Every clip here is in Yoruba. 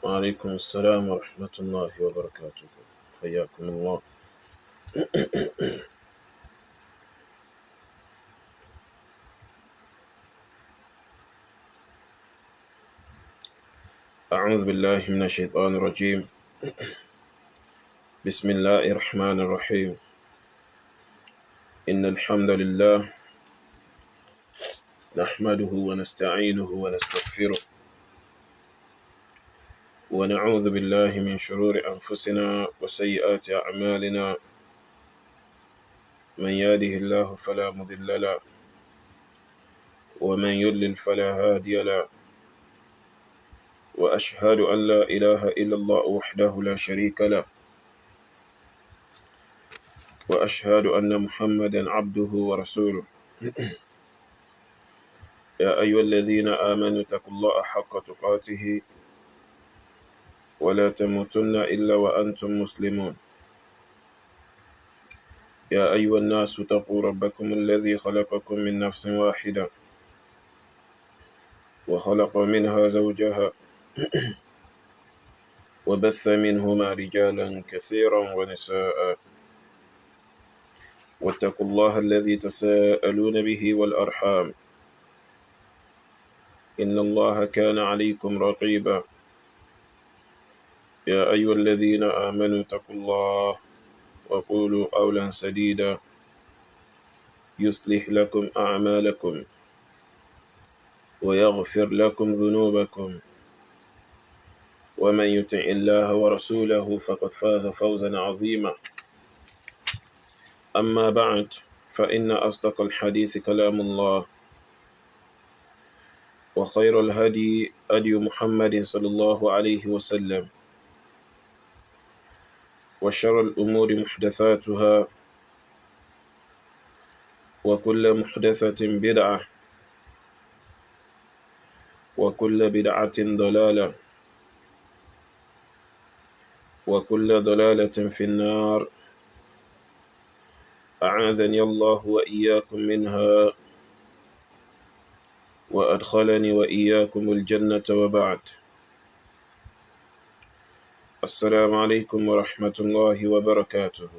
وعليكم السلام ورحمة الله وبركاته، حياكم الله. أعوذ بالله من الشيطان الرجيم. بسم الله الرحمن الرحيم. إن الحمد لله نحمده ونستعينه ونستغفره، ونعوذ بالله من شرور أنفسنا وسيئات أعمالنا. من يهده الله فلا مضل له، ومن يضلل فلا هادي له. وأشهد أن لا إله إلا الله وحده لا شريك له، وأشهد أن محمدا عبده ورسوله. يا أيها الذين آمنوا اتقوا الله حق تقاته ولا تموتن إلا وأنتم مسلمون. يا أيها الناس اتقوا ربكم الذي خلقكم من نفس واحدة وخلق منها زوجها وبث منهما رجالا كثيرا ونساء، واتقوا الله الذي تساءلون به والأرحام، إن الله كان عليكم رقيبا. يا أيها الذين آمنوا اتقوا الله وقولوا قولا سديدا يصلح لكم أعمالكم ويغفر لكم ذنوبكم، ومن يطع الله ورسوله فقد فاز فوزا عظيما. أما بعد، فإن أصدق الحديث كلام الله، وخير الهدي هدي محمد صلى الله عليه وسلم، وشر الأمور محدثاتها، وكل محدثة بدعة، وكل بدعة ضلالة، وكل ضلالة في النار، أعاذني الله وإياكم منها، وأدخلني وإياكم الجنة. وبعد، السلام عليكم ورحمة الله وبركاته.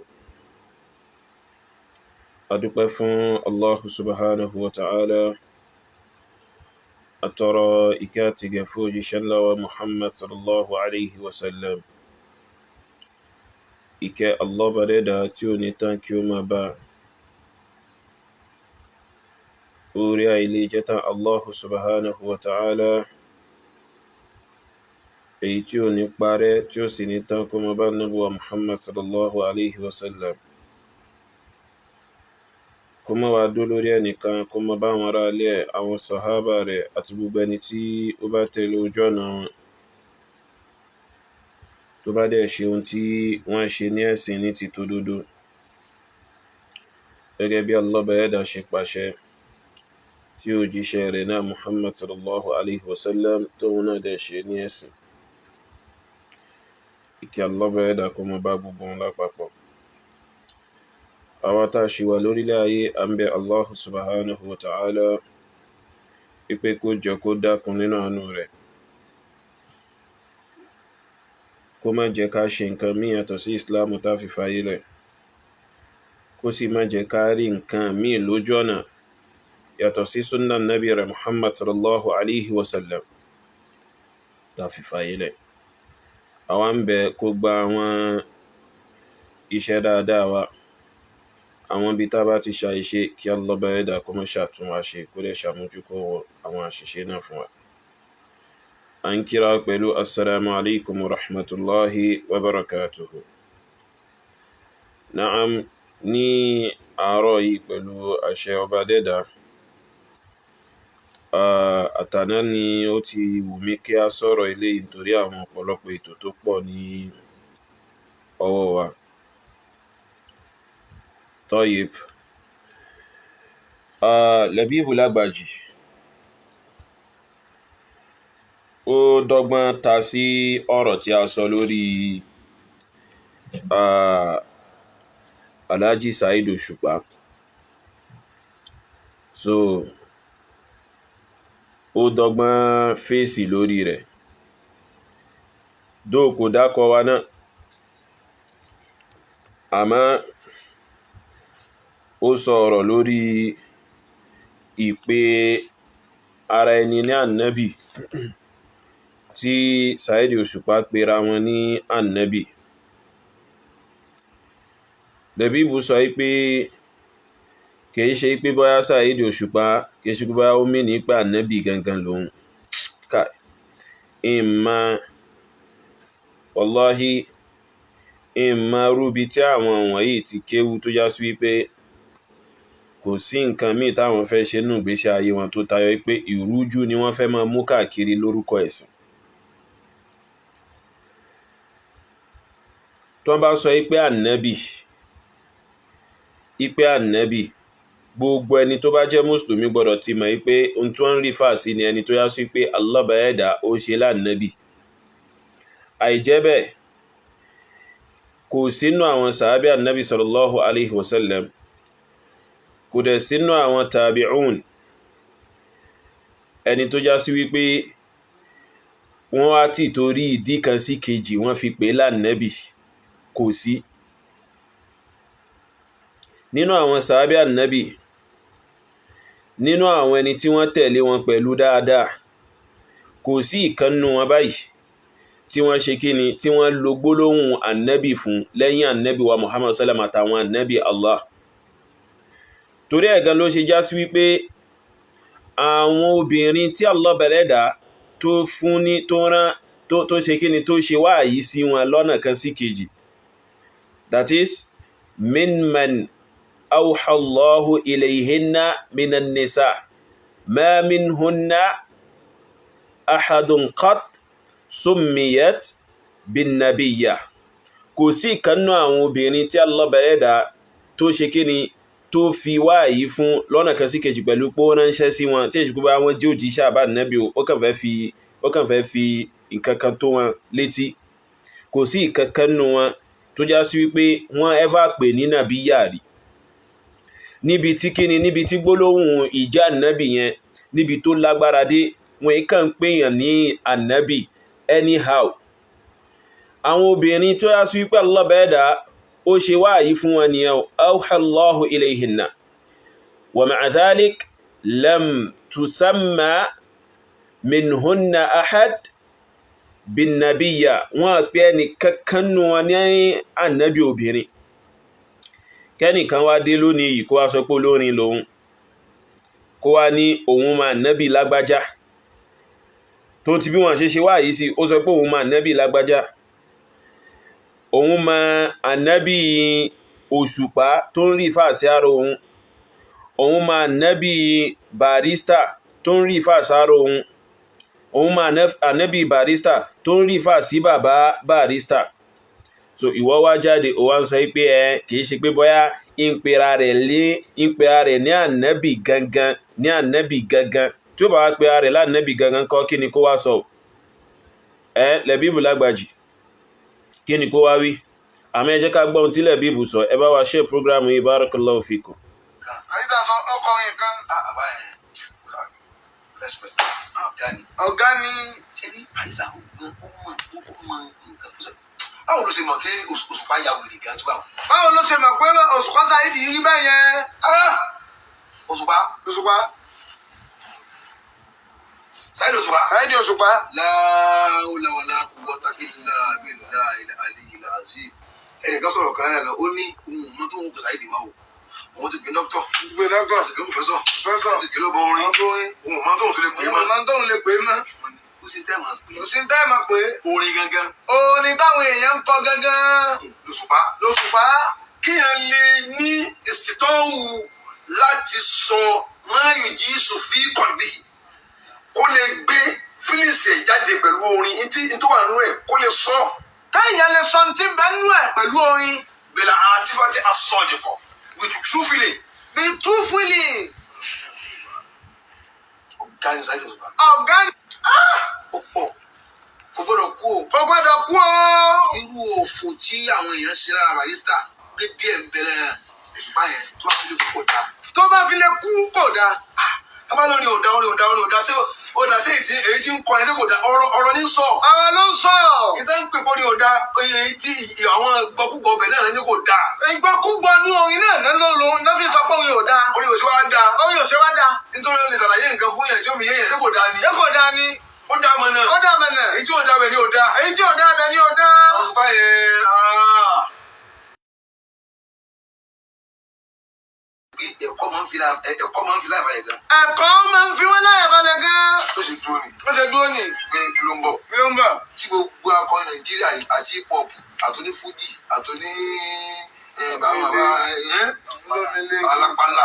Adúpẹ́ fún Allahu subhanahu wa ta'ala, àtọrọ ìkẹ́ àti ìgẹ̀ fún òjíṣẹ́ ńlá wa Muhammad sallallahu alayhi wa sallam. Ìkẹ́ Allah bá dẹ́dà tí ó ní tán kí ó máa bá orí àìlè jẹ́tàn Allahu subhanahu wa ta'ala, èyí tí ó ní parẹ́ tí ó sì ní tán, kó máa bá nábì Muhammad sallallahu alayhi wa sallam, kó má wá dó lórí ẹnìkan, kó má bá àwọn ará ilé ẹ̀, àwọn sàhábà rẹ̀ àti gbogbo ẹni tí ó bá tẹ̀lé ojú ọ̀nà wọn, tó bá dẹ̀ ṣe ohun tí wọ́n ṣe ní ẹ̀sìn ní ti tòdodo gẹ́gẹ́ bí Allah bá ẹ̀dá ṣe pàṣẹ, tí òjíṣẹ́ rẹ̀ náà Muhammad sallallahu alayhi wa sallam tóun náà dẹ̀ ṣe ní ẹ̀sìn. Ìkẹ́ Allah bá ẹ̀dá kó má bá gbogbo wọn lápapọ̀. Àwa tá a ṣì wà lórílẹ̀ ayé, à ń bẹ Allah subhanahu wa ta'ala wípé kó jọ, kó dákun, nínú àánú rẹ̀, kó má jẹ́ ká ṣe nǹkan míì yàtọ̀ sí Ìsìláàmù tá fi fayé lẹ̀, kó sì má jẹ́ ká rí nǹkan míì lójú ọ̀nà yàtọ̀ sí sunnah nabi rẹ̀ Muhammad sallallahu alayhi wa sallam tá fi fayé lẹ̀. Àwa ń bẹ kó gba àwọn iṣẹ́ dáadáa wa. Àwọn ibi tá bá ti ṣàìṣe, kí Allah bá ẹ̀dá kó má ṣàtún wa ṣe, kó dẹ̀ ṣàmójúkó àwọn àṣìṣe náà fún wa. À ń kíra pẹ̀lú assalamu alaikum wa rahmatullahi wa barakatuhu. Na'am, ní àárọ̀ yìí, pẹ̀lú àṣẹ ọba dẹ́dà, àtàná ni ó ti wù mí kí a sọ̀rọ̀ eléyìí nítorí àwọn ọ̀pọ̀lọpọ̀ ètò tó pọ̀ ní ọwọ́ wa. Tayyib. Labibu Lágbàjì ó dọ́gbọ́n ta sí ọ̀rọ̀ tí a sọ lórí Alhaji Saheed Òṣùpá. So ó dọ́gbọ́n fèsì lórí rẹ̀. Dóò kò dákọ wa náà, àmọ́ ó sọ ọ̀rọ̀ lórí ìpè ara ẹni ní ànábì tí Saheed Òṣùpá pera wọn ní ànábì. Lẹ́bíbù sọ pé kìí ṣe pé bóyá Saheed Òṣùpá kìí ṣe pé bóyá ó mì ní pé ànábì gangan lòun. Ìmọ̀ wàláhí, ìmọ̀ rúbi tí àwọn wọ̀nyí ti kéwú tó já sí wípé kò sí nǹkan míì táwọn fẹ́ ṣe nínú ìgbésí ayé wọn tó tayọ pé ìrújú ni wọ́n fẹ́ máa mú káàkiri lórúkọ ẹ̀sìn. Tó bá sọ pé ànábì, ipe ànábì, gbogbo ẹni tó bá jẹ́ mùsùlùmí gbọ́dọ̀ ti mọ̀ pé ohun tí wọ́n ń rí fà sí ni ẹni tó yá sí pé Allah bá ẹ̀dá ó ṣe lánàbì. Àìjẹ́ bẹ́ẹ̀, kò sínú àwọn sàábí ànábì sallallahu alaihi wasallam, kò dẹ̀ sínú àwọn tàbí'un ẹni tó já sí wípé wọ́n wá tì torí ìdí kan sí kejì wọ́n fi pè lánàbì, kò sí. Nínú àwọn sàábí ànábì, nínú àwọn ẹni tí wọ́n tẹ̀lé wọn pẹ̀lú dáadáa, kò sí ìkan nínú wọn báyìí tí wọ́n ṣe kíni, tí wọ́n lo gbólóhùn ànábì fún lẹ́yìn ànábì wa Muhammad sallam àtàwọn ànábì Allah. Torí ẹ̀ gan ló ṣe já sí wípé àwọn obìnrin tí Allah bẹ̀rẹ̀dà tó fún ní tó rán tó ṣe kíni tó ṣe wáyí sí wọn lọ́nà kan sí kejì, that is minman awha Allahu ilayhinna minan nisa ma minhunna ahadun qat summiyat bin nabiyya. Kò sí ìkannú àwọn obìnrin tí Allah bẹ̀rẹ̀dà tó ṣe kíni tó fi wáyí fún lọ́nà kan sí kejì pẹ̀lú pé ó ránṣẹ́ sí wọn, tí èṣù bá wọn jẹ́ òjíṣẹ́ àbá nẹ́bí, ó kàn fẹ́ fi nǹkan kan tó wọn létí. Kò sí ìkankan nínú wọn tó já sí wípé wọ́n ever pè ní nàbíyà rí. Níbi tí kíni, níbi tí gbólóhùn ìjà ànábì yẹn, níbi tó lágbára dé, wọn kàn ń pèèyàn ní ànábì anyhow. Àwọn obìnrin tó já sí wípé Allah bẹ̀ẹ́dà ó ṣe wáyí fún wọn nìyẹn, awha Allahu ilayhinna wa ma'a dhalik lam tusamma minhunna ahad bin nabiyya. Wọ́n pè ẹni kankan nù wọn ní ànábì obìnrin. Kẹ́nìkan wá dé lónìí yìí kó wá sọ pé olórin lòun, kó wá ní òun máa nábì lágbájá, tó ti bí wọ́n ṣe ṣe wáyí sí, ó sọ pé òun máa nábì lágbájá, òun ma ànábì Òṣùpá tó ń rí fà sí ara òun, òun ma ànábì Barrister tó ń rí fà sára òun, òun ma ànábì Barrister tó ń rí fà sí bàbá Barrister. So ìwọ wá jáde, ó wá ń sọ pé ẹ kìí ṣe pé bóyá ń pera rẹ̀ lé, ń pera rẹ̀ ní ànábì gangan, ní ànábì gangan. Tí ó bá wá pera rẹ̀ lánàbì gangan kọ́, kí ni kó wá sọ? Ẹ Lẹ́bíbù Lágbàjì, kí ni kó wá wí? Àmọ́ ẹ jẹ́ ká gbọ́ ohun tí Lẹ́bíbù sọ. Ẹ bá wa share program yìí, barakallahu fikum. Àyíká sọ ọkọrin kan. Bàbá ẹ̀ respect ọ̀gá ni. Ọ̀gá ni. Ṣé ní Barrister ó mọ nǹkan tó ṣe? Báwo ló ṣe mọ̀ pé Òṣùpá ya wèrè gan tó báwo? Báwo ló ṣe mọ̀ pé Òṣùpá Saheed rí bẹ́ẹ̀ yẹn? Òṣùpá. Òṣùpá. Saheed Òṣùpá. Saheed Òṣùpá. La hawla wala quwwata illa billahil aliyyil azim. Ẹnìkan sọ̀rọ̀ kan náà lọ, ó ní òun mọ́ tó ń kó Saheed máa wò. Òun ti gbé dókítọ̀. Gbé dókítọ̀. Òun ti gbé pòfẹ́sọ̀. Pòfẹ́sọ̀. Òun ti gbé lọ́bọ̀ orin. Òun mọ́ tó ń tún lè pè é mọ́. Òun mọ́ tó ń lè pè é mọ́. Kò sí tẹ́ máa pè é. Kò sí tẹ́ máa pè é. Orin gangan. Orin táwọn èèyàn ń kọ gangan. Lòṣùpá. Lòṣùpá. Kéèyàn lè ní ìsìtọ́wù láti sọ máa yìí sùfí kọ̀bí, kó lè gbé fílíìsì ẹ̀ jáde pẹ̀lú orin ntí tó wà nínú ẹ̀, kó lè sọ. Kéèyàn lè sọ ntí bẹ́ẹ̀ nínú ẹ̀ pẹ̀lú orin. Bẹ̀rẹ̀ àtifátí asọ̀dìpọ̀ with true feeling. With true feeling. Ọ̀gá ni Saheed Òṣùpá. Ọ̀gá ni. Ó pọ̀, kò gbọ́dọ̀ kú o. Kò gbọ́dọ̀ kú o. Irú òfò tí àwọn èèyàn ṣe lára Barrister pé díẹ̀ ń bẹ̀rẹ̀ Òṣùpá yẹn, tó bá fi lè kú kò dáa. Tó bá fi lè kú kò dáa. Ká bá lórí òdà, orí òdà, orí òdà, ṣé Ó dà sí èyí tí ń kọ ẹni tí kò dá, ọ̀rọ̀ ọ̀rọ̀ ní sọ. Ọ̀rọ̀ ló ń sọ. Ìtàn ń pè pọ́ ní ọ̀dà, èyí tí àwọn gbọ́kúgbọ́ ọbẹ̀ náà ní kò dá. Ìgbọ́kúgbọ́ ní orin náà náà ló ló ló fi sọ pé orin ò dáa. Orí òṣèwà dá. Orin ò ṣe wá dáa. Nítorí ó lè ṣàlàyé nǹkan fún yẹn tí ó fi yé yẹn, ṣé kò dá ni? Ṣé kò dáa ni? Ó dá mọ̀ náà. Ó dáa mọ̀nà. Èyí tí ò dá bẹ̀ ni ò dá. Èyí tí ò dáa bẹ̀ ni ò dáa. Òṣùpá yẹn, ah. Ẹ̀kọ́ máa ń fi ẹ̀kọ́ máa ń fi láì balẹ̀ gan. Ẹ̀kọ́ máa ń fi wọ́n láyà balẹ̀ gan. Ó sì dúró ni Ó ṣe dúró nì. pé kí ló ń bọ̀. Kí ló ń bọ̀? Tí gbogbo akọrin Nàìjíríà yìí, àti hip hop, àtòní fújì, àtòní bàbá bàbá alápàlà,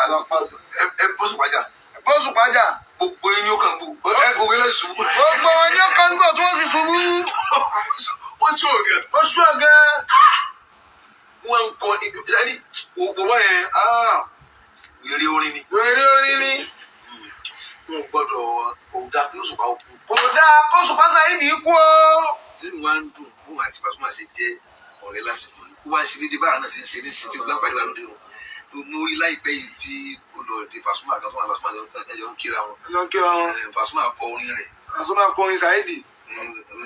ẹ bó sùpàjà. Bóṣùpá jà. Gbogbo eyín ó kàn gbó ẹ, gbogbo eyín lè ṣubú. Gbogbo wọn ní kọ́ńgò tí wọ́n sì ṣubú. Wọ́n tí ò gẹ̀. Ó ṣú ọ̀ gan. Wọ́n ń kọ ibi sẹ́ni gbogbo wọ́n yẹn, wèrè orin ni. Wèrè orin ni. Wọn gbọ́dọ̀ kò dáa kí Òṣùpá ó kú. Kò dáa kóṣùpá Saheed kú o. Nínú wa ń dùn bóun àti Pasuma ṣe jẹ́ ọ̀rẹ́ lásìkò yìí. Ó wá ṣe déédéé báwa náà ṣe ń ṣe ní sí tí ó gbá pàdé wa lóde o. Mo rí láìpẹ́ yìí tí ó lọ dé Pasuma kan tó wà, Pasuma ẹjọ́ ń kíra wọn. Lọ kí wọn. Pasuma kọ orin rẹ̀. Pasuma kọrin Saheed. Ẹ̀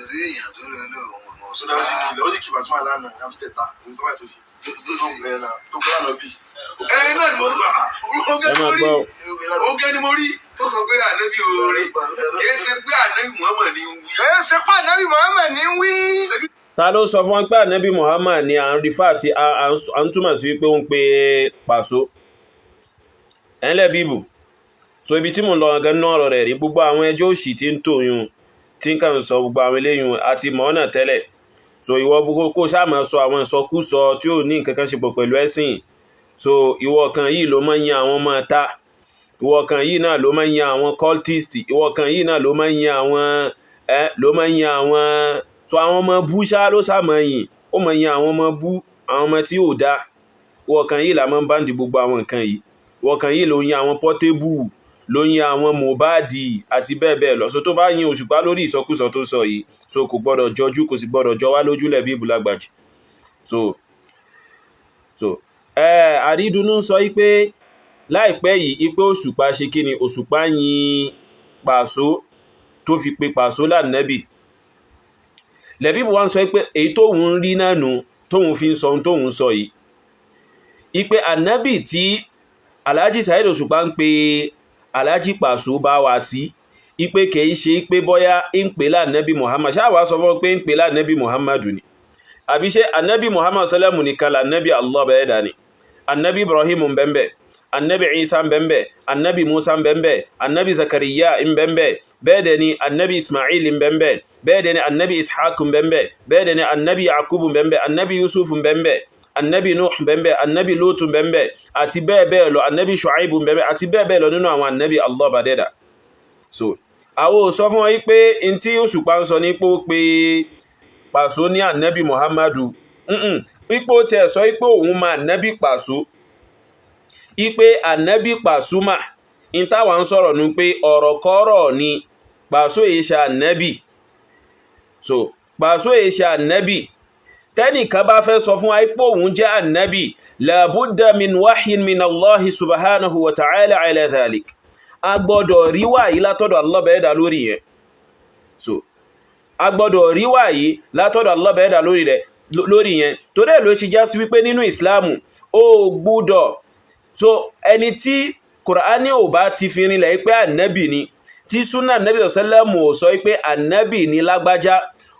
ṣe èèyàn tó lọ lọ́rùn wọn. Sọdọ ó sì kì ó sì kì Pasuma lánàá àbí tẹta òun tó báyìí tó sì tó tó sì. bẹ́ẹ̀ náà tó gbọ́dọ̀ lọ bí. Ẹ náà ni mo Ẹ máa gbọ́ o. oge ni mo rí tó sọ pé ànábì oore kìí ṣe pé ànábì Muhammad ni ń wí. Kìí ṣe pé ànábì Muhammad ní wí. Ṣebí Ta ló sọ fún wọn pé ànábì Muhammad ni à ń rífà sí, à ń túmọ̀ sí wípé ó ń pe Pàṣọ ẹ̀ńlẹ̀ bíbù? So ibi tí mò ń lọ gan náà ọ̀rọ̀ rẹ̀ rí, gbogbo àwọn ẹjọ́ òṣì tí ń tòyún tí ń kàn sọ gbogbo àwọn eléyìn àti mọ́nà tẹ́lẹ̀. So ìwọ gbogbo kó sáà máa sọ àwọn ìsọkúsọ tí ò ní nǹkan kan ṣe pọ̀ pẹ̀lú ẹ̀sìn. So ìwọ kan yìí ló máa ń yan àwọn ọmọ ta, ìwọ kan yìí náà ló máa ń yan àwọn cultist, ìwọ kan yìí náà ló máa ń yan àwọn ẹ ló máa ń yan àwọn, so àwọn ọmọ bú ṣá ló ṣá máa yìn, ó máa yan àwọn ọmọ bú, àwọn ọmọ tí ò dáa. Ìwọ kan yìí là máa ń báǹdì gbogbo àwọn nǹkan yìí. Ìwọ kan yìí ló ń yan àwọn Portable, ló ń yan àwọn Mohbad àti bẹ́ẹ̀ bẹ́ẹ̀ lọ. So tó bá yin Òṣùpá lórí ìsọkúsọ tó sọ yìí, so kò gbọ́dọ̀ jọjú, kò sì gbọ́dọ̀ jọ wá lójúlẹ̀ bí ìbúlágbàjì. So àrídùnnú sọ pé láìpẹ́ yìí ipé Òṣùpá ṣe kí ni, Òṣùpá yin Pàṣọ tó fi pe Pàṣọ lánàbì. Lẹ́bíbù wá ń sọ pé èyí tóun ń rí náà nù tóun fi ń sọ ohun tóun sọ yìí, ipe ànábì tí Alhaji Saheed Òṣùpá ń pe Alhaji Pàṣọ bá wá sí, ipe kìí ṣe pé bóyá ń pè lánàbì Muhammad. Ṣáà wá sọ fún pé ń pè lánàbì Muhammadu ni, àbí ṣé ànábì Muhammad sallẹ́mù nìkan lànábì Allah bẹ́ẹ̀ dà ní? Annabi Ibrahim ń bẹ́ẹ̀, annabi Isa ń bẹ́ẹ̀, annabi Musa ń bẹ́ẹ̀, annabi Zakariya ń bẹ́ẹ̀, bẹ́ẹ̀ dẹ̀ ni annabi Ismail ń bẹ́ẹ̀, bẹ́ẹ̀ dẹ̀ ni annabi Ishaq ń bẹ́ẹ̀, bẹ́ẹ̀ dẹ̀ ni annabi Yakub ń bẹ́ẹ̀, annabi Yusuf ń bẹ́ẹ̀, annabi Nuh ń bẹ́ẹ̀, annabi Lut ń bẹ́ẹ̀, àti bẹ́ẹ̀ bẹ́ẹ̀ lọ, annabi Shu'aib ń bẹ́ẹ̀, àti bẹ́ẹ̀ bẹ́ẹ̀ lọ nínú àwọn annabi Allah bá dẹ́dà. So àwọn ò sọ fún wọn pé n tí Òṣùpá ń sọ ní pé ó pe Pàṣọ ní annabi Muhammadu, ipò tiẹ̀ sọ pé òun máa annabi Pàṣọ, ipe ànábì Pàṣúmà in táwa ń sọ̀rọ̀ ní pé ọ̀rọ̀ kọ́rọ̀ ni Pàṣọ èyí ṣe ànábì. So Pàṣọ èyí ṣe ànábì. Tẹ́nìkan bá fẹ́ sọ fún wa pé òun jẹ́ ànábì, labudda min wahyin min Allahi subhanahu wa ta'ala ala dhalik, a gbọ́dọ̀ rí wáyí látọ̀dọ̀ Allah bẹ́ẹ̀dà lórí yẹn. So a gbọ́dọ̀ rí wáyí látọ̀dọ̀ Allah bẹ́ẹ̀dà lórí rẹ̀ lórí yẹn. Torí ẹ̀ ló ti já sí wípé nínú ìsìláàmù ó gbọ́dọ̀, so ẹni tí Kùránì ò bá ti fi rinlẹ̀ pé ànábì ni, tí súnà ànábì sọ́lẹ́mù ò sọ pé ànábì ni lágbájá,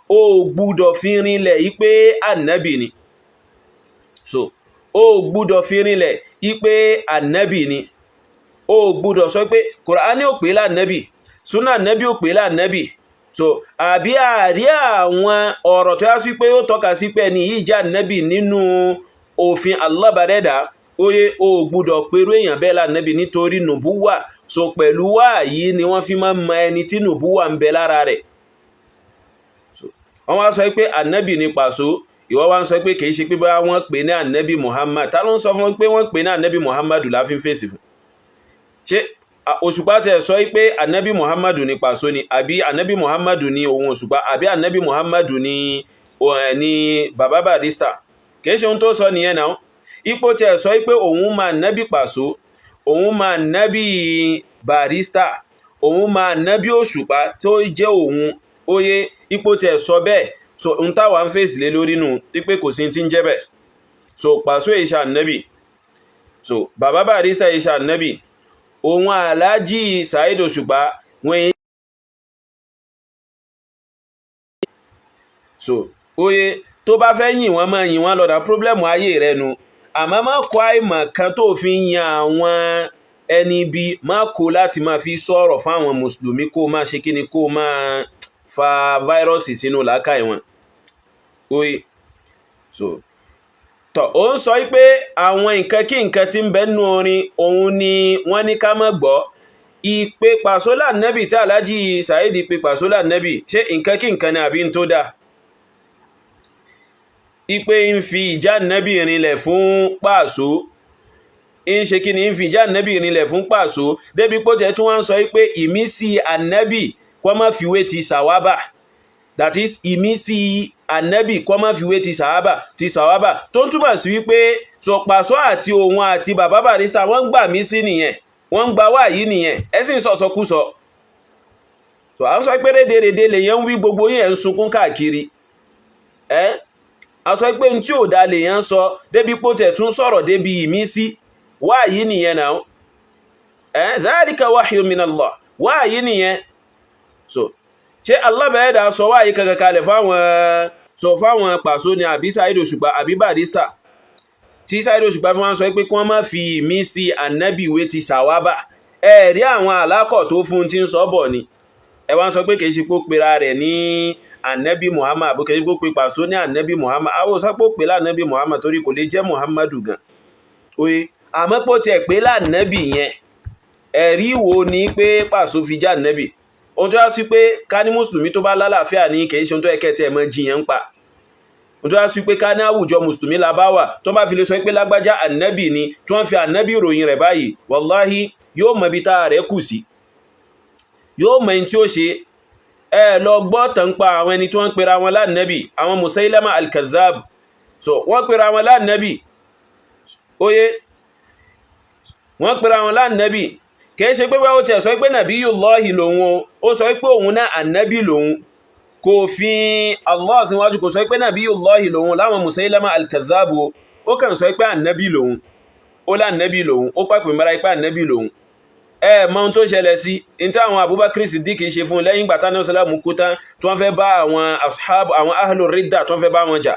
ó gbúdọ̀ fi rinlẹ̀ pé ànábì ni. So ó gbúdọ̀ fi rinlẹ̀ pé ànábì ni. Ó gbúdọ̀ sọ pé Kùránì ò pè lánàbì, súnà ànábì ò pè lánàbì. So àbí àrí àwọn ọ̀rọ̀ tó yá sí pé ó tọ́ka sí pé ẹni yìí jẹ́ ànábì nínú òfin Allah bàdẹ́dà, oye, o gbúdọ̀ pẹ̀rú èèyàn bẹ́ẹ̀ lánàbì nítorí nùbúwà. So pẹ̀lú wáyí ni wọ́n fi máa ń mọ ẹni tí nùbúwà ń bẹ lára rẹ̀. So wọ́n wá sọ pé ànábì ni Pàṣọ, ìwọ wá ń sọ pé kìí ṣe pé bóyá wọ́n pè ní ànábì Muhammad. Ta ló ń sọ fún wọn pé wọ́n pè ní ànábì Muhammadu láfi ń fèsì fún? Ṣé Òṣùpá tẹ̀ sọ pé ànábì Muhammadu ni Pàṣọ ni, àbí ànábì Muhammadu ni òun Òṣùpá, àbí ànábì Muhammadu ni ni bàbá Barrister? Kìí ṣe ohun tó sọ nìyẹn náà. Ipò tẹ̀ sọ pé òun máa nábì Pàṣọ, òun máa nábì Barrister, Òun máa ànábì Òṣùpá tó jẹ́ òun, óyé ipò tẹ̀ sọ bẹ́ẹ̀. So n táwa ń fèsì lé lórí nù wípé kò sí ti ń jẹ́ bẹ́ẹ̀. So Pàṣọ ìṣà ànábì, so bàbá Barrister ìṣà ànábì, òun Alhaji Saheed Òṣùpá wọ́n. So oye tó bá fẹ́ yìn wọ́n, máa yìn wọ́n lọ́dà, pírọ́blẹ́mù ayé rẹ nu. Àmọ́ má kó àìmọ̀ kan tó fi ń yan àwọn ẹni bí, má kó láti máa fi sọ̀rọ̀ fáwọn mùsùlùmí, kó máa ṣe kíni, kó máa fa fáírọ́ọ̀sì sínú làákàyè wọn. Oye, so tọ̀ ó ń sọ pé àwọn nǹkan kí nǹkan tí ń bẹ nínú orin òun ni wọ́n ní ká má gbọ́. Ìpè Pàṣọ lànàbì tí Alhaji Saheed pè Pàṣọ lànàbì, ṣé nǹkan kí nǹkan ni àbí ń tó dáa? Ipe ń fi ìjà nẹ́bì rinlẹ̀ fún Pàṣọ, ń ṣe kí ni, ń fi ìjà nẹ́bì rinlẹ̀ fún Pàṣọ débi pé ó tẹ̀ tún wá ń sọ pé ìmísí ànẹ́bì kó má fiwé ti sàwábà, that is, ìmísí ànẹ́bì kó má fiwé ti sàwábà, tó ń túmọ̀ sí wípé sọ Pàṣọ àti òun àti bàbá Barrister, wọ́n ń gbà mí sí nìyẹn, wọ́n ń gba wáyí nìyẹn. Ẹ sì ń sọ̀sọkúsọ. So à ń sọ pé rédèrèdè lèyàn ń wí, gbogbo yẹn ń sunkún káàkiri. Ẹ́ a sọ pé n tí ò da lèyàn sọ débi pé ó tẹ̀ tún sọ̀rọ̀ débi ìmísí wáyí nìyẹn náà. Ẹ́ zalika wahyu minallah, wáyí nìyẹn. So ṣé alábẹ̀ẹ́dà sọ wáyí kankan kalẹ̀ fáwọn, sọ fáwọn Pàṣọ ni, àbí Saheed Òṣùpá, àbí Barrister, tí Saheed Òṣùpá fi wọ́n sọ pé kí wọ́n má fi ìmísí ànábì wé ti sàwábà? Ẹ̀rí àwọn àlákọ̀ tó fún tí ń sọ bọ̀ ni. Ẹ wá ń sọ pé kìí ṣe pé ó pera rẹ̀ ní ànábì Muhammad, àbí kìí ṣe pé ó pe Pàṣọ ní ànábì Muhammad. Àwọn sọ pé ó pè lánàbì Muhammad torí kò lè jẹ́ Muhammadu gan oye. Àmọ́ pé ó tiẹ̀ pé lánàbì yẹn, ẹ̀rí wo ni pé Pàṣọ fi jẹ́ ànábì? Ohun tó yá sí pé ká ní mùsùlùmí tó bá lálàáfíà ní, kìí ṣe ohun tó yẹ kẹ́ tiẹ̀ mọ́ jiyàn ń pa. Ohun tó yá sí pé ká ní àwùjọ mùsùlùmí la bá wà, tó bá fi lè sọ pé lágbájá ànábì ni, tí wọ́n fi ànábì ròyìn rẹ̀ báyìí, wàláhí, yóò mọ ibi tá rẹ̀ kù sí, yóò mọ ẹni tí ó ṣe. Ẹ lọ gbọ́ tàn pa àwọn ẹni tí wọ́n ń pera wọn lánàbì, àwọn Musailama al-Kazzab. So wọ́n pera wọn lánàbì, óyé, wọ́n pera wọn lánàbì. Kìí ṣe pé ó tiẹ̀ sọ pé nabiyullahi lòun o, ó sọ pé òun náà ànábì lòun, kò fi Allah síwájú, kò sọ pé nabiyullahi lòun láwọn Musailama al-Kazzab o. Ó kàn sọ pé ànábì lòun, ó lánàbì lòun, ó pàpè mọ́ra pé ànábì lòun. Ẹ mọ ohun tó ṣẹlẹ̀ sí in tí àwọn Abubakar Siddiq ṣe fún lẹ́yìn ìgbà tánà sálàmù kú tán, tí wọ́n fẹ́ bá àwọn ashab, àwọn ahlu ridda, tí wọ́n fẹ́ bá wọn jà.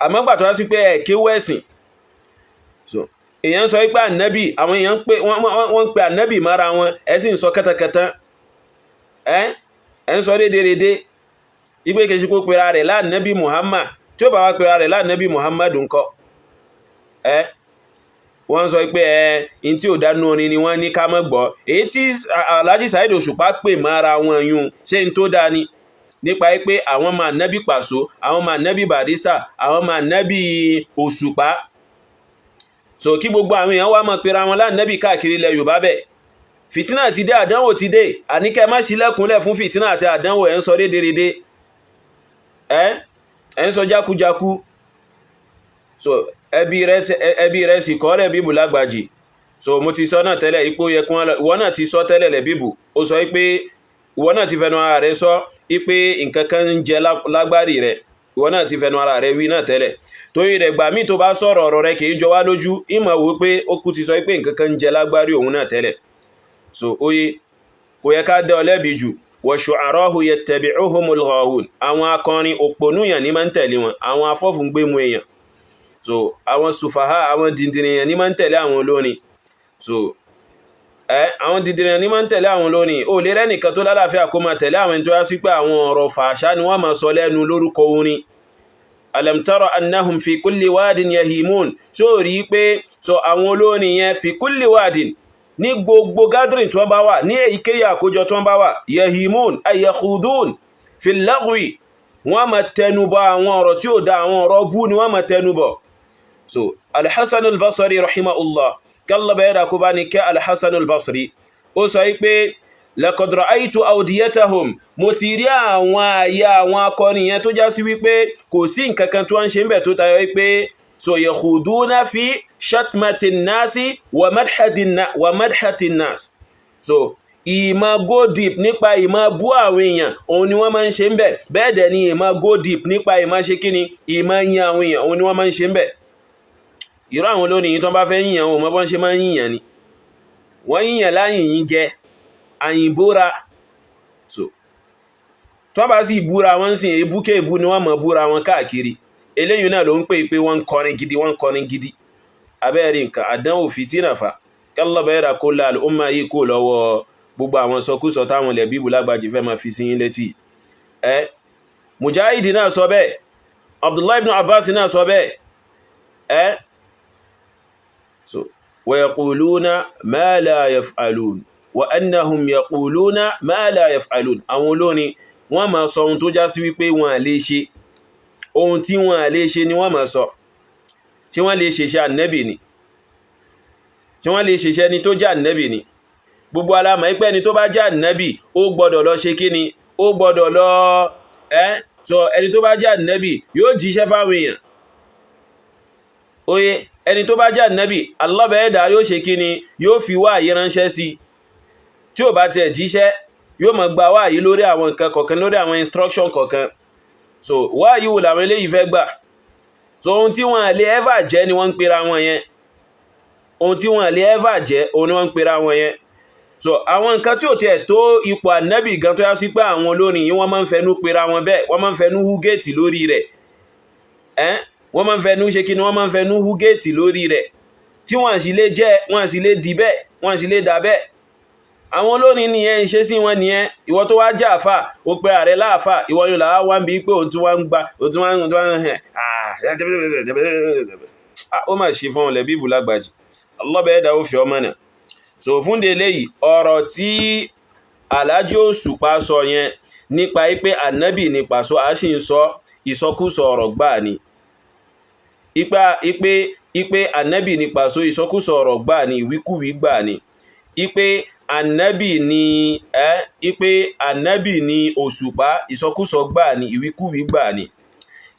Àmọ́ gbà tó wá sí pé ẹ̀ kéwú ẹ̀sìn, so èèyàn sọ pé ànábì, àwọn èèyàn pé wọ́n ń pe ànábì mára wọn, ẹ sì ń sọ kẹ́tẹ́kẹ́tẹ́, ẹ ń sọ rédèrèdè ìgbé kejì kó pera rẹ̀ lánàbì Muhammad. Tí ó bá wá pera rẹ̀ lánàbì Muhammad ńkọ́? Ẹ wọ́n sọ pé ẹ in tí ò dánú orin ni wọ́n ní ká má gbọ́. Èyí tí Alhaji Saheed Òṣùpá pè mára wọn yún, ṣé n tó dá ni nípa pé àwọn máa nẹ́bí Pàṣọ, àwọn máa nẹ́bí Barrister, àwọn máa nẹ́bí Òṣùpá? So kí gbogbo àwọn èèyàn wá máa pera wọn lánàbí káàkiri ilẹ̀ Yorùbá bẹ́ẹ̀, fìtínà ti dé, àdánwò ti dé. Àníkẹ́ má ṣílẹ̀kùnlẹ̀ fún fìtínà àti àdánwò. Ẹ̀ ń sọ rédèrèdè, ẹ̀ ń sọ jákujáku. So ẹbí rẹ̀ sì kọ́ rẹ̀ bíbù lágbàjì. So mo ti sọ náà tẹ́lẹ̀ ipò yẹ kí wọ́n lọ. Ìwọ náà ti sọ tẹ́lẹ̀ lẹ̀ bíbù, ó sọ pé ìwọ náà ti fẹnu ara rẹ̀ sọ pé nǹkan kan ń jẹ lágbárí rẹ̀. Ìwọ náà ti fẹnu ara rẹ̀ wí náà tẹ́lẹ̀. Torí rẹ̀, gbà míì tó bá sọ̀rọ̀, ọ̀rọ̀ rẹ̀ kìí jọ wá lójú. Ìmọ̀ wò pé ó kú ti sọ pé nǹkan kan ń jẹ lágbárí òun náà tẹ́lẹ̀. So oye kò yẹ ká dá ọ lẹ́bi jù. Wa-shu'ara'u yattabi'uhumul ghawun, àwọn akọrin òpònúyàn ní máa ń tẹ̀lé wọn, àwọn afọ́fúngbẹ́mu èèyàn. So àwọn sufaha, àwọn dìndìnrín èèyàn ní máa ń tẹ̀lé àwọn olórin. So ẹ àwọn dìndìnrín ní máa ń tẹ̀lé àwọn olórin. Ó lè rẹ́nìkan tó lálàáfíà kó máa tẹ̀lé àwọn ẹni tó yá sí pé àwọn ọ̀rọ̀ fàṣà ni wọ́n máa sọ lẹ́nu lórúkọ orin. Alam tara annahum fi kulli wadin yahimun. So rí pé so àwọn olórin yẹn, fi kulli wadin, ní gbogbo gathering tí wọ́n bá wà, ní èyíkéyìí àkójọ tí wọ́n bá wà, yahimun ay yakhudun fi lagwi, wọ́n máa tẹnubọ̀ àwọn ọ̀rọ̀ tí ó da, àwọn ọ̀rọ̀ bú ni wọ́n máa tẹnubọ̀. So Alhassan al-Basri rahimahullah, kalla bẹ̀rẹ̀ kó bá ní kẹ́ Alhassan al-Basri, ó sọ wípé laqad ra'aytu awdiyatahum, mo ti rí àwọn àyà àwọn akọrin yẹn tó já sí wípé kò sí nǹkan kan tí wọ́n ń ṣe ń bẹ̀ tó tayọ wípé so yakhuduna fi shatmati nasi wa madhati nas. So Ìmọ̀ go deep nípa ìmọ̀ bú àwọn èèyàn, òun ni wọ́n máa ń ṣe ń bẹ̀. Bẹ́ẹ̀ dẹ̀ ni ìmọ̀ go deep nípa ìmọ̀ ṣe kíni, ìmọ̀ yin àwọn èèyàn, òun ni wọ́n máa ń ṣe ń bẹ̀. Irú àwọn olórin yìí tó bá fẹ́ yìnyàn, òun mọ́ bọ́n ṣe máa ń yìnyàn ni. Wọ́n yìnyàn láyìn yín jẹ àyìnbóra. So tó bá sì búra wọ́n sì ebúké ebú ni wọ́n mọ̀ búra wọn káàkiri. Eléyìí náà ló ń pè pé wọ́n ń kọrin gidi, wọ́n ń kọrin gidi. Abẹ́rẹ́ nǹkan àdánwò fìtínà fa kálọ́bẹ̀ẹ́rà kó la àlùmọ́ yìí kó lọ́wọ́ gbogbo àwọn sọkúsọ táwọn ilẹ̀ bíbù lágbàjì fẹ́ máa fi sí yín létí. Ẹ Mujahidi náà sọ bẹ́ẹ̀, Abdullahi ibn Abbas náà sọ bẹ́ẹ̀. Ẹ so wa yaquluna ma la yaf'alun wa annahum yaquluna ma la yaf'alun. Àwọn olórin wọ́n máa sọ ohun tó já sí wípé wọ́n lè ṣe, ohun tí wọ́n lè ṣe ni wọ́n máa sọ. Tí wọ́n lè ṣeṣẹ́ ànẹ́bì ni? Tí wọ́n lè ṣeṣẹ́ ni tó jẹ́ ànẹ́bì ni? Gbogbo alamọ̀ ipẹ́ ẹni tó bá jẹ́ ànẹ́bì, ó gbọ́dọ̀ lọ ṣe kíni, ó gbọ́dọ̀ lọ ẹ́ sọ. Ẹni tó bá jẹ́ ànẹ́bì yóò jíṣẹ́ fáwọn èèyàn. Oye, ẹni tó bá jẹ́ ànẹ́bì, alábẹ́ẹ̀dá yóò ṣe kíni, yóò fi wáyé ránṣẹ́ sí. Tí ò bá tiẹ̀ jíṣẹ́, yóò máa gba wáyé lórí àwọn nǹkan kọ̀ọ̀kan, lórí àwọn instruction kọ̀ọ̀kan. So wáyé wo làwọn eléyìí fẹ́ gbà? So ohun tí wọ́n lè ever jẹ́ ni wọ́n ń pera wọn yẹn. Ohun tí wọ́n lè ever jẹ́, òun ni wọ́n ń pera wọn yẹn. So àwọn nǹkan tí ò tiẹ̀ tó ipò ànábì gan, tó yá sí pé àwọn olórin yìí, wọ́n máa ń fẹnu pera wọn bẹ́ẹ̀, wọ́n máa ń fẹnu hú géètì lórí rẹ̀. Ẹ́ wọ́n máa ń fẹnu ṣe kí ni, wọ́n máa ń fẹnu hú géètì lórí rẹ̀, tí wọ́n sì lè jẹ́, wọ́n sì lè di bẹ́ẹ̀, wọ́n sì lè dà bẹ́ẹ̀. Àwọn olórin nìyẹn, ń ṣe sí wọn nìyẹn. Ìwọ tó wá jẹ́ àfà, ó pe ààrẹ láàfà, ìwọ yóò làá wá ń bí pé òun tún wá ń gba, òun tún wá ń hẹ̀. Ó mà ṣe fún ọ̀lẹ́bí ìbò lágbàjì ọlọ́bẹ̀ẹ́dà, ó fi ọmọ náà. So fún de eléyìí, ọ̀rọ̀ tí Alhaji Òṣùpá sọ yẹn nípa pé ànábì ní Pàṣọ, a sì ń sọ, ìsọkúsọ ọ̀rọ̀ gbáà ni. Ipa ipe ipe ànábì ní Pàṣọ, ìsọkúsọ ọ̀rọ̀ gbáà ni, ìwíkúwí gbáà ni. Ipe ànábì ní ẹ ipe ànábì ní Òṣùpá, ìsọkúsọ gbáà ni, ìwíkúwí gbáà ni.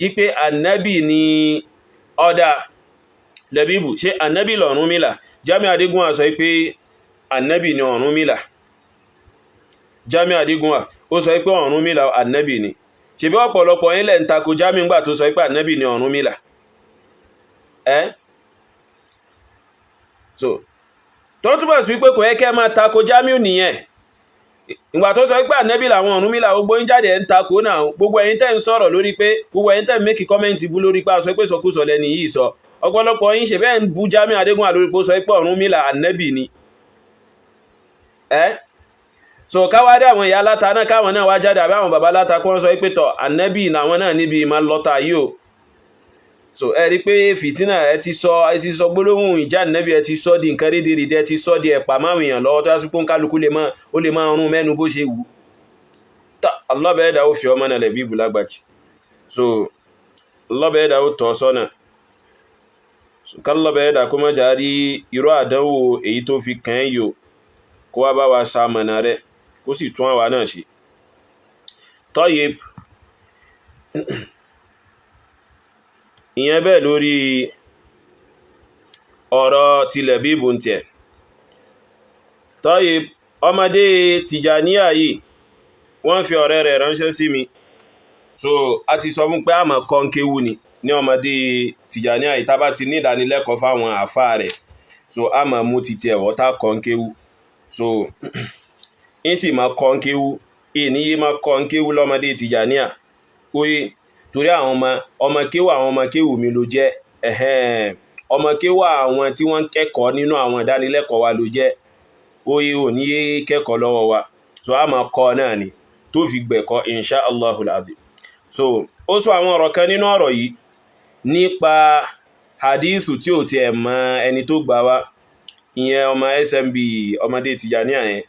Ipe ànábì ní ọ̀dà lẹ́bíbù, ṣé ànábì lọ̀rúnmìlà? Jamiu Adégúnwà sọ pé ànábì ní Ọ̀rúnmìlà. Jamiu Adégúnwà ó sọ pé Ọ̀rúnmìlà ànábì ni. Ṣebí ọ̀pọ̀lọpọ̀ yín lẹ̀ ń tako Jamiu ńgbà tó sọ pé ànábì ní Ọ̀rúnmìlà. Ẹ́ so tó túbọ̀ sí wípé kò yẹ kẹ́ máa tako Jamiu nìyẹn. Ìgbà tó sọ pé ànábì làwọn Ọ̀rúnmìlà, gbogbo yín jáde ẹ̀ ń tako náà. Gbogbo ẹ̀yin tẹ́ ń sọ̀rọ̀ lórí pé, gbogbo ẹ̀yin tẹ́ ń make comment bú lórí pé a sọ pé sọkúsọ lẹ́ni yìí sọ, ọ̀pọ̀lọpọ̀ yín ṣe bẹ́ẹ̀ ń bú Jamiu Adégúnwà lórí pé ó sọ pé Ọ̀rúnmìlà ànábì ni. Ẹ́ so káwádé àwọn ìyá aláta náà, káwọn náà wá jáde, àbí àwọn bàbá aláta, kó wọ́n sọ pé tọ̀ ànábì làwọn náà níbi ìmọ̀ lọ́ta yìí o. So ẹ rí pé fìtínà, ẹ ti sọ gbólóhùn ìjà ànábì, ẹ ti sọ di nǹkan rédèrèdè, ẹ ti sọ di ẹ̀pà máwọn èèyàn lọ́wọ́, tó yá sí pé kálukú lè máa ó lè máa rún mẹ́nu bó ṣe wù ú. Tá alábẹ́ẹ̀dá ó fi ọmọ náà lẹ̀ bí ìbúlágbàjì. So alábẹ́ẹ̀dá ó tọ́ sọ́nà, kálọ́bẹ̀ẹ́dà kó má jà rí irú àdánwò èyí tó fi kàn án yìí o, kó wá bá wa ṣamọ̀nà rẹ̀, kó sì tún àwa náà ṣe. Tọ́yìb, ìyẹn bẹ́ẹ̀ lórí ọ̀rọ̀ tilẹ̀ bíbù ń tiẹ̀. Tọ́yìb, ọmọdé Tìjàníyà yìí, wọ́n fi ọ̀rẹ́ rẹ̀ ránṣẹ́ sí mi. So a ti sọ fún pé àmọ́ kọ́ńkéwú ni ní ọmọdé Tìjàníyà yìí, tá bá ti ní ìdánilẹ́kọ̀ọ́ fáwọn àfáà rẹ̀. So a máa mú titi ẹ̀wọ́ tá kọ́ńkéwú. So ń sì máa kọ́ńkéwú, ìníyé máa kọ́ńkéwú lọ́mọdé Tìjàníyà oye, torí àwọn ọmọ ọmọ kéwù, àwọn ọmọ kéwù mi ló jẹ́. Ẹ̀hẹ́n, ọmọ kéwù àwọn tí wọ́n ń kẹ́kọ̀ọ́ nínú àwọn ìdánilẹ́kọ̀ọ́ wa ló jẹ́. Oye, ò ní yé kẹ́kọ̀ọ́ lọ́wọ́ wa. So a máa kọ́ náà ni tó fi gbẹ̀kọ́, insha Allahul azim. So ó sọ àwọn ọ̀rọ̀ kan nínú ọ̀rọ̀ yìí nípa hadithu tí ò tiẹ̀ mọ ẹni tó gbà wá. Ìyẹn ọmọ SMB, ọmọdé Tìjàníyà yẹn,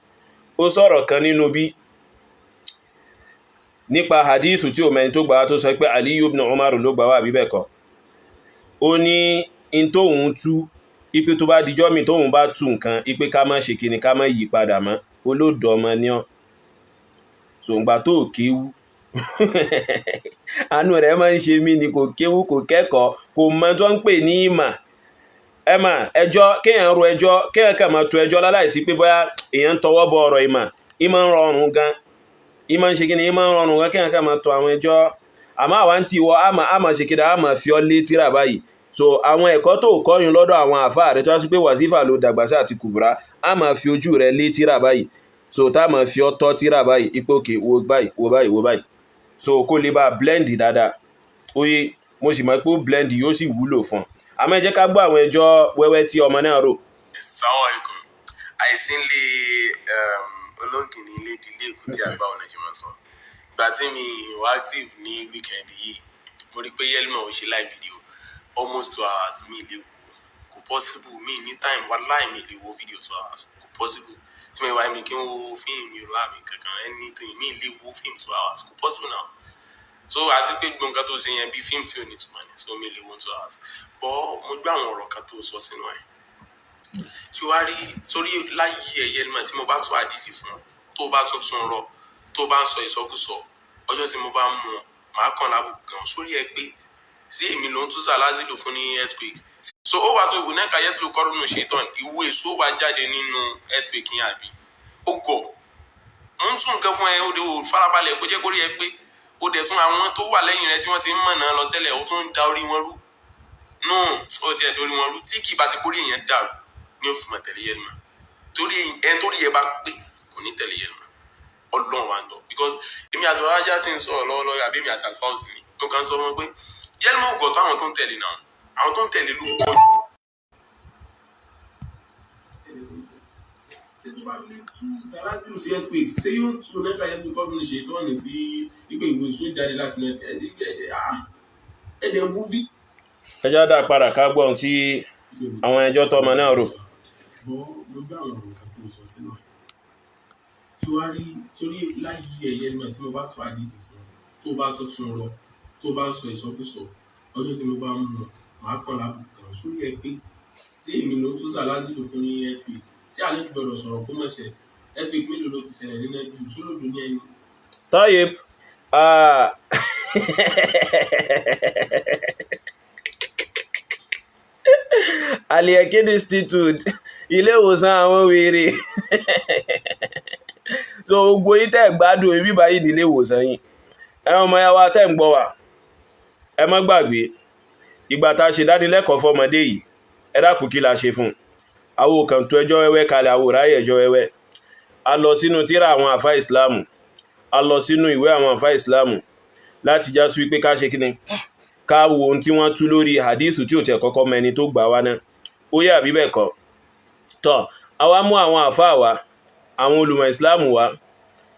ó sọ̀rọ̀ kan nínú bí nípa hadithu tí ò mẹni tó gbà wá, tó sọ pé Aliyu ibn Umar ló gbà wá, àbí bẹ́ẹ̀ kọ́. Ó ní in tóun tú ipe tó bá dijọ́ mi tóun bá tú nǹkan ipe ká má ṣe kíni, ká má yí padà mọ́. Olódò ọmọ ní ọ́. Sòǹgbà tó kéwú, àánú rẹ̀ máa ń ṣe mí ni. Kò kéwú, kò kẹ́kọ̀ọ́, kò mọ tó ń pè ní ìmà. Ẹ mà ẹjọ́, kéèyàn ro ẹjọ́, kéèyàn kàn máa to ẹjọ́ láláìsí pé bóyá èèyàn ń tọwọ́ bọ ọ̀rọ̀ ìmọ̀, ìmọ̀ ń rọrùn gan, ìmọ̀ ń ṣe kí ni, ìmọ̀ ń rọrùn gan kéèyàn kàn máa to àwọn ẹjọ́. Àmọ́ àwa ń tì wọ́, àmà ṣe kí ni, àmà fi ọ́ lé tíra báyìí. So àwọn ẹ̀kọ́ tó kọ́yún lọ́dọ̀ àwọn àfáà rẹ̀ tó wá sí pé wàzífà ló dàgbà sí àti kùbùrá, a máa fi ojú rẹ̀ lé tíra báyìí. So tá a máa fi ọ́ tọ́ tíra báyìí, ipò òkè, wo báyìí, wo báyìí, wo báyìí. So kó lè bá blend dáadáa. Oye, mo sì mọ̀ pé ó blend, yóò sì wúlò fún un. Àmọ́ ẹ jẹ́ ká gbọ́ àwọn ẹjọ́ wẹ́wẹ́ tí ọmọ náà rò. Assalamu alaikum. Àìsí ilé olóńgìní ilé ìdílé èkúté àgbà ọ̀nà ṣe máa ń sọ. Ìgbà tí mi wà active ní weekend yìí, mo rí pé Yelmo ò ṣe live video almost 2 hours. Mi lè wò, kò possible. Mi ní time, wallahi, mi lè wo video 2 hours, kò possible. Tí mo wá mi kí n wo fíìmù Yorùbá mi kankan, anything, mi lè wo fíìmù 2 hours, kò possible now. So àti pé gbogbo nǹkan tó ṣe yẹn bí fíìmù tí ò ní túmọ̀ ni, so mi lè wo 2 hours. But mo gbọ́ àwọn ọ̀rọ̀ kan tó sọ sínú ẹ̀. Ṣé wàá rí sórí láyé ẹ̀yẹ nígbà tí mo bá tún àdìsí fún ọ, tó bá tún tún rọ, tó bá ń sọ ìsọkúsọ, ọjọ́ tí mo bá mú ọ, màá kàn lábùkù gan sórí ẹ pé sí èmi ló ń tún sàlásìlò fún ní earthquake. So ó wàá tó ìwé náà kàyẹ́ tó kọ́rùnù ṣetán, ìwé èso wà jáde nínú earthquake yẹn, àbí ó gọ̀ mo ń tún nǹkan fún ẹ, ó dé, ó farabalẹ̀ kó jẹ́ kórí ẹ pé ó dẹ̀ tún àwọn tó wà lẹ́yìn rẹ tí wọ́n ti ń mọ̀nà lọ tẹ́lẹ̀, ó tún ń da orí wọn rú. No, ó tiẹ̀ dorí wọn rú. Tí kì í bá ṣe kórí èèyàn dàrú ní ó fi mọ̀ tẹ̀lé yẹn mọ̀, torí ẹni tó rí ẹ bá pé kò ní tẹ̀lé yẹn mọ̀. Ọlọ́run wa ń lọ, because èmi àti bàbá ajá sì ń sọ̀rọ̀ lọ́wọ́lọ́wọ́, àbí èmi àti Alfa òsì ni mo kàn ń sọ fún wọn pé yẹn mọ̀ gọ̀ tó àwọn tó ń tẹ̀lé náà, àwọn tó ń tẹ̀lé ló pọ̀ jù. Ṣé tó bá lè tú sàlásìlù sí earthquake, ṣé yóò tú lẹ́ka yẹn tó kọ́dún ṣe tó ní sí ìpè ìwé ìṣó jáde láti inú ẹ̀ẹ́dẹ̀ wúví. Ẹ já dá padà ká gbọ́ ohun tí àwọn ẹjọ́ tọmọ náà rò. Bọ́ mo gbọ́ àwọn ọ̀rọ̀ kan tó sọ sínú ẹ̀. Ṣé wàá rí sórí láyé ẹ̀yẹ nígbà tí mo bá tún àdìsí fún ọ, tó bá tún tún rọ, tó bá ń sọ ìsọkúsọ, ọjọ́ tí mo bá mú ọ, màá kàn lábùkù kan sórí ẹ pé sí èmi ló tún sàlásìlò fún ní earthquake. Sí àlejò gbọdọ̀ sọ̀rọ̀ kó mọ̀ ṣe earthquake mélòó ló ti ṣẹlẹ̀ ní Nàìjíríà sólòdù ní ẹni. Tọ́yìb, Al-Yaqeen Institute, ilé ìwòsàn àwọn wèrè. So gbogbo yín tẹ́ gbádùn ibi báyìí nílé ìwòsàn yìí, ẹ ọmọ ya wa tẹ́ ń gbọ́ wa, ẹ má gbàgbé ìgbà tá a ṣe dánilẹ́kọ̀ọ́ fọmọdé yìí. Ẹ dákun, kí la ṣe fún un? Àwọn kan tó ẹjọ́ wẹ́wẹ́ kalẹ̀, àwòráyè ẹjọ́ wẹ́wẹ́. A lọ sínú tírà àwọn àfa ìsìláàmù, a lọ sínú ìwé àwọn àfa ìsìláàmù láti já sí wípé ká ṣe kíni, ká wo ohun tí wọ́n tú lórí hadithu tí ò tẹ̀ kọ́kọ́ mẹni tó gbà wá náà. Ó yẹ àbí bẹ́ẹ̀ kọ́? Tọ́ àwa mú àwọn àfa wa, àwọn olùmọ̀ ìsìláàmù wa.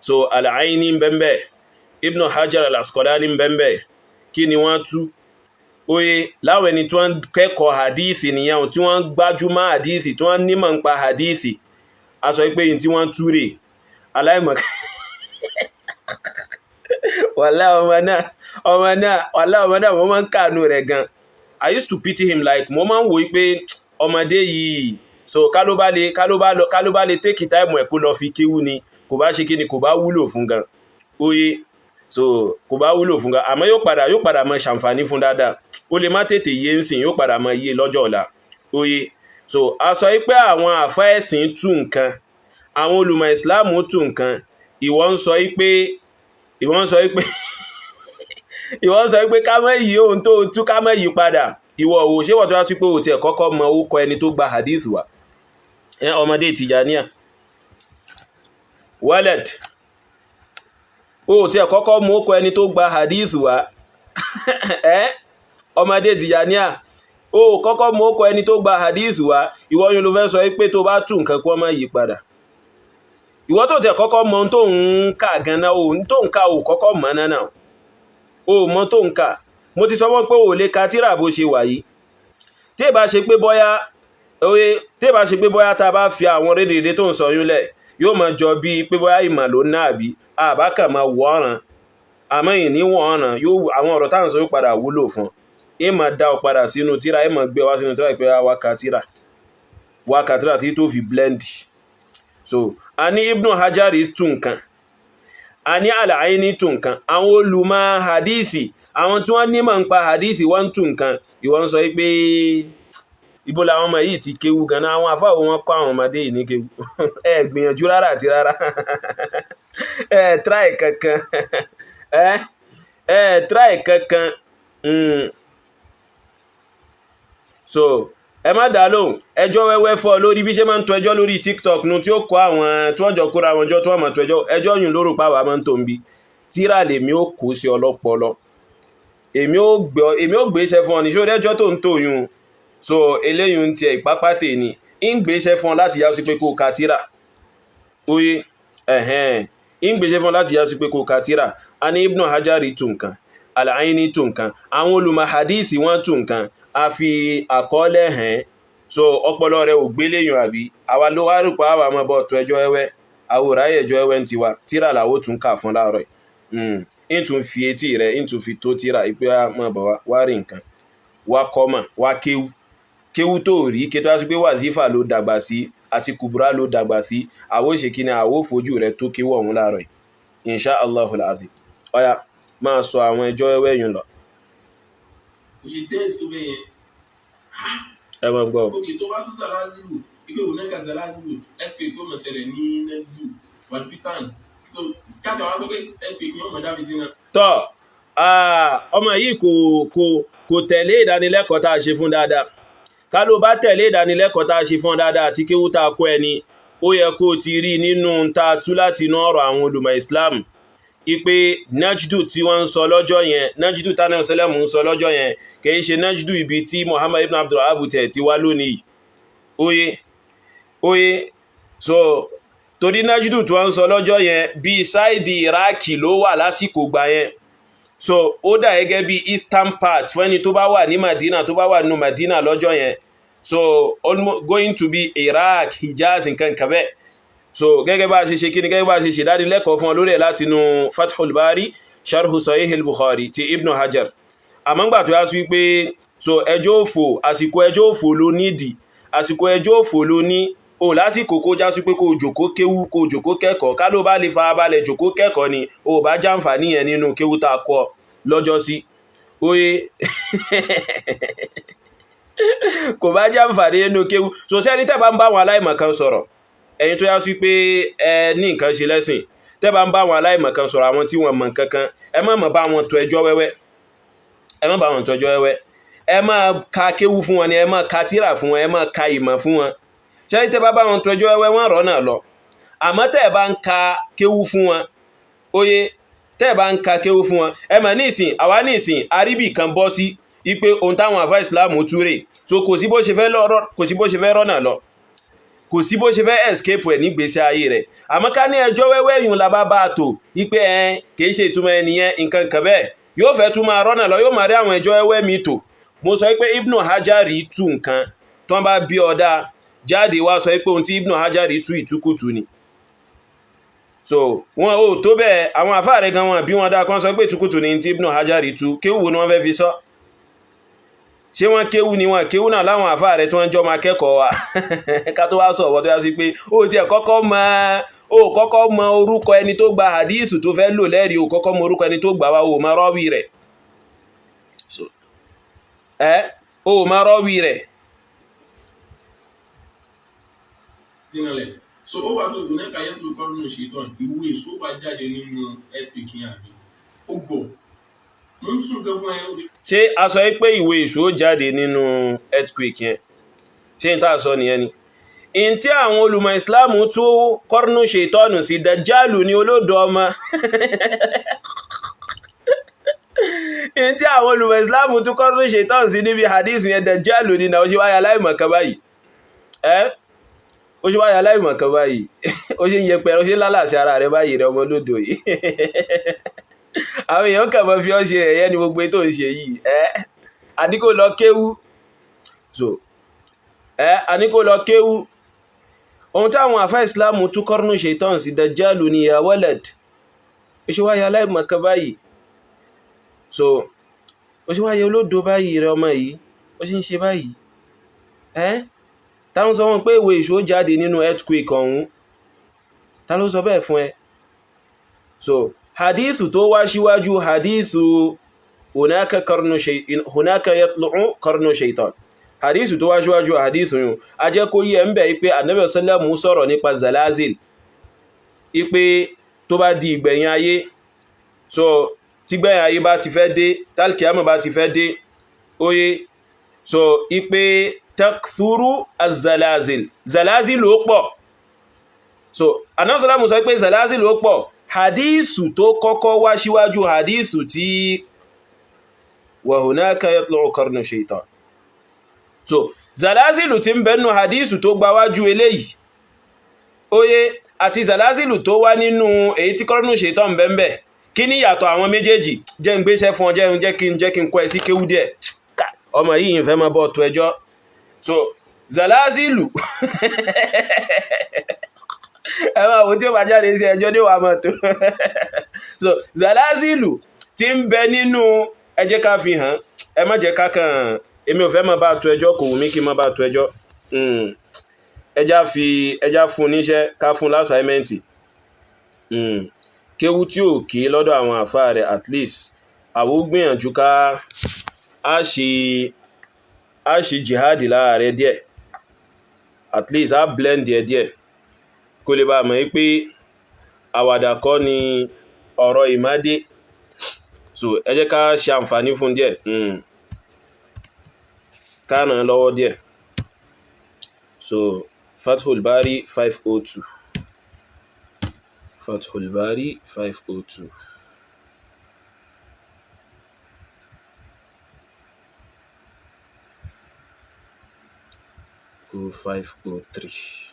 So Al-Aini ń bẹ́ńbẹ́, Ibn Hajar al-Asqalani ń bẹ́ńbẹ́. Kí ni wọ́n tú? Oye, láwọn ẹni tí wọ́n kẹ́kọ̀ọ́ hadithi nìyẹn, tí wọ́n gbájúmọ́ hadithi, tí wọ́n nímọ̀ ń pa hadithi. A sọ pé yìí tí wọ́n tú rè aláìmọ̀. Wàlá ọmọ náà, ọmọ náà, wàlá ọmọ náà, mo máa ń kàánú rẹ̀ gan. I used to pity him, like mo máa ń wò pé ọmọdé yìí, so ká ló bá lè ká ló bá lọ ká ló bá lè take time ẹ̀ kó lọ fi kéwú ni, kò bá ṣe kí ni, kò bá wúlò fún gan. Oye, so kò bá wúlò fún gan, àmọ́ yóò padà máa ṣàǹfààní fún dáadáa. Ó lè má tètè yé ń sìn, yóò padà máa yé lọ́jọ́ ọ̀la. Oye, so a sọ pé àwọn àfa ẹ̀sìn tú nǹkan, àwọn olùmọ̀ ìsìláàmù tú nǹkan. Ìwọ ń sọ pé ká má yí ohun tó tú, ká má yí padà. Ìwọ òwò ṣé wọ́n tó wá sí pé o tiẹ̀ kọ́kọ́ mọ orúkọ ẹni tó gba hadith wa? Ẹ ọmọdé Tìjàníà wallet, o tiẹ̀ kọ́kọ́ mọ orúkọ ẹni tó gba hadith wa. Ẹ ọmọdé Tìjàníà, o kọ́kọ́ mọ orúkọ ẹni tó gba hadith wa. Ìwọ yóò ló fẹ́ sọ pé tó bá tú nǹkan kó má yí padà. Ìwọ tó tiẹ̀ kọ́kọ́ mọ ohun tó ń kà gan-an, ohun tó ń kà, o kọ́kọ́ mọ̀ náà, o mọ tó ń kà. Mo ti sọ wọ́n pé o lè ka tírà bó ṣe wà yìí. Tí ì bá ṣe pé bóyá tá a bá fi àwọn rédèrèdè tó ń sọ yún lẹ̀, yóò máa jọ bíi pé bóyá ìmọ̀ ló ná, àbí àbá kàn máa wọ̀ ọ̀ràn. Àmọ́ ìní wọ̀ ọ̀ràn yóò, àwọn ọ̀rọ̀ táwọn sọ yóò padà wúlò fún ẹ. Máa dá ọ padà sínú tírà, ẹ máa gbé wá sínú tírà pé wá ka tírà, wá ka tírà tí tó fi blend. So a ní Ibn Hajari tún nǹkan, a ní Al-Aini tún nǹkan, àwọn olùmọ̀ hadithi, àwọn tí wọ́n nímọ̀ ń pa hadithi, wọ́n tún nǹkan. Ìwọ ń sọ pé Ibo làwọn ọmọ yìí ti kéwú ganan? Àwọn àfáà wo wọn kọ́ àwọn ọmọdé yìí ní kéwú? Ẹ gbìyànjú rárá àti rárá, ẹ try kankan, ẹ try kankan. So ẹ má dá lóhùn. Ẹjọ́ wẹ́wẹ́ fọ́ lórí bí ṣe máa ń to ẹjọ́ lórí TikTok nu, tí ó kọ́ àwọn tí wọ́n jọ kóra wọn jọ, tí wọ́n máa to ẹjọ́. Ẹjọ́ yùn lórúkọ pàwọ́ máa ń tó ń bi tíra. Lèmi ó kó sí ọlọ́pọlọ, èmi ó gbé iṣẹ́ fún ọ ní ṣó ẹjọ́ tó ń tò yùn. So eléyìí ń tiẹ̀ ìpápá tè ní ń gbé iṣẹ́ fún ọ láti yá sí pé kó o ka tíra. Oye, ẹ̀hẹ́n, ń gbé iṣẹ́ fún ọ láti yá sí pé kó o ka tíra. A ní Ibn Hajari tù nǹkan, Al-Aini tù nǹkan, àwọn olùmọ̀ hadisi wọ́n tù nǹkan, a fi àkọọ́lẹ̀ hàn. So ọpọlọ rẹ ò gbélé yùn, àbí àwa ló wá rò pé àwa máa bọ̀ tó ẹjọ́ ẹwẹ́? Àwòrán ẹjọ́ ẹwẹ́ ń tiwa. Tíra làwọ̀ tún kà fún láàárọ̀ yìí. Ń tún fi etí rẹ̀, ń tún fi tó tíra ìpé máa bọ̀ wá rí nǹkan wá kọ́mọ̀ wá kéwú. Kéwú tó rí ké tó wá sí pé wàzífà ló dàgbà sí àti kùbúrá ló dàgbà sí, àwọ̀ ṣe kí ni? Àwọ̀ fojú rẹ̀ tó kéwú ọ̀hún láàárọ̀ yìí, insha Allahul azim. Ọ̀yà, máa sọ àwọn ẹjọ́ ẹwẹ́ yìí lọ. Kò ṣe dense tó bẹ́ẹ̀ yẹn. Ẹ máa gbọ́. Ok, tó bá tún zalazilu ike hunaka zalazilu, earthquake ó mọ̀ ṣẹlẹ̀ ní Najdu walfitan. So káàtì àwọn sọ pé earthquake yóò mọ̀ dábì sí náà. Tọ́ ọmọ yìí kò tẹ̀lé ìdánilẹ́kọ̀ọ́ tá a ṣe fún dáadáa. Ká ló bá tẹ̀lé ìdánilẹ́kọ̀ọ́ tá a ṣe fún dáadáa àti kéwú tá a kọ́ ẹni, ó yẹ kó o ti rí nínú tá a tú láti inú ọ̀rọ̀ àwọn olùmọ̀ Islam ipe Najdu tí wọ́n ń sọ lọ́jọ́ yẹn, Najdu tánà sẹlẹ̀mù ń sọ lọ́jọ́ yẹn, kìí ṣe Najdu ibi tí Muhammad ibn Abdul Wahhab tẹ̀ ti wá lónìí. Oye oye, so torí Najdu tí wọ́n ń sọ lọ́jọ́ yẹn, bíi side Iraki ló wà lásìkò gbà yẹn. So ó dà gẹ́gẹ́ bí eastern part fún ẹni tó bá wà ní Madina, tó bá wà nínú Madina lọ́jọ́ yẹn. So almost going to be Iraq, Hijaz, nǹkan kan bẹ́ẹ̀. So gẹ́gẹ́ bá a ṣe ṣe kíni, gẹ́gẹ́ bá a ṣe ṣe dánilẹ́kọ̀ọ́ fún ọ lórí ẹ̀ látinú Fathul Bari, Sharhu Sahih al-Bukhari ti Ibn Hajar. Àmọ́ ńgbà tó yá sí wípé so ẹjọ́ òfò, àsìkò ẹjọ́ òfò ló nídìí, àsìkò ẹjọ́ òfò ló ní o lásìkò kó já sí pé kó jòkó kéwú, kó jòkó kẹ́kọ̀ọ́. Ká ló bá lè farabalẹ̀ jòkó kẹ́kọ̀ọ́ ni o bá jàǹfààní yẹn nínú kéwú tá a kọ́ lọ́jọ́ sí. Oye, kò bá jàǹfààní nínú kéwú. So sẹ́ni tẹ́ bá ń bá àwọn aláìmọ̀kan sọ̀rọ̀, ẹ̀yin tó yá sí pé ẹ ní nǹkan ṣe lẹ́sìn, tẹ́ bá ń bá àwọn aláìmọ̀kan sọ̀rọ̀, àwọn tí wọ́n mọ̀ nǹkan kan, ẹ má mọ̀ bá wọn tó ẹjọ́ wẹ́wẹ́, ẹ má bá wọn tó ẹjọ́ wẹ́wẹ́. Ẹ má ka kéwú fún wọn ni, ẹ má ka tírà fún wọn, ẹ má ka ìmọ̀ fún wọn. Ṣé tẹ́ bá bá wọn tó ẹjọ́ wẹ́wẹ́, wọ́n rọ̀ náà lọ. Àmọ́ tẹ́ ẹ bá ń ka kéwú fún wọn, óyé, tẹ́ ẹ bá ń ka kéwú fún wọn, ẹ mọ̀ ní ìsìn àwa ní ìsìn àríbì kan bọ́ sí ipe ohun táwọn àfa ìsìláàmù túrè. So kò sí bó ṣe fẹ́ lọ́rọ̀, kò sí bó ṣe fẹ́ rọ́nà lọ, kò sí bó ṣe fẹ́ escape ẹ̀ nígbésí ayé rẹ̀. Àmọ́ ká ní ẹjọ́ wẹ́wẹ́ yùn la bá bá a tò ipe ẹ kìí ṣe ìtumọ̀ ẹnìyẹn, nǹkan kan bẹ́ẹ̀, yóò fẹ́ tún máa rọ́nà lọ, yóò máa rí àwọn ẹjọ́ wẹ́wẹ́ mi tò. Mo sọ pé Ibn Hajari tú nǹkan tó ń bá bí ọ̀dà jáde wá sọ pé ohun tí Ibn Hajari tú ìtukùtù ni. So wọn ò tó bẹ́ẹ̀. Àwọn àfáà rẹ̀ gan wọn bí wọn dá kan sọ pé ìtukùtù ni tí Ibn Hajari tú. Kéwù wo ni wọ́n fẹ́ fi sọ? Ṣé wọ́n kéwú ni? Wọ́n kéwú náà láwọn àfáà rẹ̀ tí wọ́n jọ máa kẹ́kọ̀ọ́ wa. Ká tó wá sọ ọ̀wọ́ tó yá sí pé ó tiẹ̀ kọ́kọ́ mọ, ó kọ́kọ́ mọ orúkọ ẹni tó gba hadísù tó fẹ́ lò lẹ́rìí, ó kọ́kọ́ mọ orúkọ ẹni tó gbà wá, ó mọ rọ́wì rẹ̀. Ẹ́ ó mọ rọ́wì rẹ̀. Dínàlẹ̀ so ó wàá tó hunaka yatlu qarnu shaitan, ìwé èso wà jáde nínú earthquake yẹn, àbí ó gọ̀ mo ń tún nǹkan fún ẹ ó di. Ṣé a sọ pé ìwé èso jáde nínú earthquake yẹn? Ṣé n tá a sọ nìyẹn ni in tí àwọn olùmọ̀ ìsìláàmù tú kọ́rùnù ṣètọ́nù sí? Dàjálù ní olódò ọmọ. In tí àwọn olùmọ̀ ìsìláàmù tú kọ́rùnù ṣètọ́nù sí níbi hadith yẹn, dàjálù ní náà. Ó ṣe wáyà aláìmọ̀kan báyìí, ẹ́ ó ṣe wáyà aláìmọ̀kan báyìí, ó ṣe ń yẹpẹrẹ, ó ṣe ń lálàsí ara rẹ báyìí rẹ, ọmọ olódò yìí. Àwọn èèyàn kàn mọ́ fi ọ́ ṣe ẹ̀yẹ́ ní gbogbo ètò ìṣe yìí. Ẹ́ àní kó lọ kéwú. So ẹ́ àní kó lọ kéwú. Ohun táwọn àfá ìsìláàmù tú kọ́rùnù ṣètọ́n sí, dàjálù ní ya walad. Ó ṣe wáyé aláìmọ̀kan báyìí, so ó ṣe wáyé olódo báyìí rẹ, ọmọ yìí, ó ṣe ń ṣe báyìí. Ẹ́ táwọn sọ wọn pé ìwé ìṣó jáde nínú earthquake ọ̀hún, ta ló sọ bẹ́ẹ̀ fún ẹ? So hadithu tó wá síwájú hadithu hunaka yatlu'u qarnu shaitan, Hadithu tó wá síwájú hadithu yìí, a jẹ́ kó yé ń bẹ̀ pé Ànábì sálàmù sọ̀rọ̀ nípa zalazil, ipe tó bá di ìgbẹ̀yìn ayé. So tí gbẹ̀yìn ayé bá ti fẹ́ dé, tálkìámọ̀ bá ti fẹ́ dé, oye, so ipe takthuru azalazil, zalazil ó pọ̀. So Ànábì sálàmù sọ pé zalazil ó pọ̀. Hadithu tó kọ́kọ́ wá síwájú hadithu tí wa hunaka yatlu'u qarnu shaitan. So zalazilu tí ń bẹnu hadithu tó gbáwájú eléyìí, oye, àti zalazilu tó wá nínú èyí tí qarnu shaitan bẹ́m̀bẹ̀, kí ní yàtọ̀ àwọn méjèèjì? Jẹ́ ń gbéṣẹ́ fún ọ, jẹ́ kí n kọ́ ẹ sí kéwú díẹ̀. Ọmọ yìí ń fẹ́ mọ́ bọ́ tó ẹjọ́. So zalazilu, ẹ máa wo tí ó bá jáde sí ẹjọ́ ní wàá mọ̀ tó. So zalazilu tí ń bẹ nínú, ẹ jẹ́ ká fi hàn, ẹ má jẹ́ ká kàn, èmi ò fẹ́ máa bá tó ẹjọ́, kò wù mí kí n má bá tó ẹjọ́. Ẹjá fi ẹjá fún níṣẹ́, ká fún lásàímẹ́ǹtì kéwú tí ò kí lọ́dọ̀ àwọn àfáà rẹ̀. At least àwọ́ gbìyànjú ká á ṣe jihadi lára rẹ̀ díẹ̀, at least á blend ẹ̀ díẹ̀, kó lè bá mọ̀ pé àwàdà kọ́ ni ọ̀rọ̀ ìmádé. So ẹ jẹ́ ká ṣe àǹfààní fún díẹ̀, ká ràn án lọ́wọ́ díẹ̀. So Fathul Bari 502, Fathul Bari 502. Go 503.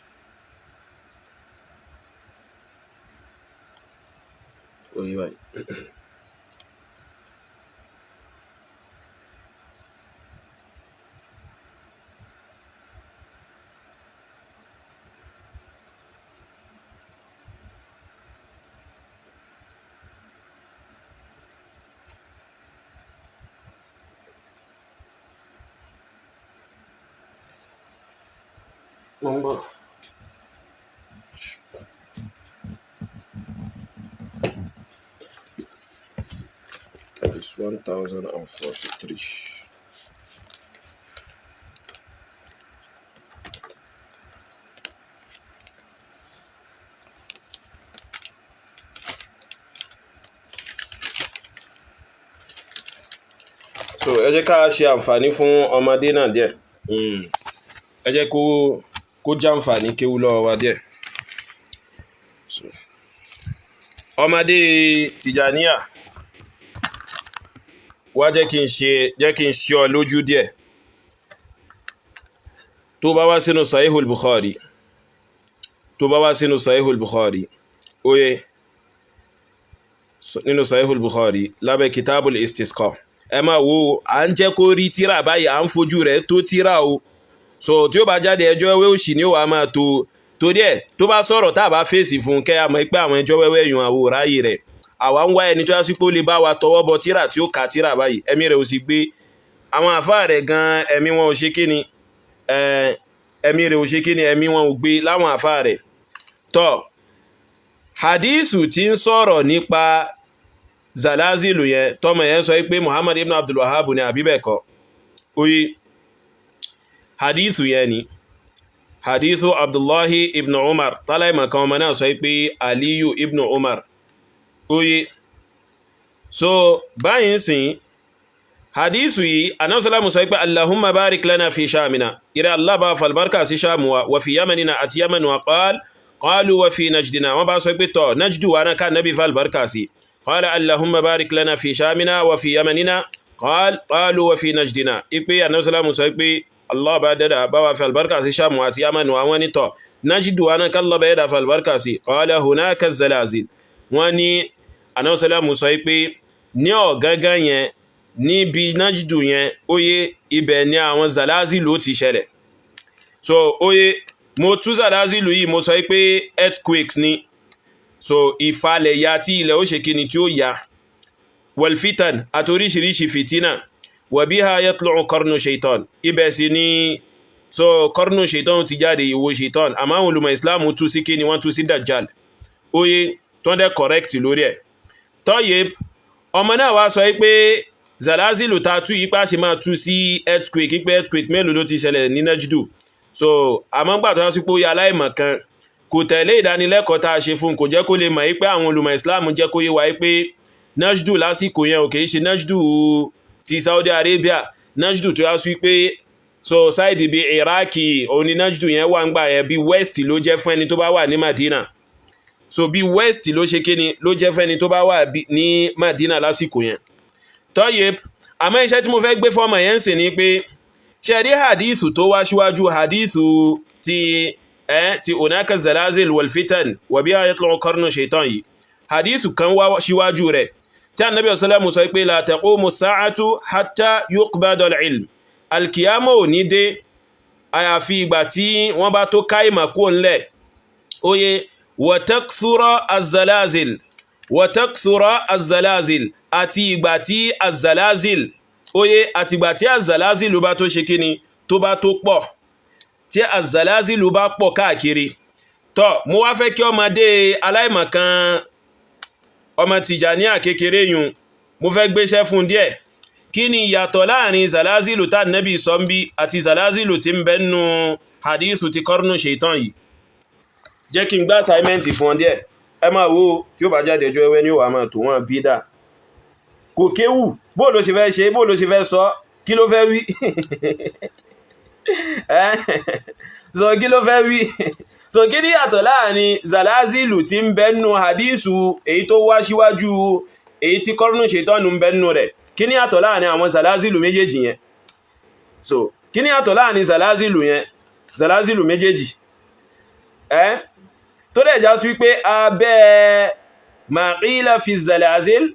Oye báyìí. Mo ń bọ̀. It's 1043. So ẹ jẹ́ ká ṣe àǹfààní fún ọmọdé náà díẹ̀. Ẹ jẹ́ kó jàǹfààní kéwú lọ́wọ́ wa díẹ̀. So ọmọdé Tìjàníyà wá, jẹ́ kí n ṣe, jẹ́ kí n ṣe ọ lójú díẹ̀. Tó bá wá sínú Sahihul Bukhari, tó bá wá sínú Sahihul Bukhari, oye, nínú Sahihul Bukhari lábẹ́ Kitabul Istisqa, ẹ máa wo, à ń jẹ́ kó rí tíra báyìí, à ń fojú rẹ̀ tó tíra o. So tí ó bá jáde, ẹjọ́ wẹ́wẹ́ òṣì ni ó wàá máa tó torí ẹ̀. Tó bá sọ̀rọ̀, tá a bá fèsì fún kẹ́, a mọ̀ pé àwọn ẹjọ́ wẹ́wẹ́ yun àwò ráyè rẹ̀. Àwa ń wá ẹni tó yá sí pé ó lè bá wa tọwọ́ bọ tíra, tí ó kà tíra báyìí, ẹ̀mí rẹ̀ ò sì gbé. Àwọn àfáà rẹ̀ gan, ẹ̀mí wọn ò ṣe kí ni, ẹ̀mí rẹ̀ ò ṣe kí ni, ẹ̀mí wọn ò gbé láwọn àfáà rẹ̀. Tọ́ hadithu tí ń sọ̀rọ̀ nípa zalazilu yẹn, tọ́mọ yẹn sọ pé Muhammad ibn Abdul Wahhab ni, àbí bẹ́ẹ̀ kọ́? Oyi, hadithu yẹn ni hadithu Abdullahi ibn Umar. Táláìmọ̀ kan, ọmọ náà sọ pé Aliyu ibn Umar. Oye, so báyìí sìn, hadithu yìí, anásọ́lámù sọ pé Allahumma barik lana fi shamina, ire Allah, bá falbarka sí Shamu wa, wa fi yamanina, àti Yamanu wa. Qal qalu wa fi najdina. Wọ́n bá sọ pé tọ́, Najdu wa náà, ká nabi falbarka sí. Qala Allahumma barik lana fi shamina wa fi yamanina. Qal qalu wa fi najdina. Ipe anásọ́lámù sọ pé Allah bá dada bá wa falbarka sí Shamu àti Yamanu. Àwọn ní tọ́, Najdu wa náà, kálọ̀ bá yẹ́dà falbarka sí. Qala hunaka zalazil. Wọ́n ní anásọ́lámù sọ pé ní ọ̀gángan yẹn, níbi Najdu yẹn, óyé, ibẹ̀ ni àwọn zalazilu ti ṣẹlẹ̀. So óyé, mo tú zalazilu yìí, mo sọ pé earthquakes ni. So ìfalẹ̀ ya tí ilẹ̀ ó ṣe kíni, tí ó ya, walfitan, àti oríṣiríṣi fitina. Wa biha yatlu'u qarnu shaitan. Ibẹ̀ sì ni so qarnu shaitan ti jáde, ìwo shaitan. Àmọ́ àwọn olùmọ̀ Islam tú sí kíni? Wọ́n tú sí Dajjal. Óyé, tó ń dẹ́ correct lórí ẹ̀. Tọ́yẹ, ọmọ náà wá sọ pé Zalazilu ta tú yípa ṣe máa tú sí earthquake, pé earthquake mélòó ló ti ṣẹlẹ̀ ní Najdu. So àmọ́ gbà tó wá sí pé ó yẹ aláìmọ̀ kan, kò tẹ̀lé ìdánilẹ́kọ̀ọ́ tá a ṣe fún, kò jẹ́ kó lè mọ̀ pé àwọn olùmọ̀ Islam jẹ́ kó yé wa pé Najdu lásìkò yẹn ò kìí ṣe Najdu ti Saudi Arabia. Najdu tó yá sí pé so side bí Iraki òun ni Najdu yẹn wà ń gbà yẹn, bí west ló jẹ́ fún ẹni tó bá wà ní Madina. So bí west ló ṣe kíni ló jẹ́ fún ẹni tó bá wà ní Madina lásìkò yẹn. Tọ́yẹ, àmọ́ iṣẹ́ tí mo fẹ́ gbé fọ́mọ yẹn ń sìn ni pé ṣe rí hadithu tó wá síwájú hadithu ti ti hunaka zalazil wal fitan wa biha yatlu'u qarnu shaitan yìí, hadithu kan wá síwájú rẹ̀ tí Ànábì sallallahu sọ pé la taqumu sa'atu hatta yuqbada al-ilm, alkiyama ò ní dé àyàfi ìgbà tí wọ́n bá tó ká ìmọ̀ kúrò ńlẹ̀. Oye, wa takthura az-zalazil, wa takthura az-zalazil, àti ìgbà tí az-zalazil, oye, àti ìgbà tí az-zalazil bá tó ṣe kíni, tó bá tó pọ̀, tí az-zalazil bá pọ̀ káàkiri. Tọ́, mo wá fẹ́ kí ọmọdé aláìmọ̀kan, ọmọ Tìjàníà kékeré yun, mo fẹ́ gbéṣẹ́ fún díẹ̀. Kí ni ìyàtọ̀ láàrin zalazilu tá nẹ́bí sọ́nbí àti zalazilu tí ń bẹ nínú hadithu ti kọ́rùnù ṣètàn yìí? Jẹ́ kí n gbá assignment fún ọ díẹ̀. Ẹ máa wo tí ó bá jáde ẹjọ́ ẹwẹ́ ní òwà máa tó wọ́n bí dà kò kéwù. Bó ló ṣe fẹ́ ṣe, bó ló ṣe fẹ́ sọ, kí ló fẹ́ wí sọ, kí ló fẹ́ wí? So kí ni yàtọ̀ láàrin zalazilu tí ń bẹ nínú hadithu èyí tó wá síwájú èyí tí kọ́rùnù ṣètọ́nù ń bẹ nínú rẹ̀? Kí ni yàtọ̀ láàrin àwọn zalazilu méjèèjì yẹn? So kí ni yàtọ̀ láàrin zalazilu yẹn, zalazilu méjèèjì tó dẹ̀ já sí wípé abẹ́ maqila fi zalazil,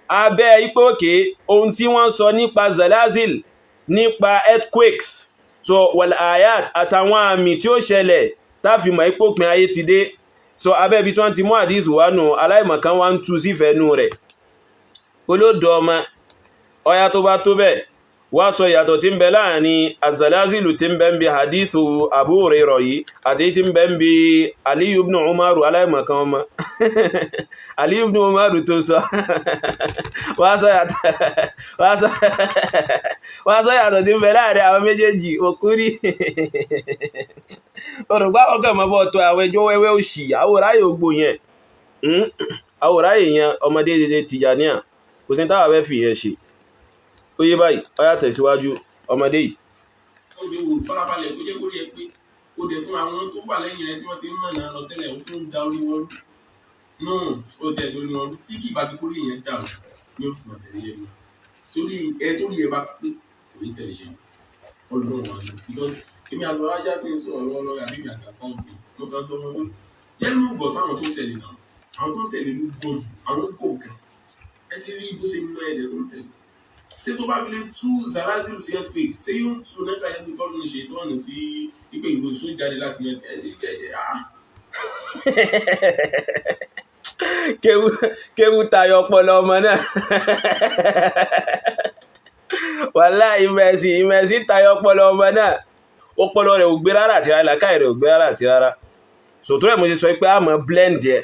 abẹ́ ipò òkè ohun tí wọ́n sọ nípa zalazil, nípa earthquakes, so wal ayat, àtàwọn àmì tí ó ṣẹlẹ̀ táfi mọ̀ ipò pin ayé ti dé. So abẹ́ ibi tí wọ́n ti mú àdísù wá nù, aláìmọ̀kan wá ń tú sífẹ̀ẹ́ nù rẹ̀. Olódò ọmọ ọya, tó bá tó bẹ́ẹ̀, wá sọ ìyàtọ̀ tí ń bẹ láàrin azalazilu tí ń bẹ ń bi hadithu Abu Hurairah yìí àti tí ń bẹ ń bi Aliyu ibn Umaru. Aláìmọ̀kan ọmọ, Aliyu ibn Umaru tó sọ, wá sọ ìyàtọ̀ tí ń bẹ láàrin àwọn méjèèjì. Òkúrí òrùngbà ọkọ̀ mọ́ bọ́ tó àwọn ẹjọ́ wẹ́wẹ́ òṣì àwòráyè ògbò yẹn, àwòráyè yẹn. Ọmọdé dédé Tìjàníà, kò sí táwà fẹ́ fi yẹn ṣe. Ó yé báyìí, ó yá, tẹ̀síwájú, ọmọdé yìí. Ó lè wò farabalẹ̀ kó jẹ́ kó rí ẹ pé ó dẹ̀ fún àwọn tó wà lẹ́yìn rẹ tí wọ́n ti ń mọ̀nà lọ tẹ́lẹ̀, ó tún ń da orí wọn rú náà, ó tẹ̀ lórí wọn rú. Tí kì í bá ti kórè yẹn dàrú ní òfin ọ̀tẹ̀lẹ̀ yẹn mọ́, torí ẹ tó rí ẹ bá pé kò ní tẹ̀lé yẹn ọlọ́run wà ní. Because èmi àti ọlájà sì ń sọ̀rọ̀ lọ́wọ́ àbí mi àti àfọ́ǹsì, mo kàn sọ wọn pé yẹ́nu gbọ̀ táwọn tó ń tẹ̀lé náà, àwọn tó ń tẹ̀lé ló gbọ́ jù, àwọn gò gan. Ẹ ti rí bó ṣe mú ẹ̀dẹ̀ tó ń tẹ̀lé ṣé tó bá fi lè tú zalazil sí earthquake, ṣé yóò tú nẹ́ka yẹn pé kọ́dún ṣe tọ́ọ̀nù sí ipe ìwé ìṣó jáde láti ní ẹ ẹ ẹ ah. Kéwú kéwú tayọ ọpọlọ ọmọ náà. Wàhálà ìmẹ̀sì, ìmẹ̀sì tayọ ọpọlọ ọmọ náà. Ọpọlọ rẹ̀ ò gbé rárá àti rárá, làákàyè rẹ̀ ò gbé rárá àti rárá. Sòtúrò ẹ̀ mo ṣe sọ pé a mọ̀ blend ẹ̀,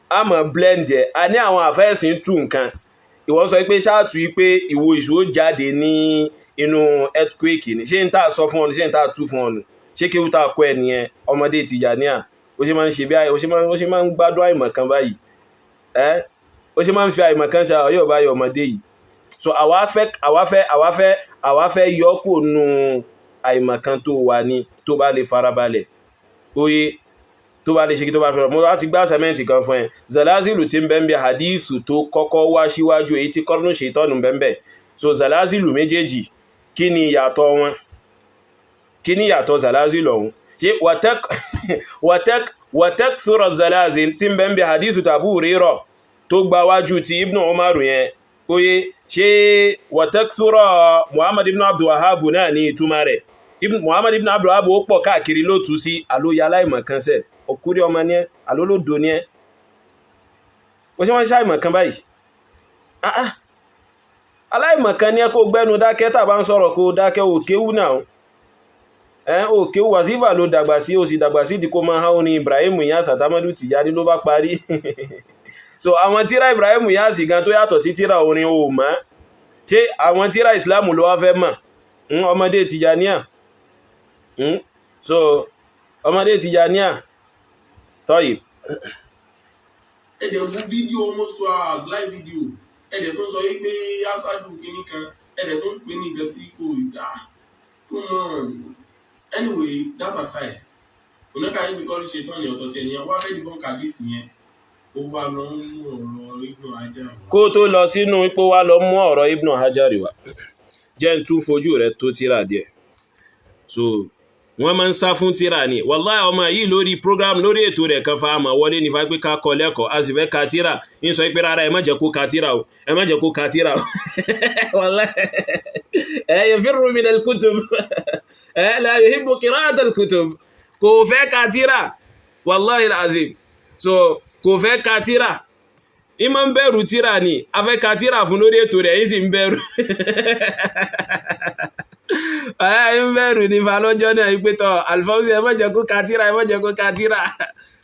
a mọ̀ blend ẹ̀. A ní àwọn àfẹ́sìn tú nǹkan, ìwọ sọ pé ṣáàtú pé ìwo ìṣó jáde ní inú earthquake ni. Ṣé n tá sọ fún ọ ni? Ṣé n tá tú fún ọ ni? Ṣé kéwú tá kọ́ ẹ nìyẹn? Ọmọdé Tìjàníà, ó ṣe máa ń ṣe bí ó ṣe máa ń gbádùn àìmọ̀ kan báyìí ẹ́, ó ṣe máa ń fi àìmọ̀ kan ṣe àyọ̀ báyìí, ọmọdé yìí. So àwa fẹ́ yọ kó nu àìmọ̀ kan tó wà ní, tó bá lè farabalẹ̀, oye, tó bá lè ṣe kí tó bá fẹ́ràn. Mo láti gbá assignment kan fún ẹ. Zalazilu tí ń bẹ ń bẹ hadithu tó kọ́kọ́ wá síwájú èyí tí kọ́rùnù ṣètọ́nù bẹ́ẹ̀. So zalazilu méjèèjì, kí ni ìyàtọ̀ wọn? Kí ni ìyàtọ̀ zalazilu ọ̀hún? Ṣé watak sura zalazil tí ń bẹ ń bẹ hadithu tàbí Hurairah tó gba wájú ti Ibn Umar yẹn, oye, ṣé watak sura Muhammad ibn Abdul Wahhab náà ní ìtumọ̀ rẹ̀? Muhammad ibn Abdul Wahhab ó pọ̀ káàkiri ló tú sí àlóyè. Aláìmọ̀kan sẹ̀, òkúrí ọmọ ní ẹ́, àlólòdò ní ẹ́. Ó ṣe wọ́n ṣàìmọ̀kan báyìí? Ah ah, aláìmọ̀kan ní ẹ́. Kó gbẹ́nu dákẹ́ tàbá ń sọ̀rọ̀, kó dákẹ́. Òkéwú náà ẹ́, òkéwú wàzífà ló dàgbà sí, ó sì dàgbà sí ìdíkó máa há ní Ibrahim Inyas àtàmọ́dù Tìjàní ló bá parí. So àwọn tíra Ibrahim Inyas gan tó yàtọ̀ sí tíra orin o mọ́. Ṣé àwọn tíra Islam ló wá fẹ́ mọ̀? Ọmọdé Tìjàníà. So ọmọdé Tìjàníà tọ́yì. Ẹ dẹ̀ wo fídíò almost 2 hours live video, ẹ dẹ̀ tún sọ yí pé aṣáájú kínní kan, ẹ dẹ̀ tún pè ní nǹkan tí kò yá. Come on. Anyway, that aside, onáka yìí fi kọ́ ṣe tán ní ọ̀tọ̀ tí ẹ̀yẹn wá fẹ́ dìbọn kàdísì yẹn, ó wá lọ ń mú ọ̀rọ̀ Ibn Hajar wá. Kó tó lọ sínú ipò wá lọ mú ọ̀rọ̀ Ibn Hajar wá, jẹ́ ń tún fojú rẹ̀ tó tíra díẹ̀. So wọ́n máa ń sá fún tíra ni. Wàláhì, ọmọ yìí lórí program, lórí ètò rẹ̀ kan fa àmọ́ wọlé nífa pé ká kọ lẹ́kọ̀ọ́, a sì fẹ́ ka tíra. Ń sọ pé rárá, ẹ má jẹ́ kó ka tíra o, ẹ má jẹ́ kó ka tíra o. Wàláhì, ẹ yafirru min al-kutub, ẹ la yuhibbu qira'at al-kutub, kò fẹ́ ka tíra, wàláhì al-azim. So kò fẹ́ ka tíra, ìmọ̀ ń bẹ̀rù tíra ni. A fẹ́ ka tíra fún lórí ètò rẹ̀, yìí sì ń bẹ̀rù, ẹ̀ ń bẹ̀rù ní fa lọ́jọ́ náà wípé tọ́ Alfawzi, ẹ má jẹ́ kó ka tíra, ẹ má jẹ́ kó ka tíra.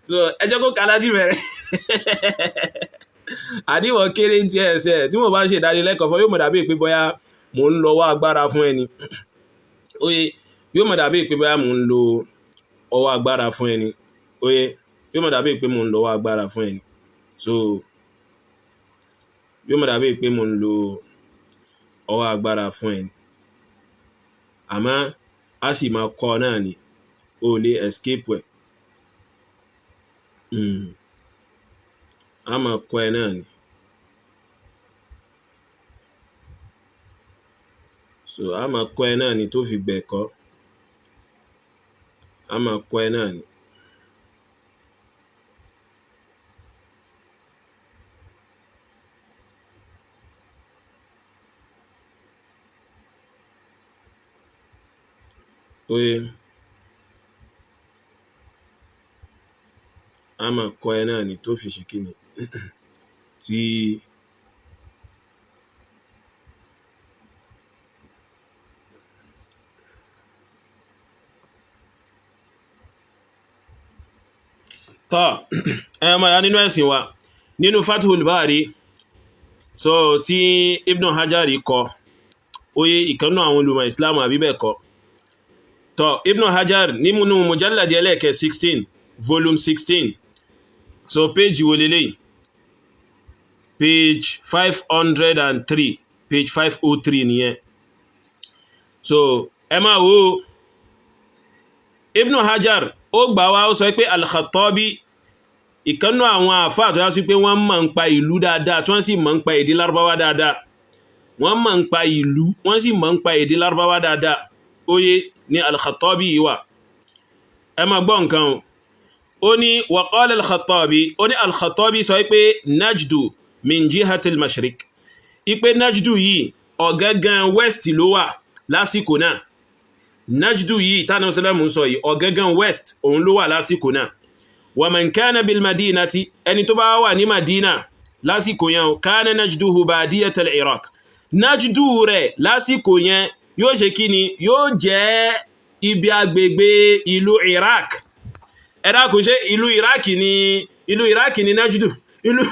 So ẹ jẹ́ kó ka láti bẹ̀rẹ̀. Àdìwọ̀ kéré ń tiẹ̀ ẹsẹ̀ tí mo bá ṣe ìdánilẹ́kọ̀ọ́ fún, yóò mọ̀ dàbí pé bóyá mò ń lọ wá agbára fún ẹni. Oye, yóò mọ̀ dàbí pé bóyá mò ń lo ọwọ́ agbára fún ẹni. Oye, yóò mọ̀ dàbí pé mò ń lo ọwọ́ agbára fún ẹni. So yóò mọ̀ dàbí pé mò ń lo ọwọ́ agbára fún ẹni, àmọ́ a sì máa kọ́ náà ni, o lè escape ẹ̀. A máa kọ́ ẹ náà ni. So a máa kọ́ ẹ náà ni tó fi gbẹ̀kọ́. A máa kọ́ ẹ náà ni. Oye, a máa kọ́ ẹ náà ni tó fi ṣe kíni tí tọ́ ẹ ọmọ ya nínú ẹ̀sìn wa, nínú Fathul Bari, so tí Ibn Hajari kọ, oye, ìkànnú àwọn olùmọ̀ Islam àbí bẹ́ẹ̀ kọ́. Tọ́ Ibn Hajar nínú mujalladi ẹlẹ́ẹ̀kẹ́ 16, volume 16, so page wo leléyìí? Page 503, page 503 nìyẹn. So ẹ máa wo Ibn Hajar, ó gbà wá, ó sọ pé Al-Khattabi, ìkànnú àwọn àfáà tó yá sí pé wọ́n mọ̀ ń pa ìlú dáadáa, tí wọ́n sì mọ̀ ń pa èdè Lárúbáwá dáadáa, wọ́n mọ̀ ń pa ìlú, wọ́n sì mọ̀ ń pa èdè Lárúbáwá dáadáa, oye, ní Al-Khattabi yìí wà. Ẹ máa gbọ́ nǹkan o. Ó ní wa qala Al-Khattabi, ó ní Al-Khattabi sọ pé Najdu min jihatil mashriq, ipe Najdu yìí ọ̀gángan west ló wà lásìkò náà. Najdu yìí tánà sẹlẹ̀mù sọ yìí, ọ̀gángan west òun ló wà lásìkò náà. Wa man kana bil madinati, ẹni tó bá wà ní Madina lásìkò yẹn, kana Najduhu badiyatal Iraq, Najdu rẹ̀ lásìkò yẹn yóò ṣe kí ni? Yóò jẹ́ ibi agbègbè ìlú Iraq. Ẹ dákun, ṣé ìlú Iraq ni, ìlú Iraq ni Najdu, ìlú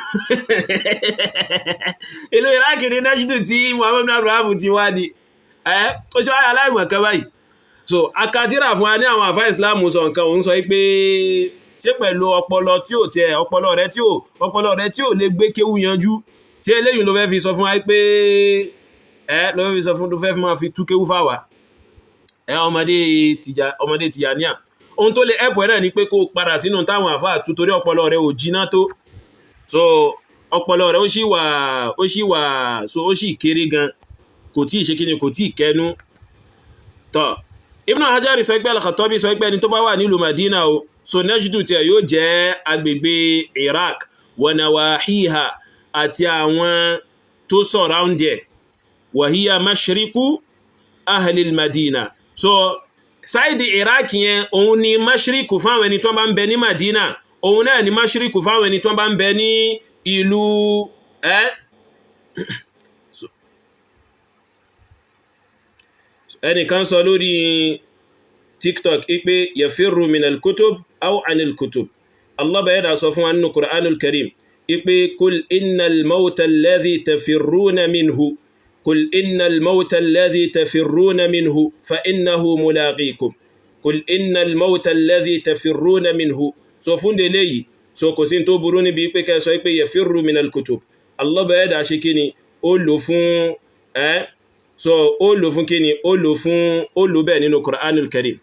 Iraq ni Najdu tí Muhammad Abraham ti wá ni? Ẹ ó ṣe wáyà aláìmọ̀ kan báyìí. So akatira fún wa ní àwọn àfáà Islam sọ nǹkan, òun sọ pé ṣé pẹ̀lú ọpọlọ tí ò tiẹ̀, ọpọlọ rẹ tí ò lè gbé kéwú yanjú, ṣé eléyìí ló fẹ́ fi sọ fún wa pé ẹ ló fẹ́ fi sọ fún, ló fẹ́ fi máa fi tú kéwú fáwa? Ẹ ọmọdé Tìjàníà, ohun tó lè ẹ̀pọ̀ náà ni pé kó o padà sínú táwọn àfáà tú, torí ọpọlọ rẹ ò jiná tó. So ọpọlọ rẹ ó sì wà, so ó sì kéré gan, kò tí ì ṣe kíni, kò tí ì kẹnu. Tọ́ Ibn Hajar sọ pé Al-Khattabi sọ pé ẹni tó bá wà nílùú Madina o, so Najdu tiẹ̀ yóò jẹ́ agbègbè Iraq wa nawahiha, àti àwọn tó surround ẹ̀, wa hiya mashriqu ahlil Madina. So side Iraq yẹn, òun ni mashriqu fáwọn ẹni tó bá ń bẹ ní Madina, òun náà ni mashriqu fáwọn ẹni tó bá ń bẹ ní ìlú ẹ́. Ẹnìkan sọ lórí TikTok ipe yafirru minal kutub aw anil kutub. Allah bá yẹ́dà sọ fún wa nínú Qur'anul Karim ipe kul innal mawta alladhi tafirruna minhu. Kul innal mawta alladhi tafirruna minhu fa innahu mulaqikum. Kul innal mawta alladhi tafirruna minhu. So fún délé yìí, so kò sí tó burú níbi pé kẹ́ sọ pé yafirru minal kutub. Allah bẹ̀rẹ̀ dà ṣe kí ni ó lò fún ẹ́, so ó lò fún kí ni ó lò fún, ó lò bẹ́ẹ̀ nínú Qur'anul Karim.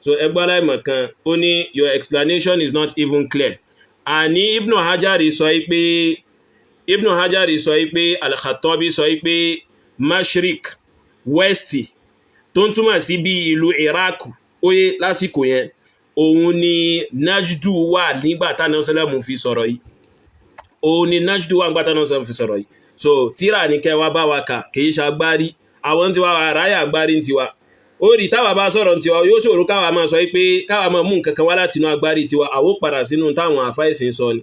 So ẹgbẹ́ aláìmọ̀ kan ó ní, "Your explanation is not even clear." Àní Ibn Hajari sọ pé, Ibn Hajari sọ pé Al-Khattabi sọ pé Mashrik, west, tó ń túmọ̀ sí bí ìlú Iraq, óyé, lásìkò yẹn, òun ni Najdu wà nígbà tánà sẹ́lẹ̀mù fi sọ̀rọ̀ yìí. Òun ni Najdu wà nígbà tánà sẹ́lẹ̀mù fi sọ̀rọ̀ yìí. So tíra ní kẹwàá bá wa kà, kìí ṣagbárí àwọn tí wà ráyà agbárí ń tiwa. Ó rí táwa bá sọ̀rọ̀ tiwa, yóò ṣòro káwa máa sọ pé káwa máa mú nǹkan kan wá látinú agbárí tiwa. Àwó padà sínú táwọn àfáìsìn sọ ni.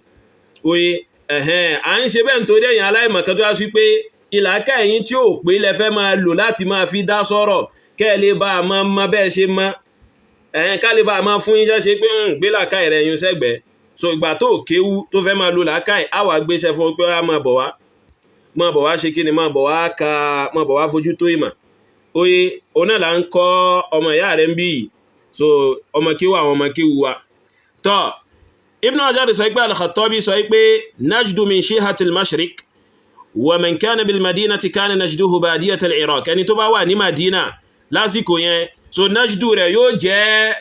Oye, ẹ̀hẹ́n, à ń ṣe bẹ́ẹ̀ nítorí ẹ̀yin aláìmọ̀kan tó wá sí pé ìlàkà ẹ̀yin tí ò pé lẹ fẹ́ máa lò láti máa fi dá sọ̀rọ̀, kẹ́ ẹ lè bá a máa mọ bẹ́ẹ̀ ṣe mọ́, ẹ̀hẹ́n, ká lè bá a máa fún iṣẹ́ ṣe pé ń gbé làákàyè rẹ̀ yún sẹ́gbẹ̀ẹ́. So ìgbà tó kéwú tó fẹ́ máa lo làákàyè, á wàá gbéṣẹ́ fún pé á máa bọ̀ wá, máa bọ̀ wá ṣe kí ni, máa bọ̀ wá ka, máa bọ̀ wá fojú tó ìmọ̀. Oye, òun náà là ń kọ́ ọmọ ìyá rẹ̀ ń bí yìí. So ọmọ kéwú, àwọn ọmọ kéwú wa tọ́. Ibn Hajar sọ pé Al-Khattabi sọ pé Najdu min shihatil mashriq, wa man kana bil madinati kana najduhu badiyatal Iraq. Ẹni tó bá wà ní Madina lásìkò yẹn, so najdu rẹ̀ yóò jẹ́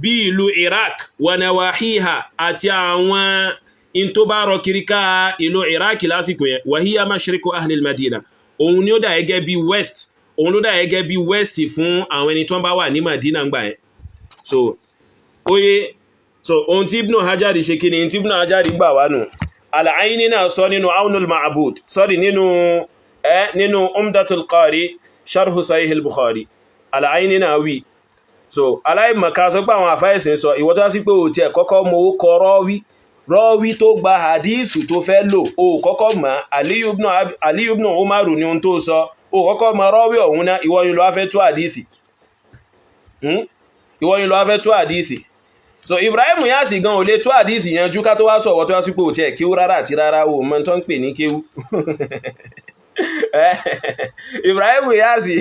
bí ìlú Iraq, wa nawahiha, àti àwọn in tó bá rọ kiri ká ìlú Iraq lásìkò yẹn. Wa hiya mashriqu ahli al-Madina. Òun ni ó dà gẹ́gẹ́ bí west, òun ló dà gẹ́gẹ́ bí west fún àwọn ẹni tó bá wà ní Madina ń gbà yẹn. So oye, so ohun tí Ibn Hajar ṣe kí ni, tí Ibn Hajar gbà wá nù. Al-Aini náà sọ nínú Aunul Ma'bud, sorry, nínú nínú Umdatul Qari, Sharhu Sahih al-Bukhari, Al-Aini náà wí. So aláìmọ̀ká sọ pé àwọn àfáìsìn sọ, ìwọ tó wá sí pé ò tiẹ̀ kọ́kọ́ mọ owó kọ rọ́wí, rọ́wí tó gba hadithu tó fẹ́ lò, o kọ́kọ́ mọ̀. Aliyu ibn Umaru ni ohun tó sọ, o kọ́kọ́ mọ̀ rọ́wí ọ̀hún náà. Ìwọ yìí ló wá fẹ́ tú hadisi, ìwọ yìí ló wá fẹ́ tú hadisi. So Ibrahim Yasi gan ò lè tú hadisi yanjú, ká tó wá sọ̀wọ́ tó wá sí pé ò tiẹ̀ kéwú rárá àti rárá, o mọ̀ tó ń pè ní kéwú. Ibrahim Yasi,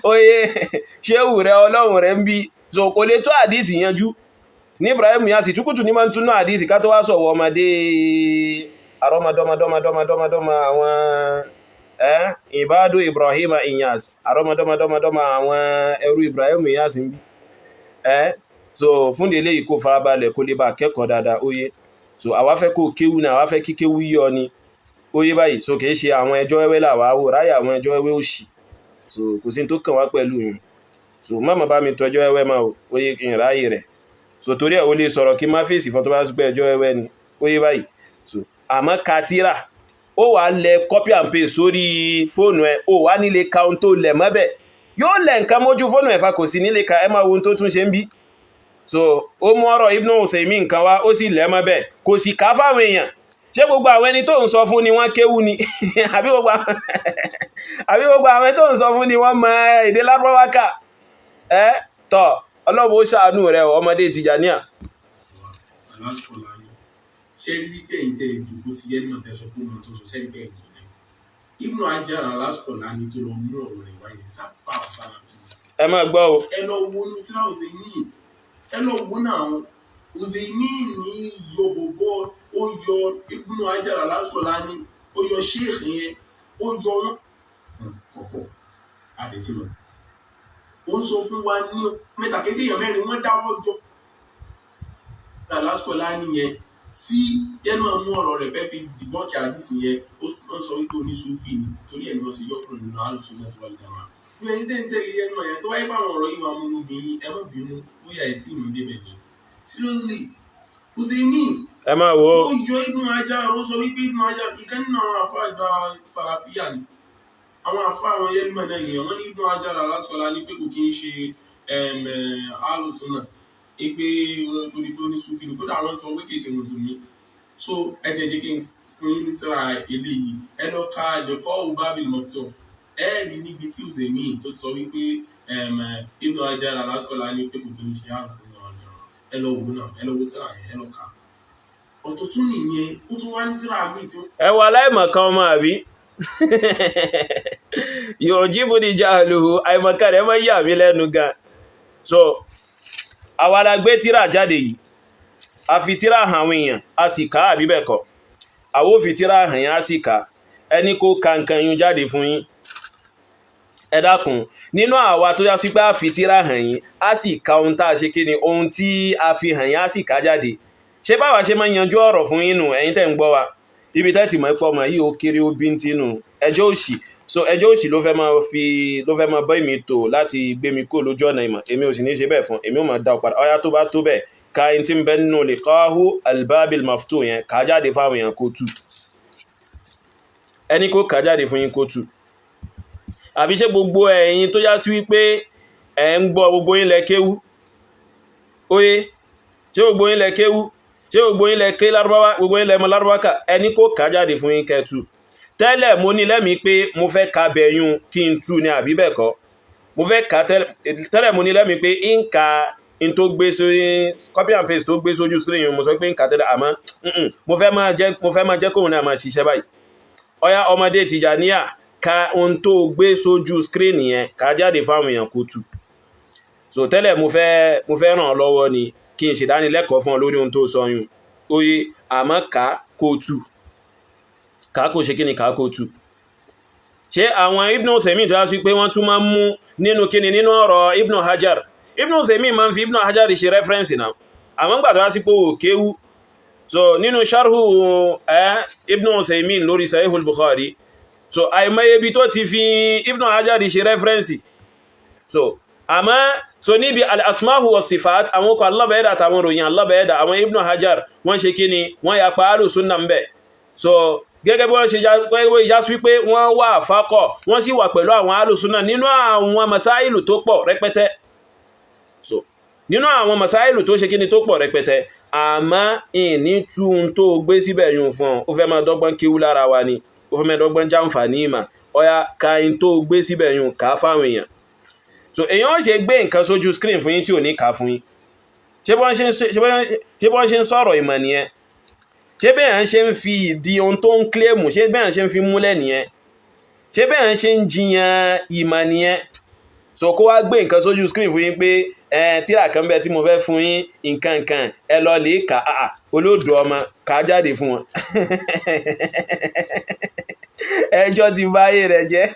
oye, ṣéwù rẹ, ọlọ́run rẹ ń bí. So kò lè tó hadisi yanjú ní Ibrahim Yasi, túkùtù ní máa ń túnú hadisi, ká tó wá sọ̀wọ́ ọmọdé àrọ́mọdọ́mọdọ́mọdọ́mọdọ́mọ àwọn ìbádù Ibrahim Inyas, àrọ́mọdọ́mọdọ́mọdọ́mọ àwọn ẹrú Ibrahim Inyas ń bí. So fún délé yìí, kó farabalẹ̀, kó lè bá kẹ́kọ̀ọ́ dáadáa. Óyé, so àwa fẹ́ kó kéwú ni, àwa fẹ́ kí kéwú yọ ni. Óyé báyìí. So kìí ṣe àwọn ẹjọ́ wẹ́wẹ́ làwa wò ráyà, àwọn ẹjọ́ wẹ́wẹ́ òṣì. So kò sí tó kàn wá pẹ̀lú yìí. So má má bá mi tọjọ́ wẹ́wẹ́ máa o. Óyé, kí n ráyè rẹ̀. So torí ẹ̀, ó lè sọ̀rọ̀ kí má fèsì fún tó bá pẹ́ ẹjọ́ wẹ́wẹ́ ni. Óyé báyìí. So àmọ́ katira, ó wà lẹ copy and paste sórí fóònù ẹ, ó wà nílé ka ohun tó lẹ̀ mọ́bẹ̀, yóò lẹ̀ nǹkan mójú fóònù ẹ̀fà, kò sí nílé ka. Ẹ máa wo ohun tó tún ṣe ń bí. So ó mú ọ̀rọ̀ Ibn Uthaymin nǹkan wá, ó sì lẹ̀ mọ́bẹ̀, kò sì ká fáwọn èèyàn. Ṣé gbogbo àwọn ẹni tó ń sọ fún ni wọ́n kéwú ni? Àbí gbogbo àwọn ẹni tó ń sọ fún ni wọ́n mọ èdè Lárúbáwá kà? Ẹ́ tọ́, ọlọ́bù ó ṣàánú rẹ̀, ọmọdé Tìjàníà. Alásùkọ̀lá ni ṣé rí tẹ̀yìn tẹ̀ ìjòkó ti yẹn náà tẹ̀sán pé wọn tó sọ sẹ́ni bẹ́ẹ̀ nìyẹn. Ibn Hajar al-Asqalani tó lọ mú ọ̀rọ̀ rẹ̀ wáyé sáfà sálàfí. Ẹ máa gbọ́ o. Ẹ lọ wo inú tí Uzaymin, ẹ lọ wo náà. Uzaymin ní yọ bọ̀bọ̀, ó yọ Ibn Hajar al-Asqalani, ó yọ sheikh yẹn, ó yọ wọn kọ̀kọ̀ àdètí lọ. Ó ń sọ fún wa ní mẹ́ta kí èèyàn mẹ́rin wọ́n dáwọ́ jọ al-Asqalani yẹn tí yẹn náà mú ọ̀rọ̀ rẹ̀ fẹ́ fi debunk àdìsí yẹn. Ó sọ wípé oníṣúfì ni, torí ẹ̀ ni wọ́n sì yọkùnrin nínú Ahlus-Sunnah wal Jamā'ah. Bí ẹni tẹ́ ń tẹ̀lé yẹn náà yẹn tó wáyé pé àwọn ọ̀rọ̀ yìí máa múnú bí yín, ẹ má bínú, bóyá ẹ̀ sì mú débẹ̀ ni. Seriously, Uzaymin Ẹ máa wo. ó yọ Ibn Hajar, ó sọ wípé Ibn Hajar, ìkan nínú àwọn àfa àgbà sàlàfíà ni, àwọn àfa àwọn yẹlúmọ̀ náà nìyẹn, wọ́n ní Ibn Hajar al-Asqalani pé kò kí ń ṣe Ahlus-Sunnah, pé torí pé ó ní Sufi ni, kódà àwọn sọ pé kì í ṣe mùsùlùmí. So ẹ ti ẹ jẹ́ kí n fún yín ní tírà eléyìí, ẹ lọ ka Liqa'u Babil Maftuh, ẹ rí níbi tí Uzaymin tó sọ wípé Ibn Hajar al-Asqalani pé kò kí ń ṣe Ahlus-Sunnah wal Jamā'ah. Ẹ lọ wò náà, ẹ lọ wo tírà yẹn, ẹ lọ kà. Ọ̀tọ̀ tún nìyẹn, ó tún wá ní tírà míì tí Ẹ wọ aláìmọ̀kan ọmọ àbí. Yu'jibuni jahluhu, àìmọ̀kan rẹ̀ máa ń yà mí lẹ́nu gan. So àwa la gbé tíra jáde yìí, a fi tíra hàn àwọn èèyàn, a sì ká, àbí bẹ́ẹ̀ kọ́? Àwọn ò fi tíra hàn yín, a sì ká. Ẹni kó ka nǹkan yín jáde fún yín. Ẹ dákun, nínú àwa tó já sí pé a fi tíra hàn yín, a sì ka ohun tá a ṣe, kí ni ohun tí a fi hàn yín, a sì ká jáde. Ṣé báwa ṣe máa ń yanjú ọ̀rọ̀ fún yín nù? Ẹ̀yin tẹ́ ń gbọ́ wa, ibi tẹ́ ti mọ̀ pé ọmọ yìí ó kéré, ó bí ń tínú ẹjọ́ òṣì. So ẹjọ́ òṣì ló fẹ́ máa fi, ló fẹ́ máa bọ́ èmi tò láti gbé mi kúrò lójú ọ̀nà ìmọ̀. Èmi ò sì ní ṣe bẹ́ẹ̀ fún. Èmi ò máa dá ọ padà. Ọ̀yá, tó bá tó bẹ́ẹ̀, ka ẹni tí ń bẹ nínú liqahu albabil maftuh yẹn, kà á jáde fáwọn èèyàn kó tú. Ẹni kó kà á jáde fún yín kó tú. Àbí ṣé gbogbo ẹ̀yin tó já sí wípé ẹ̀ ń gbọ́, gbogbo yín lẹ kéwú? Óyé, ṣé gbogbo yín lẹ kéwú? Ṣé gbogbo yín lẹ ké lárúbáwá? Gbogbo yín lẹ mọ̀ lárúbáwá kà? Ẹni kó kà á jáde fún yín kẹtù. Tẹ́lẹ̀ mo ní lẹ́mìí pé mo fẹ́ ka bẹ̀yún kí n tú ní, àbí bẹ́ẹ̀ kọ́? Mo fẹ́ ka tẹ́lẹ̀, mo ní lẹ́mìí pé ń ka n tó gbé sórí copy and paste tó gbé sójú screen yẹn. Mo sọ pé ń ka tẹ́lẹ̀, àmọ́ mo fẹ́ máa jẹ́ kóun náà máa ṣiṣẹ́ báyìí. Ọ̀yá, ọmọdé Tìjàníyà, ka ohun tó gbé sójú screen yẹn, ká jáde fáwọn èèyàn kó tú. So tẹ́lẹ̀ mo fẹ́ ràn ọ́ lọ́wọ́ ni, kí n ṣèdánilẹ́kọ̀ọ́ fún ọ lórí ohun tó sọ yun. Oye, àmọ́ ká kó tú, ká kó ṣe kí ni, ká kó tú. Ṣé àwọn Ibn Uthaymin tó yá sí pé wọ́n tún máa ń mú nínú kíni, nínú ọ̀rọ̀ Ibn Hajar, Ibn Uthaymin máa ń fi Ibn Hajar ṣe reference náà, àmọ́ ń gbà tó yá sí pé ò kéwú. So nínú sharhu Ibn Uthaymin lórí Sahihul Bukhari, so àìmọye ibi tó ti fi Ibn Hajar ṣe reference. So àmọ́ so níbi al-asmahu wa sifat, àwọn ọkọ̀ alábẹ̀ẹ́dà àtàwọn ròyìn alábẹ̀ẹ́dà, àwọn Ibn Hajar wọ́n ṣe kí ni, wọ́n ya pa alùsùnà ń bẹ̀. So gẹ́gẹ́ bí wọ́n ṣe já sí wípé wọ́n wà fákọ̀, wọ́n sì wà pẹ̀lú àwọn alùsùnà nínú àwọn masáìlù tó pọ̀ rẹpẹtẹ. So nínú àwọn masáìlù tó ṣe kí ni, tó pọ̀ rẹpẹtẹ, àmọ́ ìní tún tó gbé síbẹ̀ yùn fún ọ. Ó fẹ́ máa dọ́gbọ́n kéwú lára wa ni, ó fẹ́ máa dọ́gbọ́n jàǹfààní ìmà. Ọya, ka in tó gbé síbẹ̀ yùn, ká fáwọn èèyàn. So èèyàn ó ṣe gbé nǹkan sójú screen fún yín tí ò ní ká fún yín? Ṣé bọ́n ṣe ń sọ̀rọ̀ ìmọ̀ nìyẹn? Ṣé bẹ́ẹ̀ ṣe ń fi ìdí ohun tó ń claim, ṣé bẹ́ẹ̀ ṣe ń fi múlẹ̀ nìyẹn? Ṣé bẹ́ẹ̀ ṣe ń jiyàn ìmọ̀ nìyẹn? So kó wá gbé nǹkan sójú screen fún yín pé ẹ tíra kan bẹ tí mo fẹ́ fún yín, nǹkan nǹkan, ẹ lọ lè kà á. Olódò ọmọ, kà á jáde fún wọn. Ẹjọ́ ti báyé rẹ̀ jẹ́.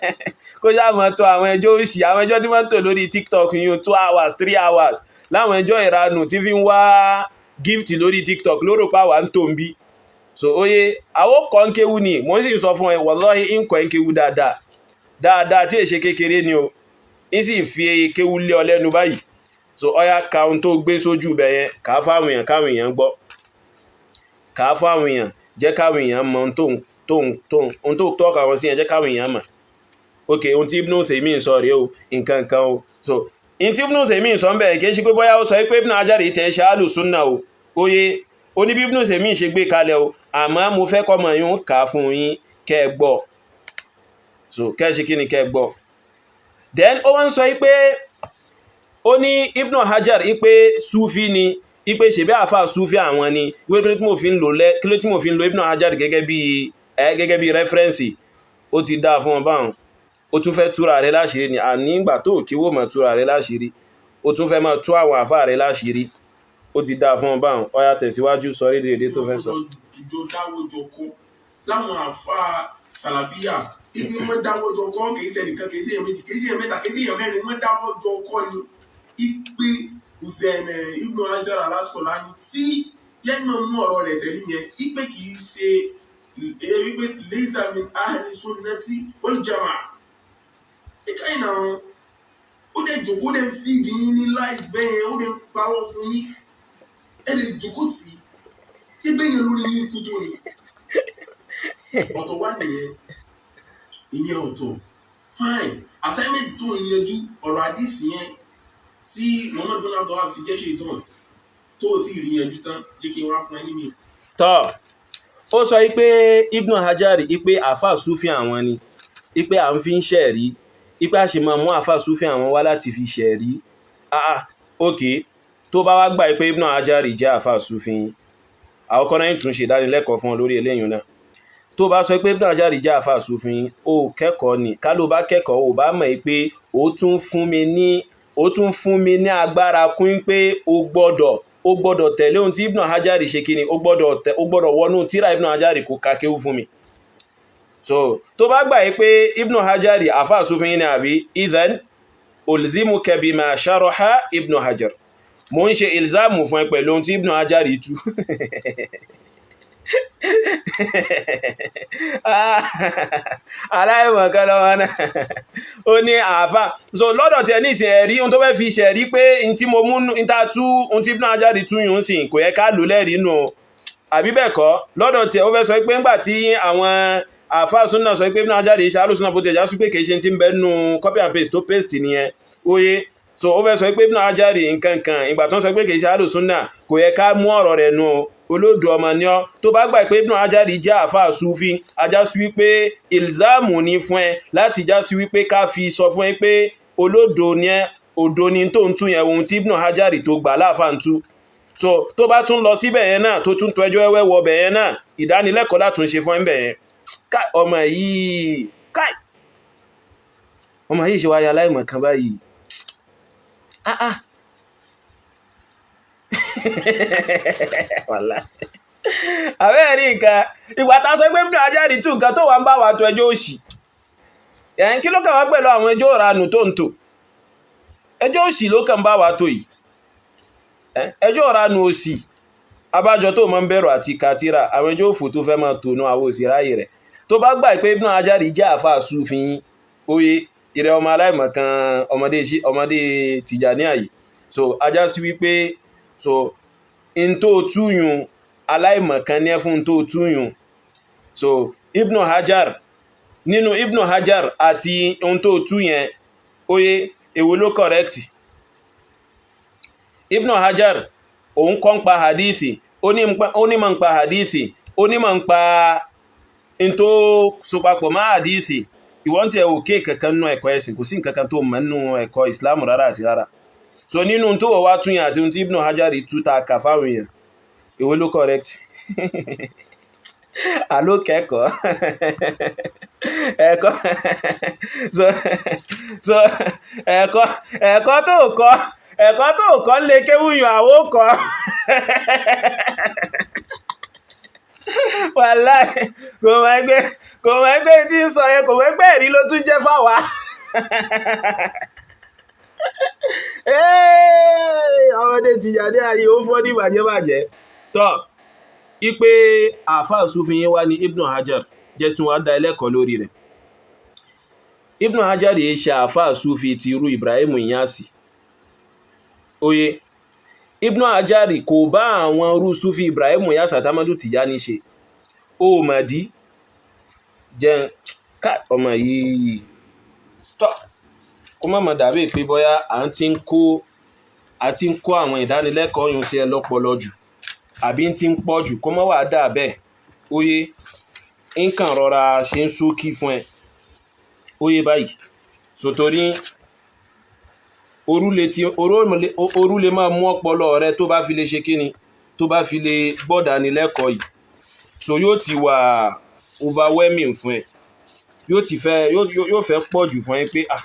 Kó sáà mọ́ tó àwọn ẹjọ́ òṣì, àwọn ẹjọ́ tí wọ́n tò lórí TikTok yìí, 2 hours, 3 hours, láwọn ẹjọ́ ìranù tí fi ń wá gift lórí TikTok lóró pa wà ń tó ń bí. So oye, àwọn kọ́ ń kéwú ni mo sì sọ fún ẹ. Wallahi, ń kọ́ ń kéwú dáadáa dáadáa tí èṣe kékeré ni o, ń sì fi kéwú lé ọ lẹ́nu báyìí. So ọya, ka ohun tó gbé sójú ibẹ̀ yẹn, kà á fáwọn èèyàn, káwọn èèyàn gbọ́. Kà á fáwọn èèyàn, jẹ́ káwọn èèyàn mọ ohun tó tọ́ka wọn sí yẹn, jẹ́ káwọn èèyàn mọ̀. Ok, ohun tí Ibn Uthaymin sọ rèé o, nǹkan nǹkan o. So ohun tí Ibn Uthaymin sọ ń bẹ̀rẹ̀, kìí ṣe pé bóyá ó sọ pé Ibn Hajar tẹ̀ ṣe alùsùnà o. Oye, ó ní bí Ibn Uthaymin ṣe gbé kalẹ̀ o, àmọ́ mo fẹ́ kọ́ mọ̀ yín kà á fún yín kẹ́ ẹ gbọ́. So kẹ́ ẹ ṣe kí ni, kẹ́ ẹ gbọ́. Then ó wá ń sọ pé ó ní Ibn Hajar pé Sufi ni, ipe ṣèbí àfà Sufi àwọn ni, wípé kí ló tí mo fi ń lò lẹ́, kí ló tí mo fi ń lo Ibn Hajar gẹ́gẹ́ bí reference. Ó ti dáa fún wọn báwọn. Ó tún fẹ́ túra rẹ̀ láṣìírí ni. Àní ìgbà tó kí wò mọ̀ túra rẹ̀ láṣìírí, ó tún fẹ́ máa tú àwọn àfà rẹ̀ láṣìírí. Ó ti dáa fún wọn báwọn. Ó yá, tẹ̀síwájú, sọ rédèrèdè tó fẹ́ sọ. Jùjọ dáwọ́jọ kọ́ láwọn àfa sàlàfíà, ibi wọn dáwọ́jọ kọ́, kìí ṣe ẹnìkan, kìí ṣe èèyàn méjì, kìí ṣe èèyàn mẹ́ta, kìí ṣe èèyàn mẹ́rin, wọ́n dáwọ́jọ kọ́ ni ipe Hussein Ibn Hajar al-Asqalani tí yẹn mú ọ̀rọ̀ rẹ̀ sẹ́rí yẹn, ipe kìí ṣe wípé laysa min ahli sunnati wal jamaa. Ìka yìí náà, ó dẹ̀ jòkó, dẹ̀ fìdí yín ní lies bẹ́ẹ̀ yẹn, ó dẹ̀ parọ́ fún yín, ẹ lè jòkó tì í. Ṣé bẹ́ẹ̀ yẹn lórí yín kú tó ni? Ọ̀tọ̀ wá nìyẹn, ìyẹn ọ̀tọ̀. Fine, assignment tó ń yanjú, ọ̀rọ̀ àdìsí yẹn tí Muhammad bin Abdulwahab ti jẹ́ ṣe ìtàn tó o ti rí yanjú tán, jẹ́ kí n wá fún ẹ ní mi. Tọ́, ó sọ pé Ibn Hajar, pé àfà Sufi àwọn ni, pé à ń fi ń ṣẹ̀rí, pé a ṣe máa mú àfà Sufi àwọn wá láti fi ṣẹ̀rí. Ah, ok, tó bá wá gbà pé Ibn Hajar jẹ́ àfà Sufi, àwọn kọ́nà yìí tún ṣe ìdánilẹ́kọ̀ọ́ fún ọ lórí eléyìí náà. Tó bá sọ pé Ibn Hajar jẹ́ àfáà Sufi, ó kẹ́kọ̀ọ́ ni. Ká ló bá kẹ́kọ̀ọ́, ò bá mọ̀ pé ó tún fún mi ní agbára kún pé ó gbọ́dọ̀ tẹ̀lé ohun tí Ibn Hajar ṣe. Kí ni ó gbọ́dọ̀ wọnú tíra Ibn Hajar kó ka kéwú fún mi. So tó bá gbà pé Ibn Hajar àfáà Sufi ni, àbí? Idhan ulzimuka bima sharaha Ibn Hajar. Mo ń ṣe ilzamu fún ẹ pẹ̀lú ohun tí Ibn Hajar tú. Aláìmọ̀kan lọ́wọ́ náà, ó ní àáfà. So lọ́dọ̀ tí ẹ ní ìsìn ẹ̀rí ohun tó fẹ́ fi ṣẹ̀rí pé n tí mo mú n ta tú, ohun tí Ibn Hajar tú yùn sí, kò yẹ ká lò lẹ́rìí nù, àbí bẹ́ẹ̀ kọ́? Lọ́dọ̀ tí ẹ, ó fẹ́ sọ pé ńgbà tí àwọn àáfà súnà sọ pé Ibn Hajar ṣe alùsùnà, bó ti ẹ̀já sí pé kìí ṣe ti ń bẹ nínú copy and paste tó paste nìyẹn. Óyé, so ó fẹ́ sọ pé Ibn Hajar nǹkan kan, ìgbà tó ń sọ pé kìí ṣe alùsùnà, kò yẹ ká mú ọ̀rọ̀ rẹ̀ nù. Olódò ọmọ ní ọ. Tó bá gbà pé Ibn Hajar jẹ́ àfáà Súfí, ajá sí wípé ìlzáàmù ní fún ẹ láti já sí wípé ká fi sọ fún ẹ pé olódò ní ẹ, òdo ni tó ń tú yẹn, ohun tí Ibn Hajar tó gbà láàfáà ń tú. So tó bá tún lọ síbẹ̀ yẹn náà, tó tún tọjọ́ ẹwẹ́ wọ bẹ̀ yẹn náà, ìdánilẹ́kọ̀ọ́ látún ṣe fún ẹ bẹ̀ yẹn. Káì, ọmọ yìí, káì, ọmọ yìí ṣe wáyé aláìmọ̀ kan báyìí. Ah ah, wàlá, àbẹ́ẹ̀ rí nǹkan. Ìgbà tá a sọ pé Ibn Hajar tú nǹkan tó wà ń bá wa tó ẹjọ́ òṣì ẹ̀yìn, kí ló kàn wá pẹ̀lú àwọn ẹjọ́ ìranù tó ń tò? Ẹjọ́ òṣì ló kàn bá wa tó yìí, ẹjọ́ ìranù òṣì. Abájọ tó máa ń bẹ̀rù àti kàtírà àwọn ẹjọ́ òfò tó fẹ́ máa tònú àwọn òsì ráyè rẹ̀. Tó bá gbà pé Ibn Hajar jẹ́ àfáà Súfì, óyé, ìrẹ́ ọmọ aláìmọ̀kan, ọmọdé ọmọdé Tìjàníyà yìí. So ajá sí wípé so in tó túyùn, aláìmọ̀kan ní ẹ fún tó túyùn. So Ibn Hajar, nínú Ibn Hajar àti ohun tó tú yẹn, óyé, èwo ló correct? Ibn Hajar, òun kọ́ ń pa hadisi, onímọ̀ ń pa hadisi, onímọ̀ ń pa in tó so papọ̀ mọ́ hadisi. Ìwọ́n tí ẹ ò ké kankan nínú ẹ̀kọ́ ẹ̀sìn, kò sí nǹkankan tó mọ̀ nínú ẹ̀kọ́ ìsìlámù rárá àti rárá. So nínú tó wọ́ wá tún yẹn àti ohun tí Ibn Hajar tú ta kà fáwọn èèyàn, èwo ló correct? Àló kẹ́kọ̀ọ́ ẹ̀kọ́. So ẹ̀kọ́ tó kọ́, ẹ̀kọ́ tó kọ́ lè kéwúyàn àwó kọ́. Wàláì, kò mọ̀ ẹgbẹ́ tí ń sọ yẹn, kò mọ̀ ẹgbẹ́ ẹ̀rí ló tún jẹ́ fáwa. Ọmọdé Tìjàní ayé, ó fọ́ ní bàjẹ́bàjẹ́ tọ́ ipé àfáà Súfì yín wá ní Ibn Hajar jẹ́ tún wá dá ẹlẹ́kọ̀ọ́ lórí rẹ̀. Ibn Hajar yìí ṣe àfáà Súfì ti irú Ibrahim Inyasi. Oye, Ibn Hajar kò bá àwọn irú Súfì Ibrahim Inyasi àtàmọ́dù Tìjàní ṣe. Ó mà dí jẹ́ ká ọmọ yìí tọ́, kó má mọ̀ dàbí pé bóyá à ń ti ń kó a ti ń kó àwọn ìdánilẹ́kọ̀ọ́ yun sí ẹ lọ́pọlọ jù, àbí ń ti ń pọ̀ jù, kó má wàá dà bẹ́ẹ̀. Óyé, nǹkan rọra ṣe ń ṣókí fún ẹ. Óyé báyìí. So torí orú lè máa mú ọpọlọ rẹ tó bá fi lè ṣe kíni, tó bá fi lè gbọ́dánilẹ́kọ̀ọ́ yìí. So yóò ti wà overwhelming fún ẹ, yóò ti fẹ́ yóò fẹ́ pọ̀ jù fún ẹ pé ah,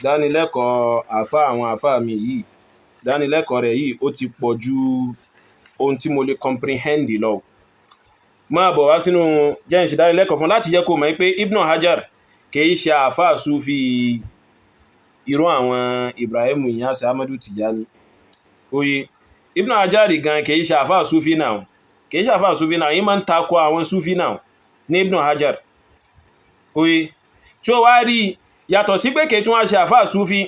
dánilẹ́kọ̀ọ́ àfá àwọn àfá mi yìí, dánilẹ́kọ̀ọ́ rẹ̀ yìí, ó ti pọ̀ ju ohun tí mo lè comprehend lọ. Máa bọ̀ wá sínú jẹ́ ìṣe dánilẹ́kọ̀ọ́ fún láti jẹ́ kó mọ̀ pé Ibn Hajar kìí ṣe àfáà Súfì irú àwọn Ibrahim Inyas, Ahmadu Tijani. Oye, Ibn Hajar gan kìí ṣe àfáà Súfì náà, kìí ṣe àfáà Súfì náà. Yìí máa ń takò àwọn Súfì náà ní Ibn Hajar. Oye, tí ó wá rí, yàtọ̀ sí pé kìí tún wá ṣe àfáà Súfì,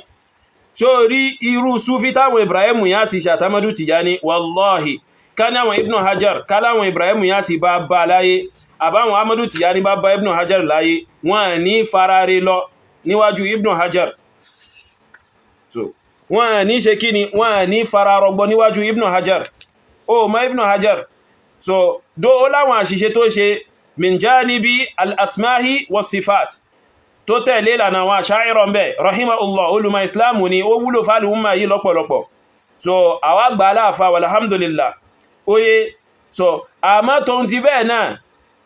tí ó rí irú Súfì táwọn Ibrahim Inyas ṣe àtàmadu Tijani, wallahi, ká ní àwọn Ibn Hajar, ká láwọn Ibrahim Inyas bá bá láyé, àbáwọn Ahmadu Tijani bá bá Ibn Hajar láyé, wọ́n ní farare lọ níwájú Ibn Hajar. So wọ́n ní ṣe kí ni, wọ́n ní fararọgbọ níwájú Ibn Hajar. O ma Ibn Hajar, so dó ó láwọn àṣìṣe tó ṣe min janibi al-asmahi wa sifat, tó tẹ̀lé ìlànà àwọn Asha'ira ń bẹ̀, rahimahullah, olùmọ̀ islamu ni, ó wúlò fáàlù umma yìí lọ́pọ̀lọpọ̀. So àwa gbà aláàfà, walhamdulillah. Oye, so àmọ́ tó ń ti bẹ́ẹ̀ náà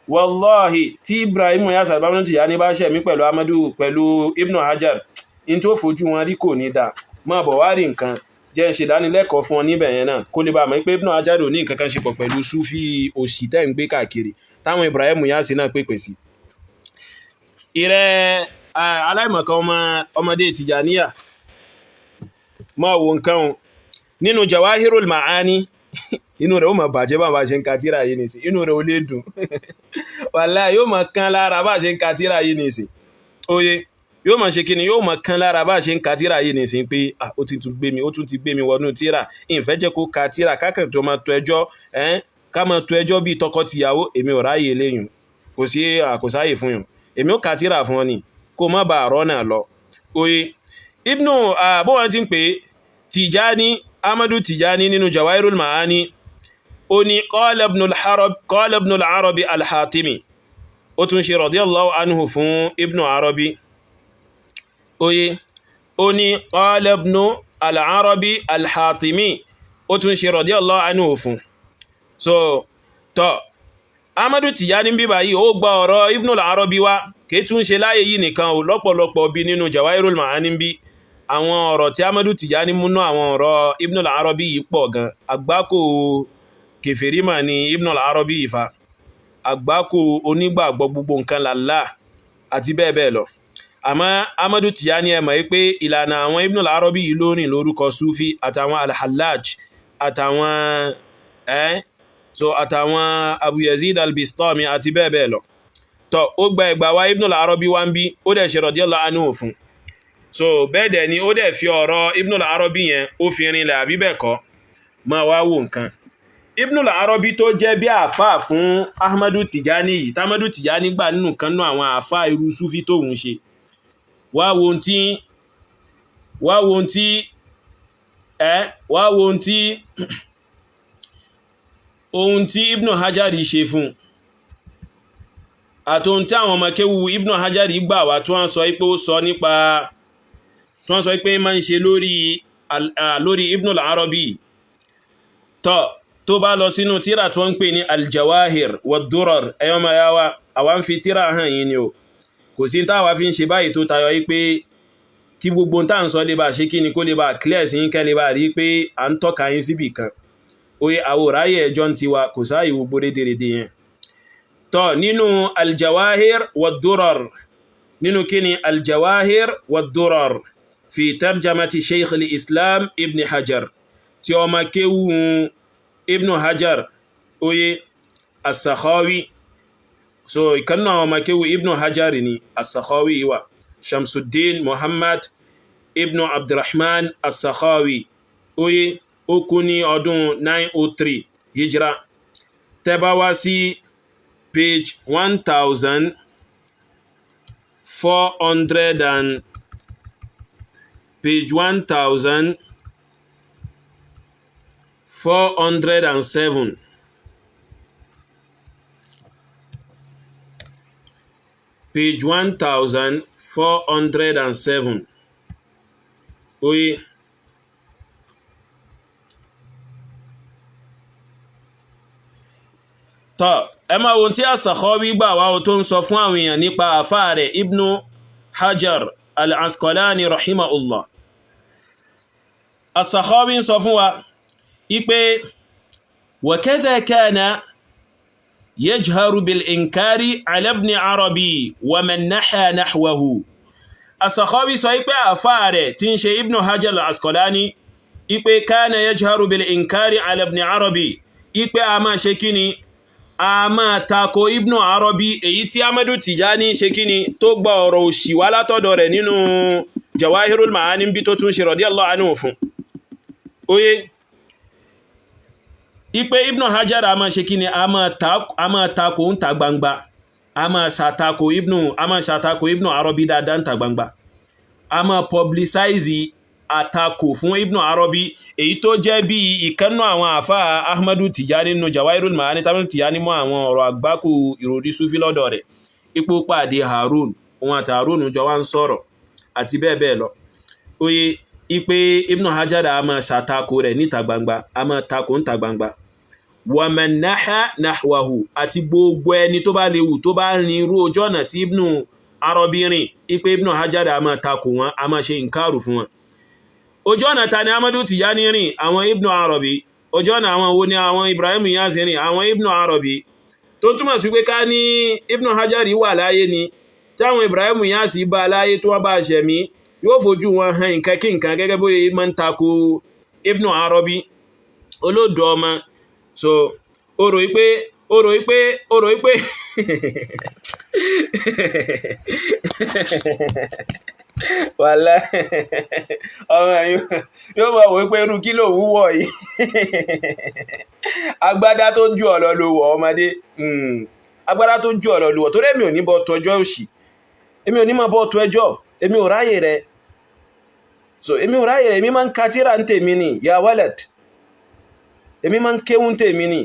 Wallahi, tí Ibrahim Inyas àti Ahmadu Tijani bá ṣẹ̀ mí pẹ̀lú Ahmadu pẹ̀lú Ibn Hajar, in tó fojú wọn rí kò ní dáa. Máa bọ̀ wá rí nǹkan jẹ́ ń ṣe ìdánilẹ́kọ̀ọ́ fún ọ níbẹ̀ yẹn náà, kó lè bá mọ̀ pé Ibn Hajar ò ní nǹkan kan ṣe pọ̀ pẹ̀lú Súfì òṣì tẹ́ ń gbé káàkiri táwọn Ibrahim Inyas náà pèpè sí. Ìrẹ́ aláìmọ̀kan ọmọdé Tìjàníyà, máa wo nǹkan o nínú Jawahirul Ma'ani, inú rẹ̀ ó máa bàjẹ́ bá ṣe ń ka tírà yìí nìsín, inú rẹ̀ ó lè dùn, wàláhì yóò máa kán lára bá ṣe ń ka tírà yìí nìsín. Oye, yóò máa ṣe kíni, yóò máa kán lára bá ṣe ń ka tírà yìí nìsín pé ó ti tún gbé mi, ó tún ti gbé mi wọnú tírà. Ìfẹ́ jẹ́ kó ka tírà kákan tó máa tó ẹjọ́, ká máa tó ẹjọ́ bíi tọkọ-tìyàwó. Èmi ò ráyè eléyìn, kò sí àkósáyè fún yàn, èmi ó ka tírà fún ọ ni kó má bàa rọ́ náà lọ. Oye, Ibnu bó wọn ti ń pè Tìjání, Ahmadu Tìjání nínú Jawahirul Ma'ani, ó ní qala Ibn al-Arabi al-Hatimi, ó tún ṣe radiyallahu anhu fún Ibn Arabi. Oye, ó ní qala Ibn al-Arabi al-Hatimi, ó tún ṣe radiyallahu anhu fún. So tọ́ Ahmadu Tijani bíbá yìí ó gba ọ̀rọ̀ Ibn al-Arabi wá, kìí tún ṣe láyé yìí nìkan ò, lọ́pọ̀lọpọ̀ bí nínú Jawahirul Ma'ani bí àwọn ọ̀rọ̀ tí Ahmadu Tijani múnú àwọn ọ̀rọ̀ Ibn al-Arabi yìí pọ̀ gan. Àgbákò kèfèrímà ni Ibn al-Arabi yìí fa, àgbákò onígbàgbọ́ gbogbo nǹkan làlá àti bẹ́ẹ̀ bẹ́ẹ̀ lọ. Àmọ́ Ahmadu Tijani ẹ mọ̀ pé ìlànà àwọn Ibn al-Arabi yìí ló rìn lórúkọ Sufi àtàwọn al-Hallaj àtàwọn so àtàwọn Abu Yazid al-Bistami àti bẹ́ẹ̀ bẹ́ẹ̀ lọ. Tọ́ ó gba ẹgbà wa Ibn al-Arabi wá ń bí, ó dẹ̀ ṣe radiyallahu anhu fún. So bẹ́ẹ̀ dẹ̀ ni ó dẹ̀ fi ọ̀rọ̀ Ibn al-Arabi yẹn ó fi rinlẹ̀ àbí bẹ́ẹ̀ kọ́. Máa wá wò nǹkan. Ibn al-Arabi tó jẹ́ bí àáfàá fún Ahmadu Tijani yìí, tAhmadu Tijani gbà nínú kan náà àwọn àáfàá irú Sufi tóun ṣe. Wá wo ohun tí wá wo ohun tí wá wo ohun tí ohun tí Ibn Hajar ṣe fún àti ohun tí àwọn ọmọ kéwu Ibn Hajar gbà wá tí wọ́n sọ pé ó sọ nípa tí wọ́n sọ pé máa ń ṣe lórí Ibn al-Arabi. Tọ́ tó bá lọ sínú tíra tí wọ́n ń pè ní Al-Jawahir wa-Durar, ẹ̀yọ́ máa yá wa, àwa ń fi tíra hàn yín ni o, kò sí táwa fi ń ṣe báyìí tó tayọ yí pé kí gbogbo tá à ń sọ lè bá ṣe kí ni kó lè bá clear sí yín, kẹ́ lè bá rí pé à ń tọ́ka yín síbì kan. Oye, àwòráyè ẹjọ́ ń tiwa, kò sáàyè gbogbo rédèrèdè yẹn. Tọ́ nínú Al-Jawahir wa-Durar, nínú kí ni Al-Jawahir wa-Durar fi tarjamati Sheikh al-Islam Ibn Hajar, tí ọmọ kéwú Ibn Hajar, oye, As-Sakhawi. So ìkànnà àwọn ọmọ kéwú Ibn Hajar ni As-Sakhawi wà, Shamsuddin Muhammad Ibn Abdurrahman As-Sakhawi, oye, ó kú ní ọdún 903 hijra. Tẹ́ bá wá sí page 1400 and page 1407, page 1407, oye, tọ́ ẹ máa wo tí As-Sakhawi gbà wá o tó ń sọ fún àwọn èèyàn nípa àfáà rẹ̀ Ibn Hajar al-Asqalani rahimahullah. As-Sakhawi ń sọ fún wa ipe wa kadha kana yajharu bil inkari ala Ibn Arabi wa man naha nahwahu. As-Sakhawi sọ ipe àfáà rẹ̀ tí ń ṣe Ibn Hajar al-Asqalani ipe kana yajharu bil inkari ala Ibn Arabi, ipe a máa ṣe kíni, a máa tako Ibn Arabi, èyí tí Ahmadu Tijani ṣe kíni tó gba ọ̀rọ̀ òṣì wá látọ̀dọ̀ rẹ̀ nínú Jawahirul Ma'ani bí tó tún ṣe radiyallahu anhu fún. Oye, ipe Ibn Hajar a máa ṣe kíni, a máa tako ń ta gbangba, a máa ṣàtakò Ibn Arabi dáadáa ń ta gbangba, a máa publicize àtakò fún Ibn Arabi, èyí tó jẹ́ bí ìkannú àwọn àfáà Ahmadu Tijani nínú Jawahirul Ma'ani tàbí Tijani mọ́ àwọn ọ̀rọ̀ àgbákò ìròrí Sufi lọ́dọ̀ rẹ̀, ipò pàdé Harun, òun àti Harun jọ wá ń sọ̀rọ̀ àti bẹ́ẹ̀ bẹ́ẹ̀ lọ. Oye, ipe Ibn Hajar a máa ṣàtakò rẹ̀ níta gbangba, a máa takò níta gbangba. Wa man naha nahwahu, àti gbogbo ẹni tó bá léwu tó bá rin irú ojú ọ̀nà tí Ibnu Arabi rìn, ipe Ibnu Hajar a máa takò wọn, a máa ṣe inkaru fún wọn. Ojú ọ̀nà ta ni Amadu Tijani rìn? Àwọn Ibnu Arabi. Ojú ọ̀nà àwọn wo ni àwọn Ibrahim Inyas rìn? Àwọn Ibnu Arabi. Tó túmọ̀ sí pé ká ní Ibnu Hajar wà láyé ni, táwọn Ibrahim Inyas bá láyé tó wọ́n bá ṣẹ̀mí, yóò fojú wọn hàn nǹkan kí nǹkan gẹ́gẹ́ bóyá máa ń takò Ibnu Arabi. Olódò ọmọ. So ó rò wípé ó rò wípé ó rò wípé wàhálà ọmọ yìí yóò máa wò pé irú kí ló wúwọ̀ yìí, agbádá tó ju ọ̀lọ́ ló wọ̀ ọmọdé, agbádá tó ju ọ̀lọ́ ló wọ̀, torí èmi ò ní bọ́ tọjọ́ òṣì, èmi ò ní máa bọ́ tọ ẹjọ́, èmi ò ráyè rẹ. So èmi ò ráyè rẹ, èmi máa ń ka tírà ń tèmi ni, ya walad, èmi máa ń kéwú ń tèmi ni.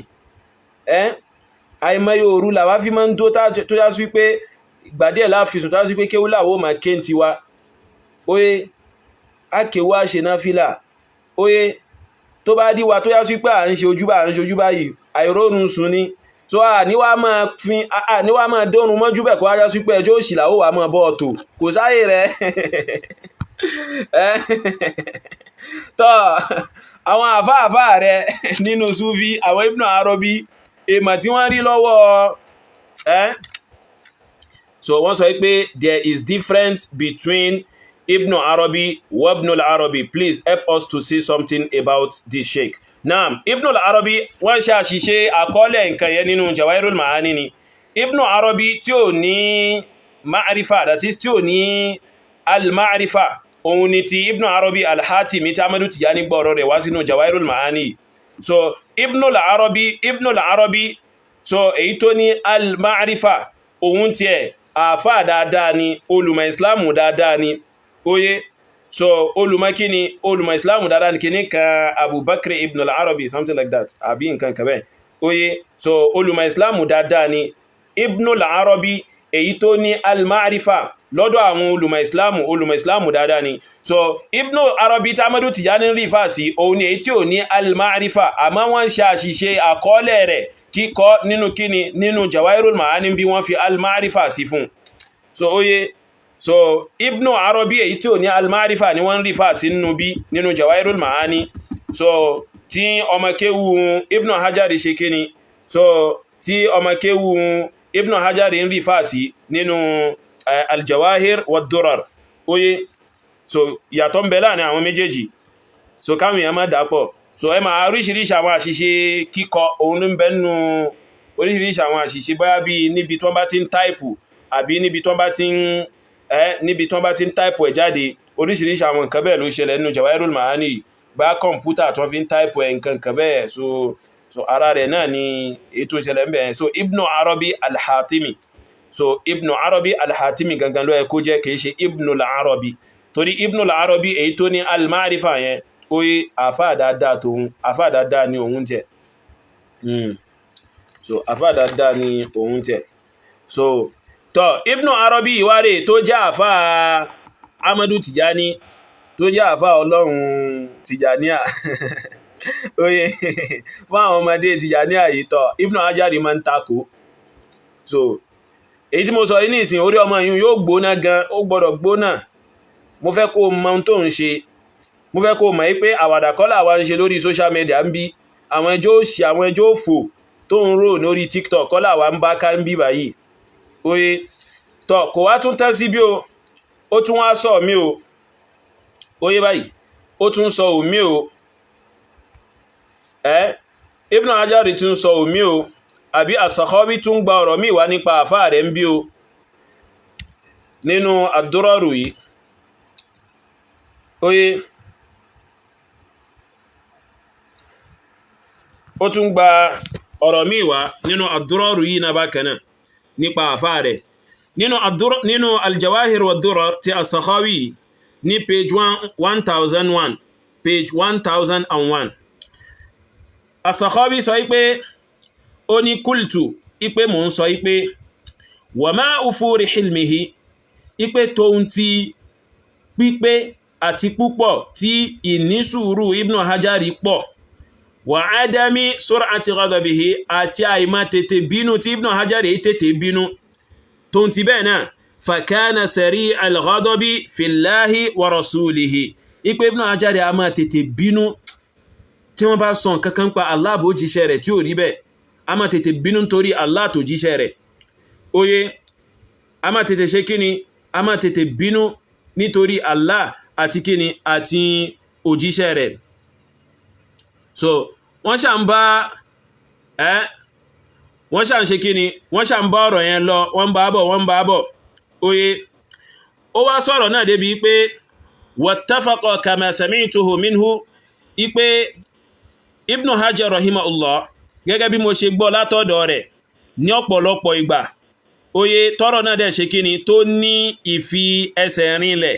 Àìmọye òru làwa fi máa ń dó tó yá sí pé ìgbà díẹ̀ láàfisùn tó yá sí pé kéwú làwọ́ máa ké ń tiwa. Oye, a kéwú á ṣe náfìlà. Oye, tó bá díwa tó yá sí pé à ń ṣe ojú bá à ń ṣe ojú báyìí, àìróorun sùn ni. So àníwá máa fi àníwá máa dórun mọ́jú bẹ̀ kó wá yá sí pé ẹjọ́ òṣì làwọ́ wà máa bọ́ ọ̀tò, kò sáyè rẹ̀. Tọ́ àwọn àfáàfáà rẹ̀ nínú Súfí, àwọn Ibn Arabi, èmà tí wọ́n rí lọ́wọ́ ẹ́. So wọ́n sọ pé there is difference between Ibn Arabi wa Ibn al-Arabi, please help us to say something about this sheikh. Naam, Ibn al-Arabi wọ́n ṣe àṣìṣe àkọọ́lẹ̀ nǹkan yẹn nínú Jawahirul Ma'ani ni. Ibn Arabi tí ò ní ma'arifa, that is tí ò ní al-ma'arifa, òun ni ti Ibn Arabi al-Hatimi tí Amadu Tijani gbọ́ ọ̀rọ̀ rẹ̀ wá sínú Jawahirul Ma'ani. So Ibn al-Arabi, Ibn al-Arabi, so èyí tó ní al-ma'arifa, òun tiẹ̀ àáfà dáadáa ni, olùmọ̀ Islamu dáadáa ni. Oye, so olùmọ̀ kíni, olùmọ̀ Islamu dáadáa ni, kíní kan Abubakar Ibn al-Arabi, something like that, àbí nǹkan kan bẹ́ẹ̀. Oye, so olùmọ̀ Islamu dáadáa ni Ibn al-Arabi èyí tó ní al-ma'rifa lọ́dọ̀ àwọn olùmọ̀ Islamu, olùmọ̀ Islamu dáadáa ni. So Ibn Arabi tí Amadu Tijani rí fà sí, òun ni èyí tí ò ní al-ma'rifa, àmọ́ wọ́n ṣe àṣìṣe àkọọ́lẹ̀ rẹ̀ kíkọ nínú kíni, nínú Jawahirul Ma'ani bí wọ́n fi al-ma'rifa sí fún. So oye, so Ibn Arabi èyí tí ò ní al-ma'rifa ni wọ́n rí fà sí nínú bí nínú Jawahirul Ma'ani. So tí ọmọ kéwú Ibn Hajar ṣe kíni, so tí ọmọ kéwú Ibn Hajar ń rí fà sí nínú al-Jawahir wa-Durar. Oye, so ìyàtọ̀ ń bẹ láàrin àwọn méjèèjì, so káwọn èèyàn má dàpọ̀. So ẹ máa oríṣiríṣi àwọn àṣìṣe kíkọ òun ló ń bẹ nínú oríṣiríṣi àwọn àṣìṣe, bóyá bí níbi tí wọ́n bá ti ń táìpù àbí níbi tí wọ́n bá ti ń níbi tí wọ́n bá ti ń táìpù ẹ̀ jáde, oríṣiríṣi àwọn nǹkan bẹ́ẹ̀ ló ṣẹlẹ̀ nínú Jawahirul Ma'ani, bá kọ̀ǹpútà tí wọ́n fi ń táìpù ẹ̀ nǹkan nǹkan bẹ́ẹ̀. So ara rẹ̀ náà ni ètò ìṣẹ̀lẹ̀ ń bẹ̀. So Ibn Arabi al-Hatimi, so Ibn Arabi al-Hatimi gangan ló yẹ kó jẹ́, kìí ṣe Ibn al-Arabi, torí Ibn al-Arabi èyí tó ní al-ma'rifa yẹn, oye, àfáà dáadáa tóun, àfáà dáadáa ni òun jẹ́. So àfáà dáadáa ni òun jẹ́. So tọ́ Ibn Arabi ìwárè tó jẹ́ àfáà Amadu Tijani, tó jẹ́ àfáà Ọlọ́run Tijaniya, oye, fún àwọn ọmọdé Tijaniya yìí, tọ́ Ibn Hajari máa ń takò. So èyí tí mo sọ yìí ní ìsìn, orí ọmọ yìí yóò gbóná gan, ó gbọ́dọ̀ gbóná. Mo fẹ́ kó mọ ohun tó ń ṣe, mo fẹ́ kó mọ̀ pé àwàdà kọ́ làwa ń ṣe lórí social media ń bí, àwọn ẹjọ́ òṣì, àwọn ẹjọ́ òfò tó ń rò lórí TikTok kọ́ làwa ń bá ká ń bí báyìí. Oye, tọ́ kò wá tún tán sí bí o, ó tún wá sọ mí o. Oye báyìí, ó tún sọ òmí o. Ibn Hajar tún sọ òmí o, àbí As-Sakhawi tún gba ọ̀rọ̀ míì wá nípa àfáà rẹ̀ ń bí o nínú Ad-Duraru yìí. Oye, ó tún gba ọ̀rọ̀ míì wá nínú Ad-Duraru yìí náà bákan náà nípa àfáà rẹ̀ nínú Al-Jawahir wa Ad-Durar ti As-Sakhawi ní page 1001, page 1001. As-Sakhawi sọ pé ó ní kultu, ipé mò ń sọ ipé wa ma ufuri hilmihi, ipé tóun ti pípé àti púpọ̀ tí ìnísùúrù Ibn Hajari pọ̀, Wà ádámí sur'ati ghadabihi, àti àìmá tètè bínú tí Ibn Hajar tètè bínú tó ń ti bẹ́ẹ̀ náà, fakana sari'al ghadabi fillahi wa rasulihi, ipe Ibn Hajar a máa tètè bínú tí wọ́n bá sọ nǹkan kan pa Allah bó jíṣẹ́ rẹ̀ tí ò rí bẹ́ẹ̀, a máa tètè bínú torí Allah tó jíṣẹ́ rẹ̀. Oye, a máa tètè ṣe kíni? A máa tètè bínú nítorí Allah àti kíni? Àti òjíṣẹ́ rẹ̀. So wọ́n ṣà ń bá ẹ́, wọ́n ṣà ń ṣe kíni? Wọ́n ṣà ń bá ọ̀rọ̀ yẹn lọ, wọ́n bá bọ̀, wọ́n bá bọ̀. Oye, ó wá sọ̀rọ̀ náà débi pé wattafaqa kama sami'tuhu minhu, ipe Ibn Hajar rahimahullah, gẹ́gẹ́ bí mo ṣe gbọ́ látọ̀dọ̀ rẹ̀ ní ọ̀pọ̀lọpọ̀ ìgbà, oye, tọ́rọ̀ náà dẹ̀ ṣe kíni? Tó ní ìfi ẹsẹ̀ rinlẹ̀,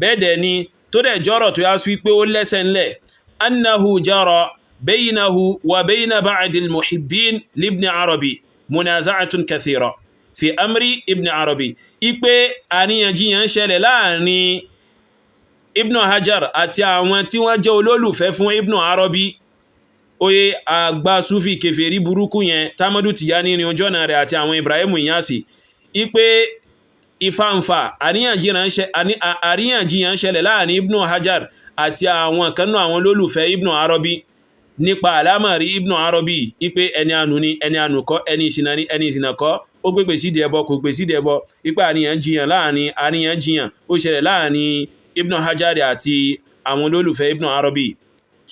bẹ́ẹ̀ dẹ̀ ni tó dẹ̀ jọ́rọ̀ tó yá sí pé ó lẹ́sẹ̀ ńlẹ̀, annahu jara baynahu wa bayna ba'dil muhibbin libni Arabi munaza'atun kathira fi amri Ibn Arabi, ipe àríyànjiyàn ṣẹlẹ̀ láàrin Ibn Hajar àti àwọn tí wọ́n jẹ́ olólùfẹ́ fún Ibn Arabi, oye, àgbà Sufi kèfèrí burúkú yẹn Tamadu Tijani ní ojú ọ̀nà rẹ̀ àti àwọn Ibrahim Inyasi, ipe ìfàǹfà àríyànjiyàn ṣẹlẹ̀ láàrin Ibn Hajar àti àwọn kanú àwọn olólùfẹ́ Ibn Arabi nípa àlámọ̀rí Ibn Arabi, ipe ẹni ànú ni, ẹni ànú kọ́, ẹni ìṣìnà ni, ẹni ìṣìnà kọ́, ó gbégbé sídìí ẹbọ, kò gbé sídìí ẹbọ, ipe àríyànjiyàn láàrin àríyànjiyàn ó ṣẹlẹ̀ láàrin Ibn Hajar àti àwọn olólùfẹ́ Ibn Arabi.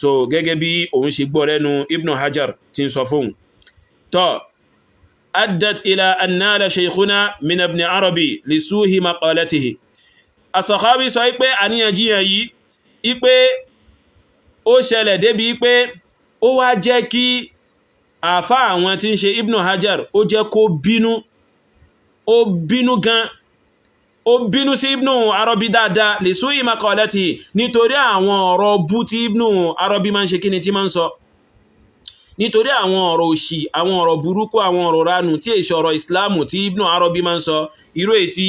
So gẹ́gẹ́ bí òun ṣe gbọ́ lẹ́nu Ibn Hajar tí ń sọ fóun tọ́, addat ila annala shaykhuna min Ibn Arabi li suhi maqalatihi. As-Sakhawi sọ pé àríyànjiyàn yìí ipe ó ṣẹlẹ̀ débi pé ó wá jẹ́ kí àfá àwọn tí ń ṣe Ibn Hajar, ó jẹ́ kó bínú, ó bínú gan, ó bínú sí Ibn Arabi dáadáa, li su'i maqalatihi, nítorí àwọn ọ̀rọ̀ bú tí Ibn Arabi máa ń ṣe kíni? Tí máa ń sọ, nítorí àwọn ọ̀rọ̀ òṣì, àwọn ọ̀rọ̀ burúkú, àwọn ọ̀rọ̀ ránù tí èṣù ọ̀rọ̀ ìsìláàmù tí Ibn Arabi máa ń sọ, irú èyí tí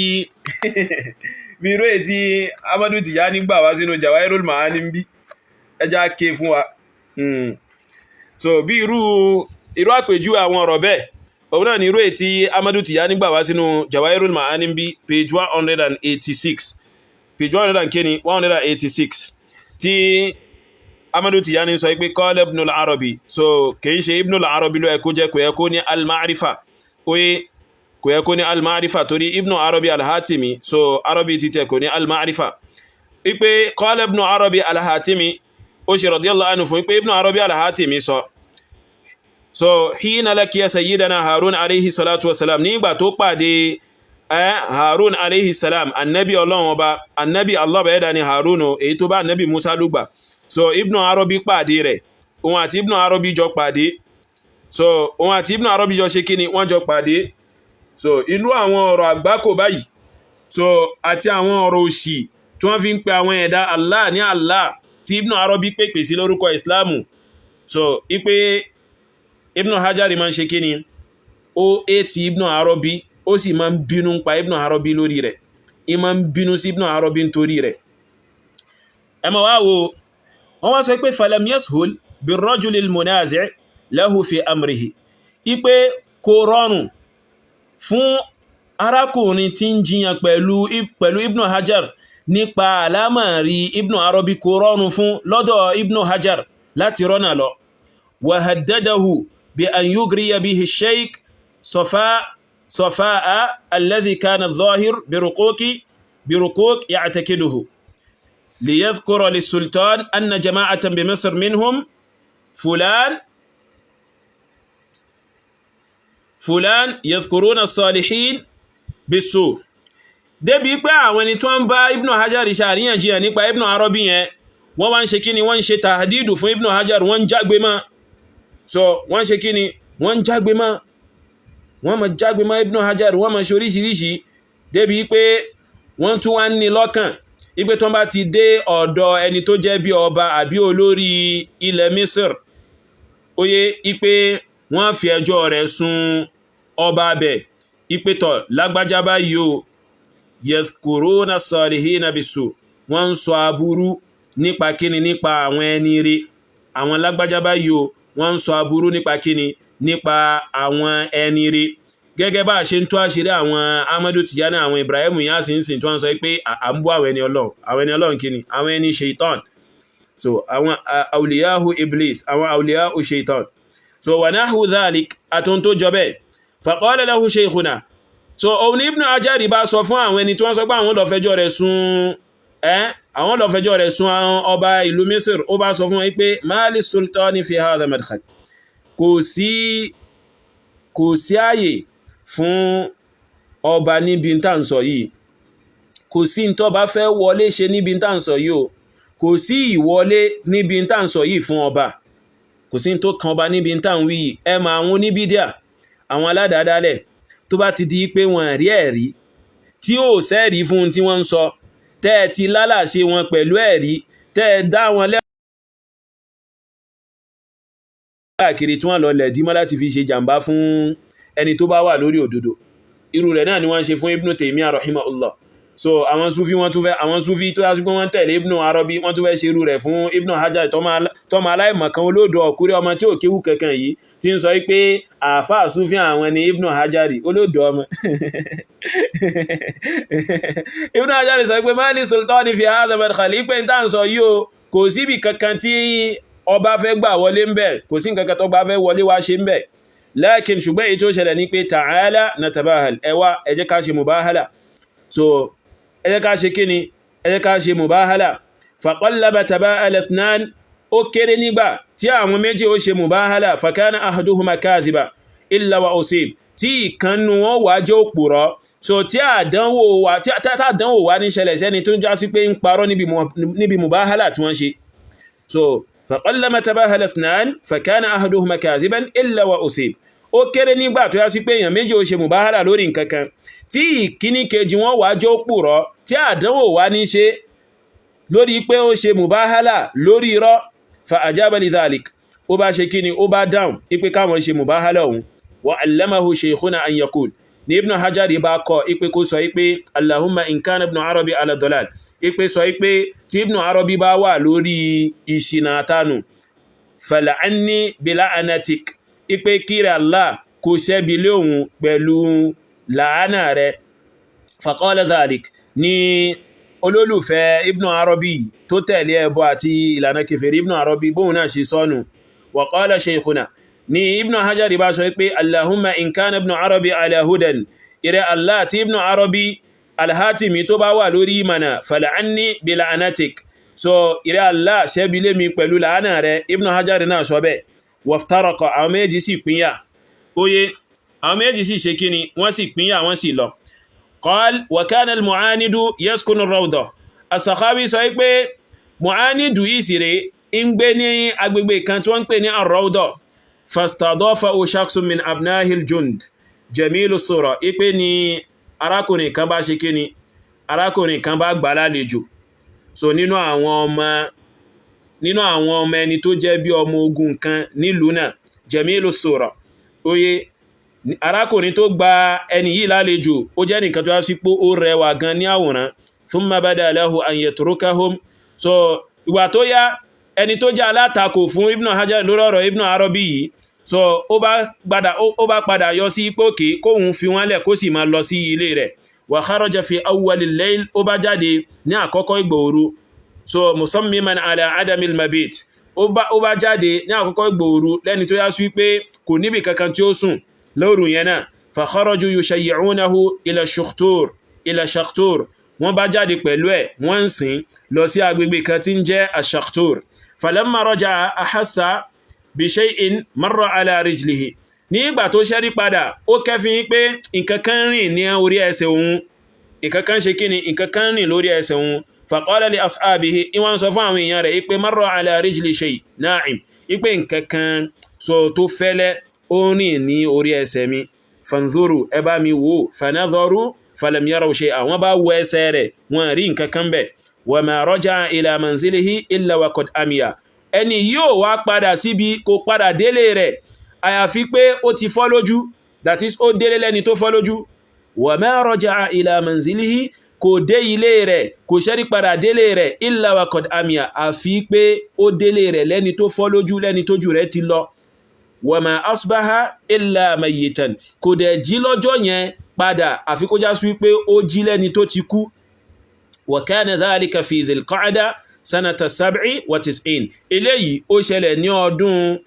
bí irú èyí tí Amadu Tijani gbà wá sínú Jawahirul Ma'ani ń bí ẹja ké fún wa. So bí irú àpèjúwe àwọn ọ̀rọ̀ bẹ́ẹ̀, òun náà ni irú èyí tí Amadu Tijani gbà wá sínú Jawahirul Ma'ani ń bí, page 186, page 100 and kíni, 186, tí Amadu Tijani sọ pé qala Ibn al-Arabi. So kìí ṣe Ibn al-Arabi ló yẹ kó jẹ́, kò yẹ kó ní al-ma'rifa, oye, kò yẹ kó ní al-ma'rifa, torí Ibn Arabi al-Hatimi, so Arabi ti tẹ kò ní al-ma'rifa, ipe qala Ibn Arabi al-Hatimi, ó ṣe radiyallahu anhu fún ipe Ibn Arabi al-Hatimi sọ, so hina lakiya sayyidana Harun alayhi salatu wasalam, nígbà tó pàdé Harun alayhi salam, annabi Ọlọ́run ọba, annabi Allah bẹ̀ẹ́dà ni Harun, èyí tó bá annabi Musa lùgbà. So Ibn Arabi pàdé rẹ̀, òun àti Ibn Arabi jọ pàdé. So òun àti Ibn Arabi jọ ṣe kíni? Wọ́n jọ pàdé. So inú àwọn ọ̀rọ̀ àgbákò báyìí, so àti àwọn ọ̀rọ̀ òṣì tí wọ́n fi ń pe àwọn ẹ̀dá Allah ní Allah tí Ibn Arabi pèpè sí lórúkọ Islamu, so ipe Ibn Hajar máa ń ṣe kíni? Ó ètì Ibn Arabi, ó sì máa ń bínú pa Ibn Arabi lórí rẹ̀, í máa ń bínú sí Ibn Arabi nítorí rẹ̀. Ẹ máa wá wo, wọ́n wá sọ pé falam yashul birrajulil munazi' lahu fi amrihi, ipe kò rọrùn fún arákùnrin tí ń jiyàn pẹ̀lú Ibn Hajar nípa àlámọ̀rí Ibn Arabi, kò rọrùn fún lọ́dọ̀ Ibn Hajar láti rọ́nà lọ. Wa haddadahu bi an yugriya bihi sheikh Safa'a alladhi kana adh-dhahir biruquq ya'taqiduhu liyadhkura lis-sultan anna jama'atan bi Misr minhum fulan fulan yadhkuruna as-salihin bis-su. Débi pé àwọn ẹni tó ń bá Ibn Hajar ṣe àríyànjiyàn nípa Ibn Arabi yẹn, wọ́n wá ń ṣe kíni? Wọ́n ń ṣe tàhádìdù fún Ibn Hajar, wọ́n ń jágbe mọ́. So wọ́n ṣe kíni? Wọ́n ń jágbe mọ́, wọ́n máa jágbe mọ́ Ibn Hajar, wọ́n máa ṣe oríṣiríṣi, débi pé wọ́n tún wá ń ní lọ́kàn ipe tó bá ti dé ọ̀dọ̀ ẹni tó jẹ́ bí ọba àbí olórí ilẹ̀ Misr, oye, ipe wọ́n fi ẹjọ́ rẹ̀ sun ọba abẹ̀, ipe tọ̀ lágbájá báyìí o, yadhkuruna salihina bisu, wọ́n ń sọ aburú nípa kíni? Nípa àwọn ẹni rí, àwọn lágbájá báyìí o, Wọ́n ń sọ aburú nípa kíni? Nípa àwọn ẹni rí, gẹ́gẹ́ bá a ṣe ń tú àṣírí àwọn Amadu Tijani, àwọn Ibrahim Inyas ń sìn, tí wọ́n sọ pé à ń bú àwọn ẹni Ọlọ́run. Àwọn ẹni Ọlọ́run kíni? Àwọn ẹni Shaitan. So àwọn awliyahu Iblis, àwọn awliyahu Shaitan. So wa nahwu dhalik, àtún tó jọ bẹ́ẹ̀. Faqala lahu shaykhuna. So òun ní Ibn Hajari bá sọ fún àwọn ẹni tí wọ́n sọ pé àwọn lọ fẹjọ́ rẹ̀ sùn ẹ́, àwọn lọ fẹjọ́ rẹ̀ sùn àwọn ọba ìlú Misr. Ó bá sọ fún wọn pé mali sultani fi hadha madkhal, kò sí ààyè fún ọba níbi tá ń sọ yìí. Kò sí tó bá fẹ́ wọlé ṣe níbi tá ń sọ yìí o. Kò sí ìwọlé níbi tá ń sọ yìí fún ọba. Kò sí tó kan ọba níbi tá ń wí yìí. Ẹ mọ àwọn oníbídíà, àwọn aládàádálẹ̀, tó bá ti di pé wọ́n rí ẹ̀rí tí ó sẹ́rí fún tí wọ́n ń sọ, tẹ́ ẹ ti lálàṣe wọn pẹ̀lú ẹ̀rí, tẹ́ ẹ dá wọn lẹ́wọ̀n káàkiri, tí wọ́n lọ lẹ̀ dímọ́ láti fi ṣe jàǹbá fún ẹni tó bá wà lórí òdodo. Irú rẹ̀ náà ni wọ́n ṣe fún Ibn Taymiyyah rahimahullah. So àwọn Sufi, wọ́n tún fẹ́, àwọn Sufi tó yásí pé wọ́n tẹ̀lé Ibn Arabi, wọ́n tún fẹ́ ṣe irú rẹ̀ fún Ibn Hajar, tọ́mọ aláìmọ̀kan, olódò ọ̀kúrẹ́, ọmọ tí ò kéwú kankan yìí, tí ń sọ pé àáfàá Sufi àwọn ni Ibn Hajari, olódò ọmọ. Ibn Hajari sọ pé mali sultani fi hadha madkhal, pé n tá ń sọ yìí o, kò síbi kankan tí ọba fẹ́ gbà wọlé ń bẹ̀. Kò sí nǹkan kan tó bá fẹ́ wọlé wá ṣe ń bẹ̀. Lakin, ṣùgbọ́n èyí tó ṣẹlẹ̀ ní pé ta'ala natabahal, ẹ wá, ẹ jẹ́ ká ṣe mubahala. So ẹ jẹ́ ká ṣe kíni? Ẹ jẹ́ ká ṣe mubahala. Faqallaba taba'al ithnan, ó kéré nígbà tí àwọn méjì ó ṣe mubahala, fakana ahaduhuma kadhiba illa wa usib, tí ìkànnù wọn wà jẹ́ òpùrọ́. So tí àdánwò wá ní ṣẹlẹ̀ sẹ́ni tó ń já sí pé ń parọ́ níbi mubahala tí wọ́n ṣe. So faqallama tabahala ithnan fakana ahaduhuma kadhiban illa wa usib, ó kéré nígbà tó yá sí pé èèyàn méjì ó ṣe mubahala lórí nǹkan kan, tí ìkíní kejì wọn wá jẹ́ òpùrọ́, tí àdánwò wá ní ṣe lórí pé ó ṣe mubahala lórí irọ́. Fa ajaba li dhalik, ó bá ṣe kíni? Ó bá dáhùn ipé káwọn ṣe mubahala òun. Wa allamahu shaykhuna an yaqul, ní Ibn Hajar bá kọ ipé kó sọ ipé allahumma in kana Ibn Arabi ala dalal, ipé sọ ipé tí Ibn Arabi bá wà lórí ìṣìnà àtànù, fala'anni bila'anatik, ipé kíra Allah kó ṣẹ́bi lé òun pẹ̀lú làánà rẹ̀. Faqala dhalik, ní olólùfẹ́ Ibn Arabi tó tẹ̀lé ẹbọ àti ìlànà kèfèrí Ibn Arabi, bóun náà ṣe sọ́nù. Wa qala shaykhuna, ní Ibn Hajar bá sọ pé allahumma in kana Ibn Arabi ala hudan, ìrẹ́ Allah, tí Ibn Arabi alhatimi tó bá wà lórí ìmọ̀nà, fala'anni bila'anatik, so ìrẹ́ Allah, ṣẹ́bi lé mi pẹ̀lú làánà rẹ̀. Ibn Hajar náà sọ bẹ́ẹ̀. Waftaraqa, àwọn méjì sì pínyà. Oye, àwọn méjì sì ṣe kíni? Wọ́n sì pínyà, wọ́n sì lọ. Qal wa kana al-mu'anidu yaskunu ar-rawda. As-Sakhawi sọ pé mu'anidu yìí sì rèé, ń gbé ní agbègbè kan tí wọ́n ń pè ní ar-rawda. Fastadafahu shakhsun min abnahil jund jamilu sura, ipe ni arákùnrin kan bá ṣe kíni? Arákùnrin kan bá gbà lálejò. So nínú àwọn ọmọ ẹni tó jẹ́ bí ọmọ ogun kan nílùú náà, jamilu sura. Oye, arákùnrin tó gba ẹni yìí lálejò, ó jẹ́ nìkan tó yá sí pé ó rẹwà gan ní àwòrán. Thumma bada lahu an yatrukahum. So ìgbà tó yá, ẹni tó jẹ́ alátakò fún Ibn Hajar lórí ọ̀rọ̀ Ibn Arabi yìí, so ó bá padà yọ sí pókè kóhun fi wọ́n lẹ̀, kó sì máa lọ sí ilé rẹ̀. Wa kharaja fi awwalil layl, ó bá jáde ní àkọ́kọ́ ìgbà òru. So musammiman ala adamil mabit, ó bá jáde ní àkọ́kọ́ ìgbà òru lẹ́ni tó yá sí pé kò níbi kankan tí ó sùn lóru yẹn náà. Fa kharaju yushayyi'unahu ila Shakhtur, wọ́n bá jáde pẹ̀lú ẹ̀, wọ́n ń sìn lọ sí agbègbè kan tí ń jẹ́ Ashakhtur. Falamma raja'a ahassa bi shay'in marra ala rijlihi, ní ìgbà tó ṣẹ́rí padà, ó kẹ́fín pé nǹkan kan rìn ní orí ẹsẹ̀ òun. Nǹkan kan ṣe kíni? Nǹkan kan rìn lórí ẹsẹ̀ òun. Faqala li ashabihi, ìwọ́n sọ fún àwọn èèyàn rẹ̀ ipé marra ala rijli shay na'im, ipé nǹkan kan so tó fẹ́lẹ́, ó rìn ní orí ẹsẹ̀ mi. Fanzuru, ẹ bá mi wò. Fanadharu falam yaraw shay'a, wọ́n bá wo ẹsẹ̀ rẹ̀, wọ́n rí nǹkan kan bẹ̀. Wa ma raja'a ila manzilihi illa wa qad amiya, ẹni yóò wá padà síbi, kò padà délé rẹ̀ àyàfi pé ó ti fọ́ lójú. That is, ó délé lẹ́ni tó fọ́ lójú. Wa ma raja'a ila manzilihi, kò dé ilé rẹ̀, kò ṣẹ́rí padà délé rẹ̀, illa wa qad amiya, àfi pé ó délé rẹ̀ lẹ́ni tó fọ́ lójú, lẹ́ni tójú rẹ̀ ti lọ. Wa ma asbaha illa mayyitan, kò dẹ̀ jí lọ́jọ́ yẹn padà àfi kó já sí wípé ó jí lẹ́ni tó ti kú. Wa kana dhalika fi dhil-qa'da sanata 97, eléyìí ó ṣẹlẹ̀ ní ọdún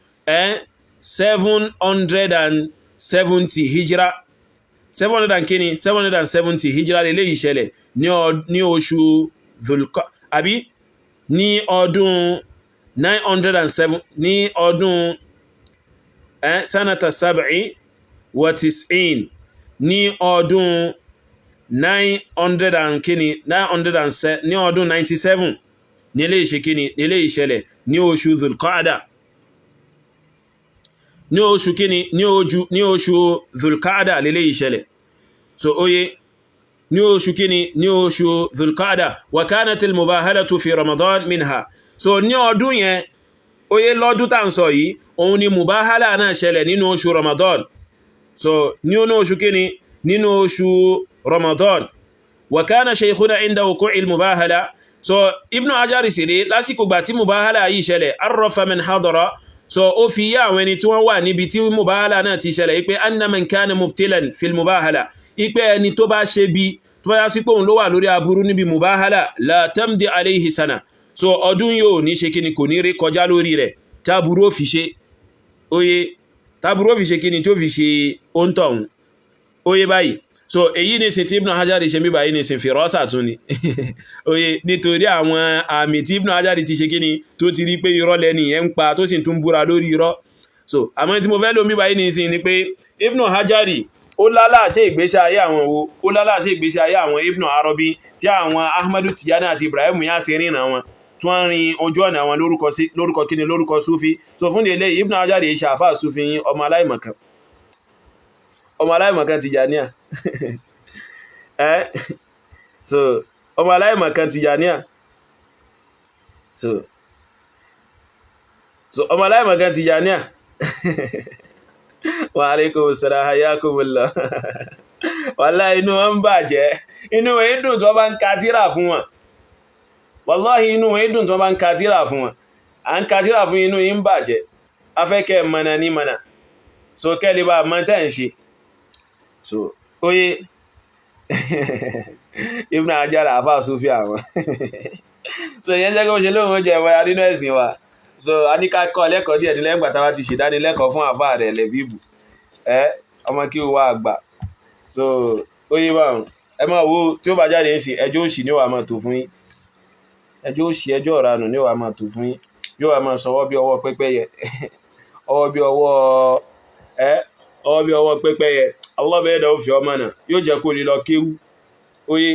770 hijra, 700 and kini, 770 hijra eléyìí ṣẹlẹ̀ ní oṣù dhul-qa'da, àbí ní ọdún 907, ní ọdún sanata 97, ní ọdún 900 and kini, 907, ní ọdún 97 ní ilé ìṣe kíni, ní ilé ìṣẹ̀lẹ̀, ní oṣù dhul-qa'da, ní oṣù kíni, ní oṣù dhul-qa'da lélé ìṣẹ̀lẹ̀. So oye, ní oṣù kíni, ní oṣù dhul-qa'da. Wa kanatil mubahalatu fi Ramadan minha. So ní ọdún yẹn, oye, lọ́dún tá ń sọ yìí, òun ni mubahala náà ṣẹlẹ̀ nínú oṣù Ramadan. So nínú oṣù kíni, nínú oṣù Ramadan. Wa kana shaykhuna inda wuqu'il mubahala. So Ibn Hajar sì rí lásìkò gbà tí mubahala yìí ṣẹlẹ̀, arrafa man hadara, so ó fi yá àwọn ẹni tí wọ́n wà níbi tí mubahala náà ti ṣẹlẹ̀ ipe anna man kana mubtilan fil mubahala, ipe ẹni tó bá ṣe bí tó bá yá sí pé òun ló wà lórí aburú níbi mubahala, la tamdi alayhi sana, so ọdún yóò ní ṣe kíni, kò ní rí kọjá lórí rẹ̀ táburú ó fi ṣe. Oye, táburú ó fi ṣe kíni, tó fi ṣe óńtọ̀hún. Oye báyìí. So èyí ní sin tí Ibn Hajar ṣe mí báyìí ní sin fìrọ́sà tún ni. Oye, nítorí àwọn àmì tí Ibn Hajar ti ṣe kíni, tó ti rí pé irọ́ lẹ́ni yẹn ń pa, tó sì tún búra lórí irọ́. So àmọ́ tí mo fẹ́ lò mí báyìí ní sin ni pé Ibn Hajar ó lálàṣẹ ìgbésí ayé àwọn wo, ó lálàṣẹ ìgbésí ayé àwọn Ibn Arabi tí àwọn Ahmadu Tijani àti Ibrahim Niasse rìnà wọn, tí wọ́n rin ojú ọ̀nà àwọn lórúkọ kíni, lórúkọ Sufi. So fún délé, Ibn Hajar yìí ṣàfà Sufi yín, ọmọ aláìmọ̀kan, ọmọ aláìmọ̀kan Tijaniya. So ọmọ aláìmọ̀kan Tijaniya. So ọmọ aláìmọ̀kan Tijaniya. Wa alaikum salam, hayyakumullah. Wallahi inú wọn ń bàjẹ́, inú wọn dùn tó bá ń ka tírà fún wọn. Wallahi inú wọn dùn tó bá ń ka tírà fún wọn. À ń ka tírà fún, inú yín bàjẹ́. Afẹ́kẹ́ mọ̀nà ní mọ̀nà, so kẹ́lẹ̀ bá mọ́ tẹ́ ń ṣe. So oye, Ibn Hajar àfáà Sufi àwọn. So ìyẹn jẹ́ kí wọ́n ṣe lóhun oúnjẹ ìwọ̀n nínú ẹ̀sìn wa. So a ní ká kọ́ lẹ́kọ̀ọ́ díẹ̀ nílẹ̀ ńgbà tá a bá ti ṣèdánilẹ́kọ̀ọ́ fún àfáà rẹ̀ lẹ́bíbù ẹ ọmọ kí o wá àgbà. So oye báwọn, ẹ máa wo tí ó bá jáde ń sìn, ẹjọ́ òṣì ni ó wà máa tò fún yín, ẹjọ́ òṣì, ẹjọ́ ọ̀ranù ni ó wà máa tò fún yín. Yóò wà máa sọwọ́ bí ọwọ́ pẹ́pẹ́yẹ, ọwọ́ bí ọwọ́ ẹ, ọwọ́ bí ọwọ́ pẹ́pẹ́yẹ. Allah bẹ́ẹ̀ ó fi ọmọ náà yóò jẹ́ kó lè lọ kéwú. Oye,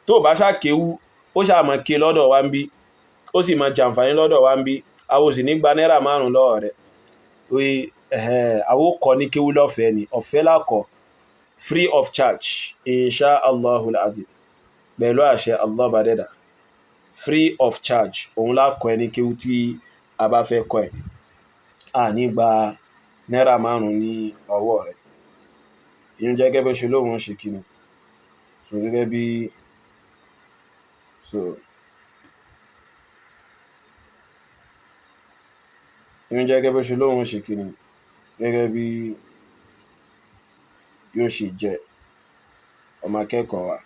tó bá ṣá kéwú, ó ṣáà máa ké lọ́dọ̀ wa ń bí, ó sì máa jàǹfààní lọ́dọ̀ wa ń bí. Àwọn ò sì ní gba náírà 5 lọ́wọ́ rẹ̀. Oye, àwọn kọ́ ní kéwú lọ́fẹ̀ẹ́ ni, ọ̀fẹ́ lákọ̀, free of charge, insha Allahul azim, pẹ̀lú àṣẹ Allah bá dẹ́dà, free of charge òun lákọ̀ ẹni kéwú tí a bá fẹ́ kọ́ ẹ̀, a ní gba náírà 5 ní ọwọ́ rẹ̀. Ìyún jẹ́ gẹ́gẹ́ bó ṣe lóun ṣe kíni. So gẹ́gẹ́ bí, so ìyún jẹ́ gẹ́gẹ́ bó ṣe lóun ṣe kíni, gẹ́gẹ́ bí yóò ṣe jẹ́ ọmọ akẹ́kọ̀ọ́ wa.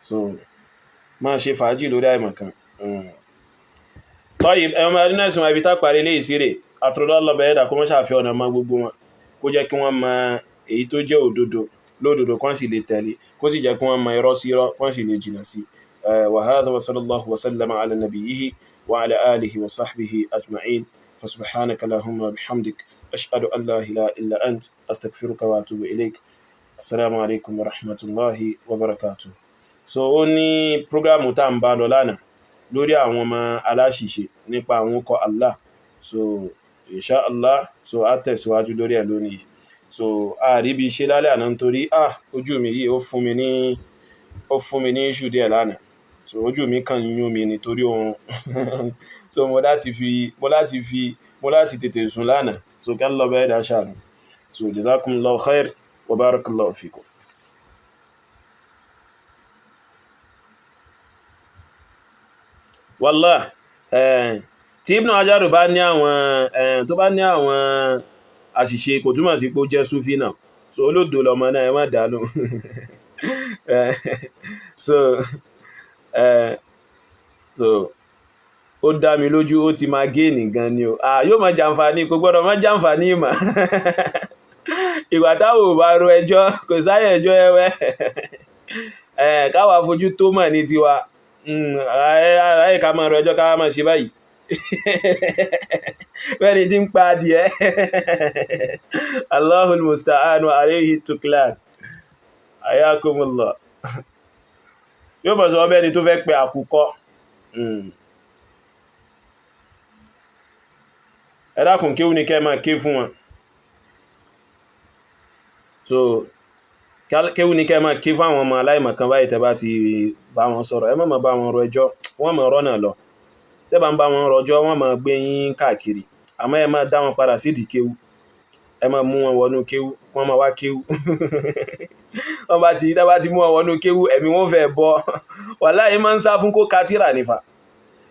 So máa ṣe fàájì lórí àìmọ̀kan. Tọ́yì ẹ̀wọ̀n máa nínú ẹ̀sùn ibi tá parí ilé ìsírè àtúrọ̀dọ́ ọlọ́bẹ̀ ẹ̀dà kó mọ́ ṣàfihàn ọ̀nà mọ́ gbogbo wọn, kó jẹ́ kí wọ́n mọ èyí tó jẹ́ òdodo lódodo kán sì lè tẹ̀lé, kó sì jẹ́ kí wọ́n mọ irọ́ sí irọ́ kán sì lè jìnà sí. Wa hadha wa sallallahu wa sallama ala nabiyyihi wa ala alihi wa sahbihi ajma'in. Fa subhanaka allahumma wa bihamdik, ashhadu an la ilaha illa ant, astaghfiruka wa atubu ilaik. Assalamu alaikum wa rahmatullahi wa barakatuh. So ó ní prógrámù tá à ń bá lọ lánàá lórí àwọn ọmọ aláṣìṣe nípa àwọn ọkọ̀ Allah. So insha Allah, so a tẹ̀síwájú lórí ẹ̀ lónìí. So a rí bí ṣe lálẹ́ àná nítorí ojú mi yìí ó fún mi ní issue díẹ̀ lánàá. So ojú mi kàn ń yún mi nítorí oorun. So mo láti tètè sùn lánàá. So kí Allah bẹ́ẹ̀ dá ṣàánú. So jazakumullahu khair wa barakallahu fikum. Wallah, Tí Ibn Hajar bá ní àwọn tó bá ní àwọn àṣìṣe, kò túmọ̀ sí pé ó jẹ́ súfì náà. So olódo lọmọ náà, ẹ má dànù. So ó dá mi lójú, ó ti máa géènì gan ni o. Ah, yóò máa jàǹfààní, kò gbọ́dọ̀ máa jàǹfààní ìmọ̀. Ìgbà táwọn ò bá ro ẹjọ́, kò sáyẹ̀ ẹjọ́ ẹwẹ́ káwa fojú tó mọ̀ ní tiwa ayé, ká máa ro ẹjọ́, káwa máa ṣe báyìí bẹ́ẹ̀ni tí ń pa adìẹ. Allahul musta'an wa alayhi tuklan. Ayakumullah. Yóò bọ̀ sọ bẹ́ẹ̀ni tó fẹ́ pe àkùkọ. Ẹ dákun, kéwú ni kẹ́ máa ké fún wọn. So kéwú ni kẹ́ máa ké fún àwọn ọmọ aláìmọ̀kan báyìí. Tẹ́ bá ti bá wọn sọ̀rọ̀, ẹ má máa bá wọn rọ ẹjọ́, wọ́n máa rọ́nà lọ. Tẹ́ bá ń bá wọn rọjọ́, wọ́n máa gbé yín káàkiri. Àmọ́ ẹ máa dá wọn padà sídìí kéwú, ẹ máa mú wọn wọnú kéwú, wọ́n máa wá kéwú. Wọ́n bá ti tẹ́ bá ti mú wọn wọnú kéwú, ẹ̀mí wọn fẹ́ bọ́. Wàláhì, máa ń sá fún kó ka tírà nífà.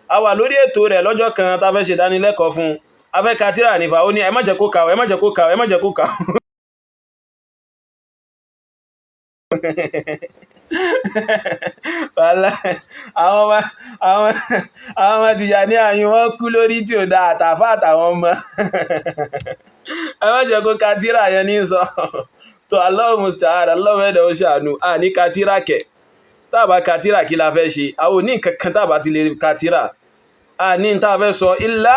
A wà lórí ètò rẹ̀ lọ́jọ́ kan tá a fẹ́ ṣe ìdánilẹ́kọ̀ọ́ fún un, a fẹ́ ka tírà nífà. Ó ní, "Ẹ má jẹ́ kó kà ó, ẹ má jẹ́ kó kà ó, ẹ má jẹ́ kó kà ó." Wàláhì, àwọn ọmọ Tìjàní àyùn, wọn kú lórí tí ò da, àtàfà àtàwọn ọmọ. Ẹ má jẹ́ kó ka tírà yẹn ní sọ tó. Allahu musta'an, Allahu ẹ̀dẹ̀ ó ṣàánú. À ní ka tírà kẹ̀. Tá bá ka tírà, kí la fẹ́ ṣe? Àwọn ò ní nǹkan kan tá bá ti lè ka tírà. À ní tá a fẹ́ sọ illa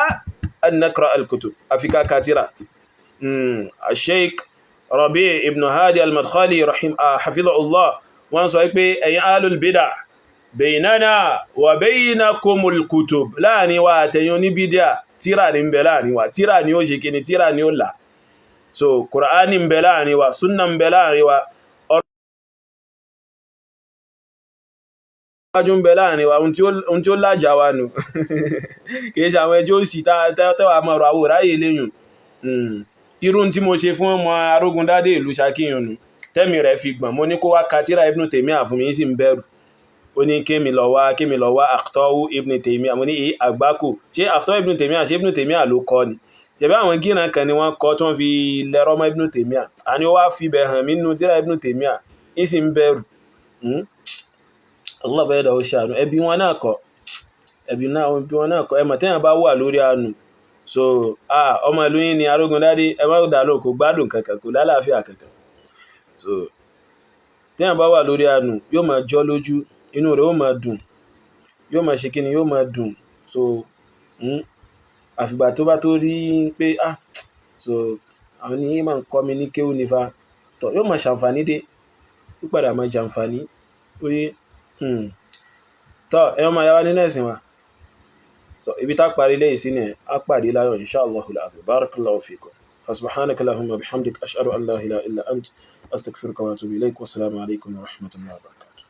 an naqra al-kutub, àfi ká ka tírà. Sheikh Rabi' ibn Hadi al-Madkhali rahim hafidhahullah, wọ́n sọ pé ẹ̀yin ahlul bid'ah, baynana wa baynakumul kutub. Láàrin wa àtẹ̀yin oníbídíà, tíra ní ń bẹ láàrin wa. Tíra ni ó ṣe kíni, tíra ni ó là. So Kùránì ń bẹ láàrin wa, súnà ń bẹ láàrin wa, ọ̀rọ̀ wájú ń bẹ láàrin wa. Ohun tí ó lájà wa nù, kìí ṣe àwọn ẹjọ́ òsì tẹ́wàá mọ̀rọ̀ àwòráyè léyùn. Irú tí mo ṣe fún ọmọ Arógundádé ìlú Ṣakíyàn nù, tẹ́mi rẹ̀ fi gbọ̀n. Mo ní kó wá ka tírà Ibn Taymiyyah fún mi, sì ń bẹ̀rù. Ó ní kémi lọ wá Akhtawu Ibn Taymiyyah. Mo ní èyí àgbákò, ṣé Akhtawu Ibn Taymiyyah, ṣé Ibn Taymiyyah ló kọ́ ni? Ṣẹ̀bí àwọn gíran kan ni wọ́n kọ́ tí wọ́n fi lẹ́rọ mọ́ Ibn Taymiyyah. Àní ó wá fi bẹ̀ hàn mí nínú tírà Ibn Taymiyyah, ń sì ń bẹ̀rù. Allah bẹ́ẹ̀ dà, ó ṣàánú. Ẹbí wọn náà kọ́, ẹbí náà, ẹbí wọn náà kọ́. Ẹ mọ̀ téèyàn bá wà lórí àánú. So ah, ọmọ ìlú yín ni Arógundádé, ẹ má dà lóhùn, kò gbádùn kankan, kò lálàáfíà kankan. So téèyàn bá wà lórí àánú, yóò máa jọ́ lójú, inú rẹ̀ ó máa dùn, yóò máa ṣe kíni, yóò máa dùn. So àfìgbà tó bá tó rí pé ah, so àwọn ní máa ń kọ́ mi ní kéwú nífa tọ́, yóò máa ṣàǹfààní dé, ó padà máa jàǹfààní oye. Tọ́ ẹ máa yá wa nínú ẹ̀sìn wa. So ibi tá parí léyìí sí ni a pàdé láyọ̀, insha Allahul azim. Barakallahu fikum. Fasubhanaka lahumma bihamdik, ashhadu an la ilaha illa ant, astaghfiruka wa atubu ilayk. Wassalamu alaikum wa rahmatullahi wa barakatuh.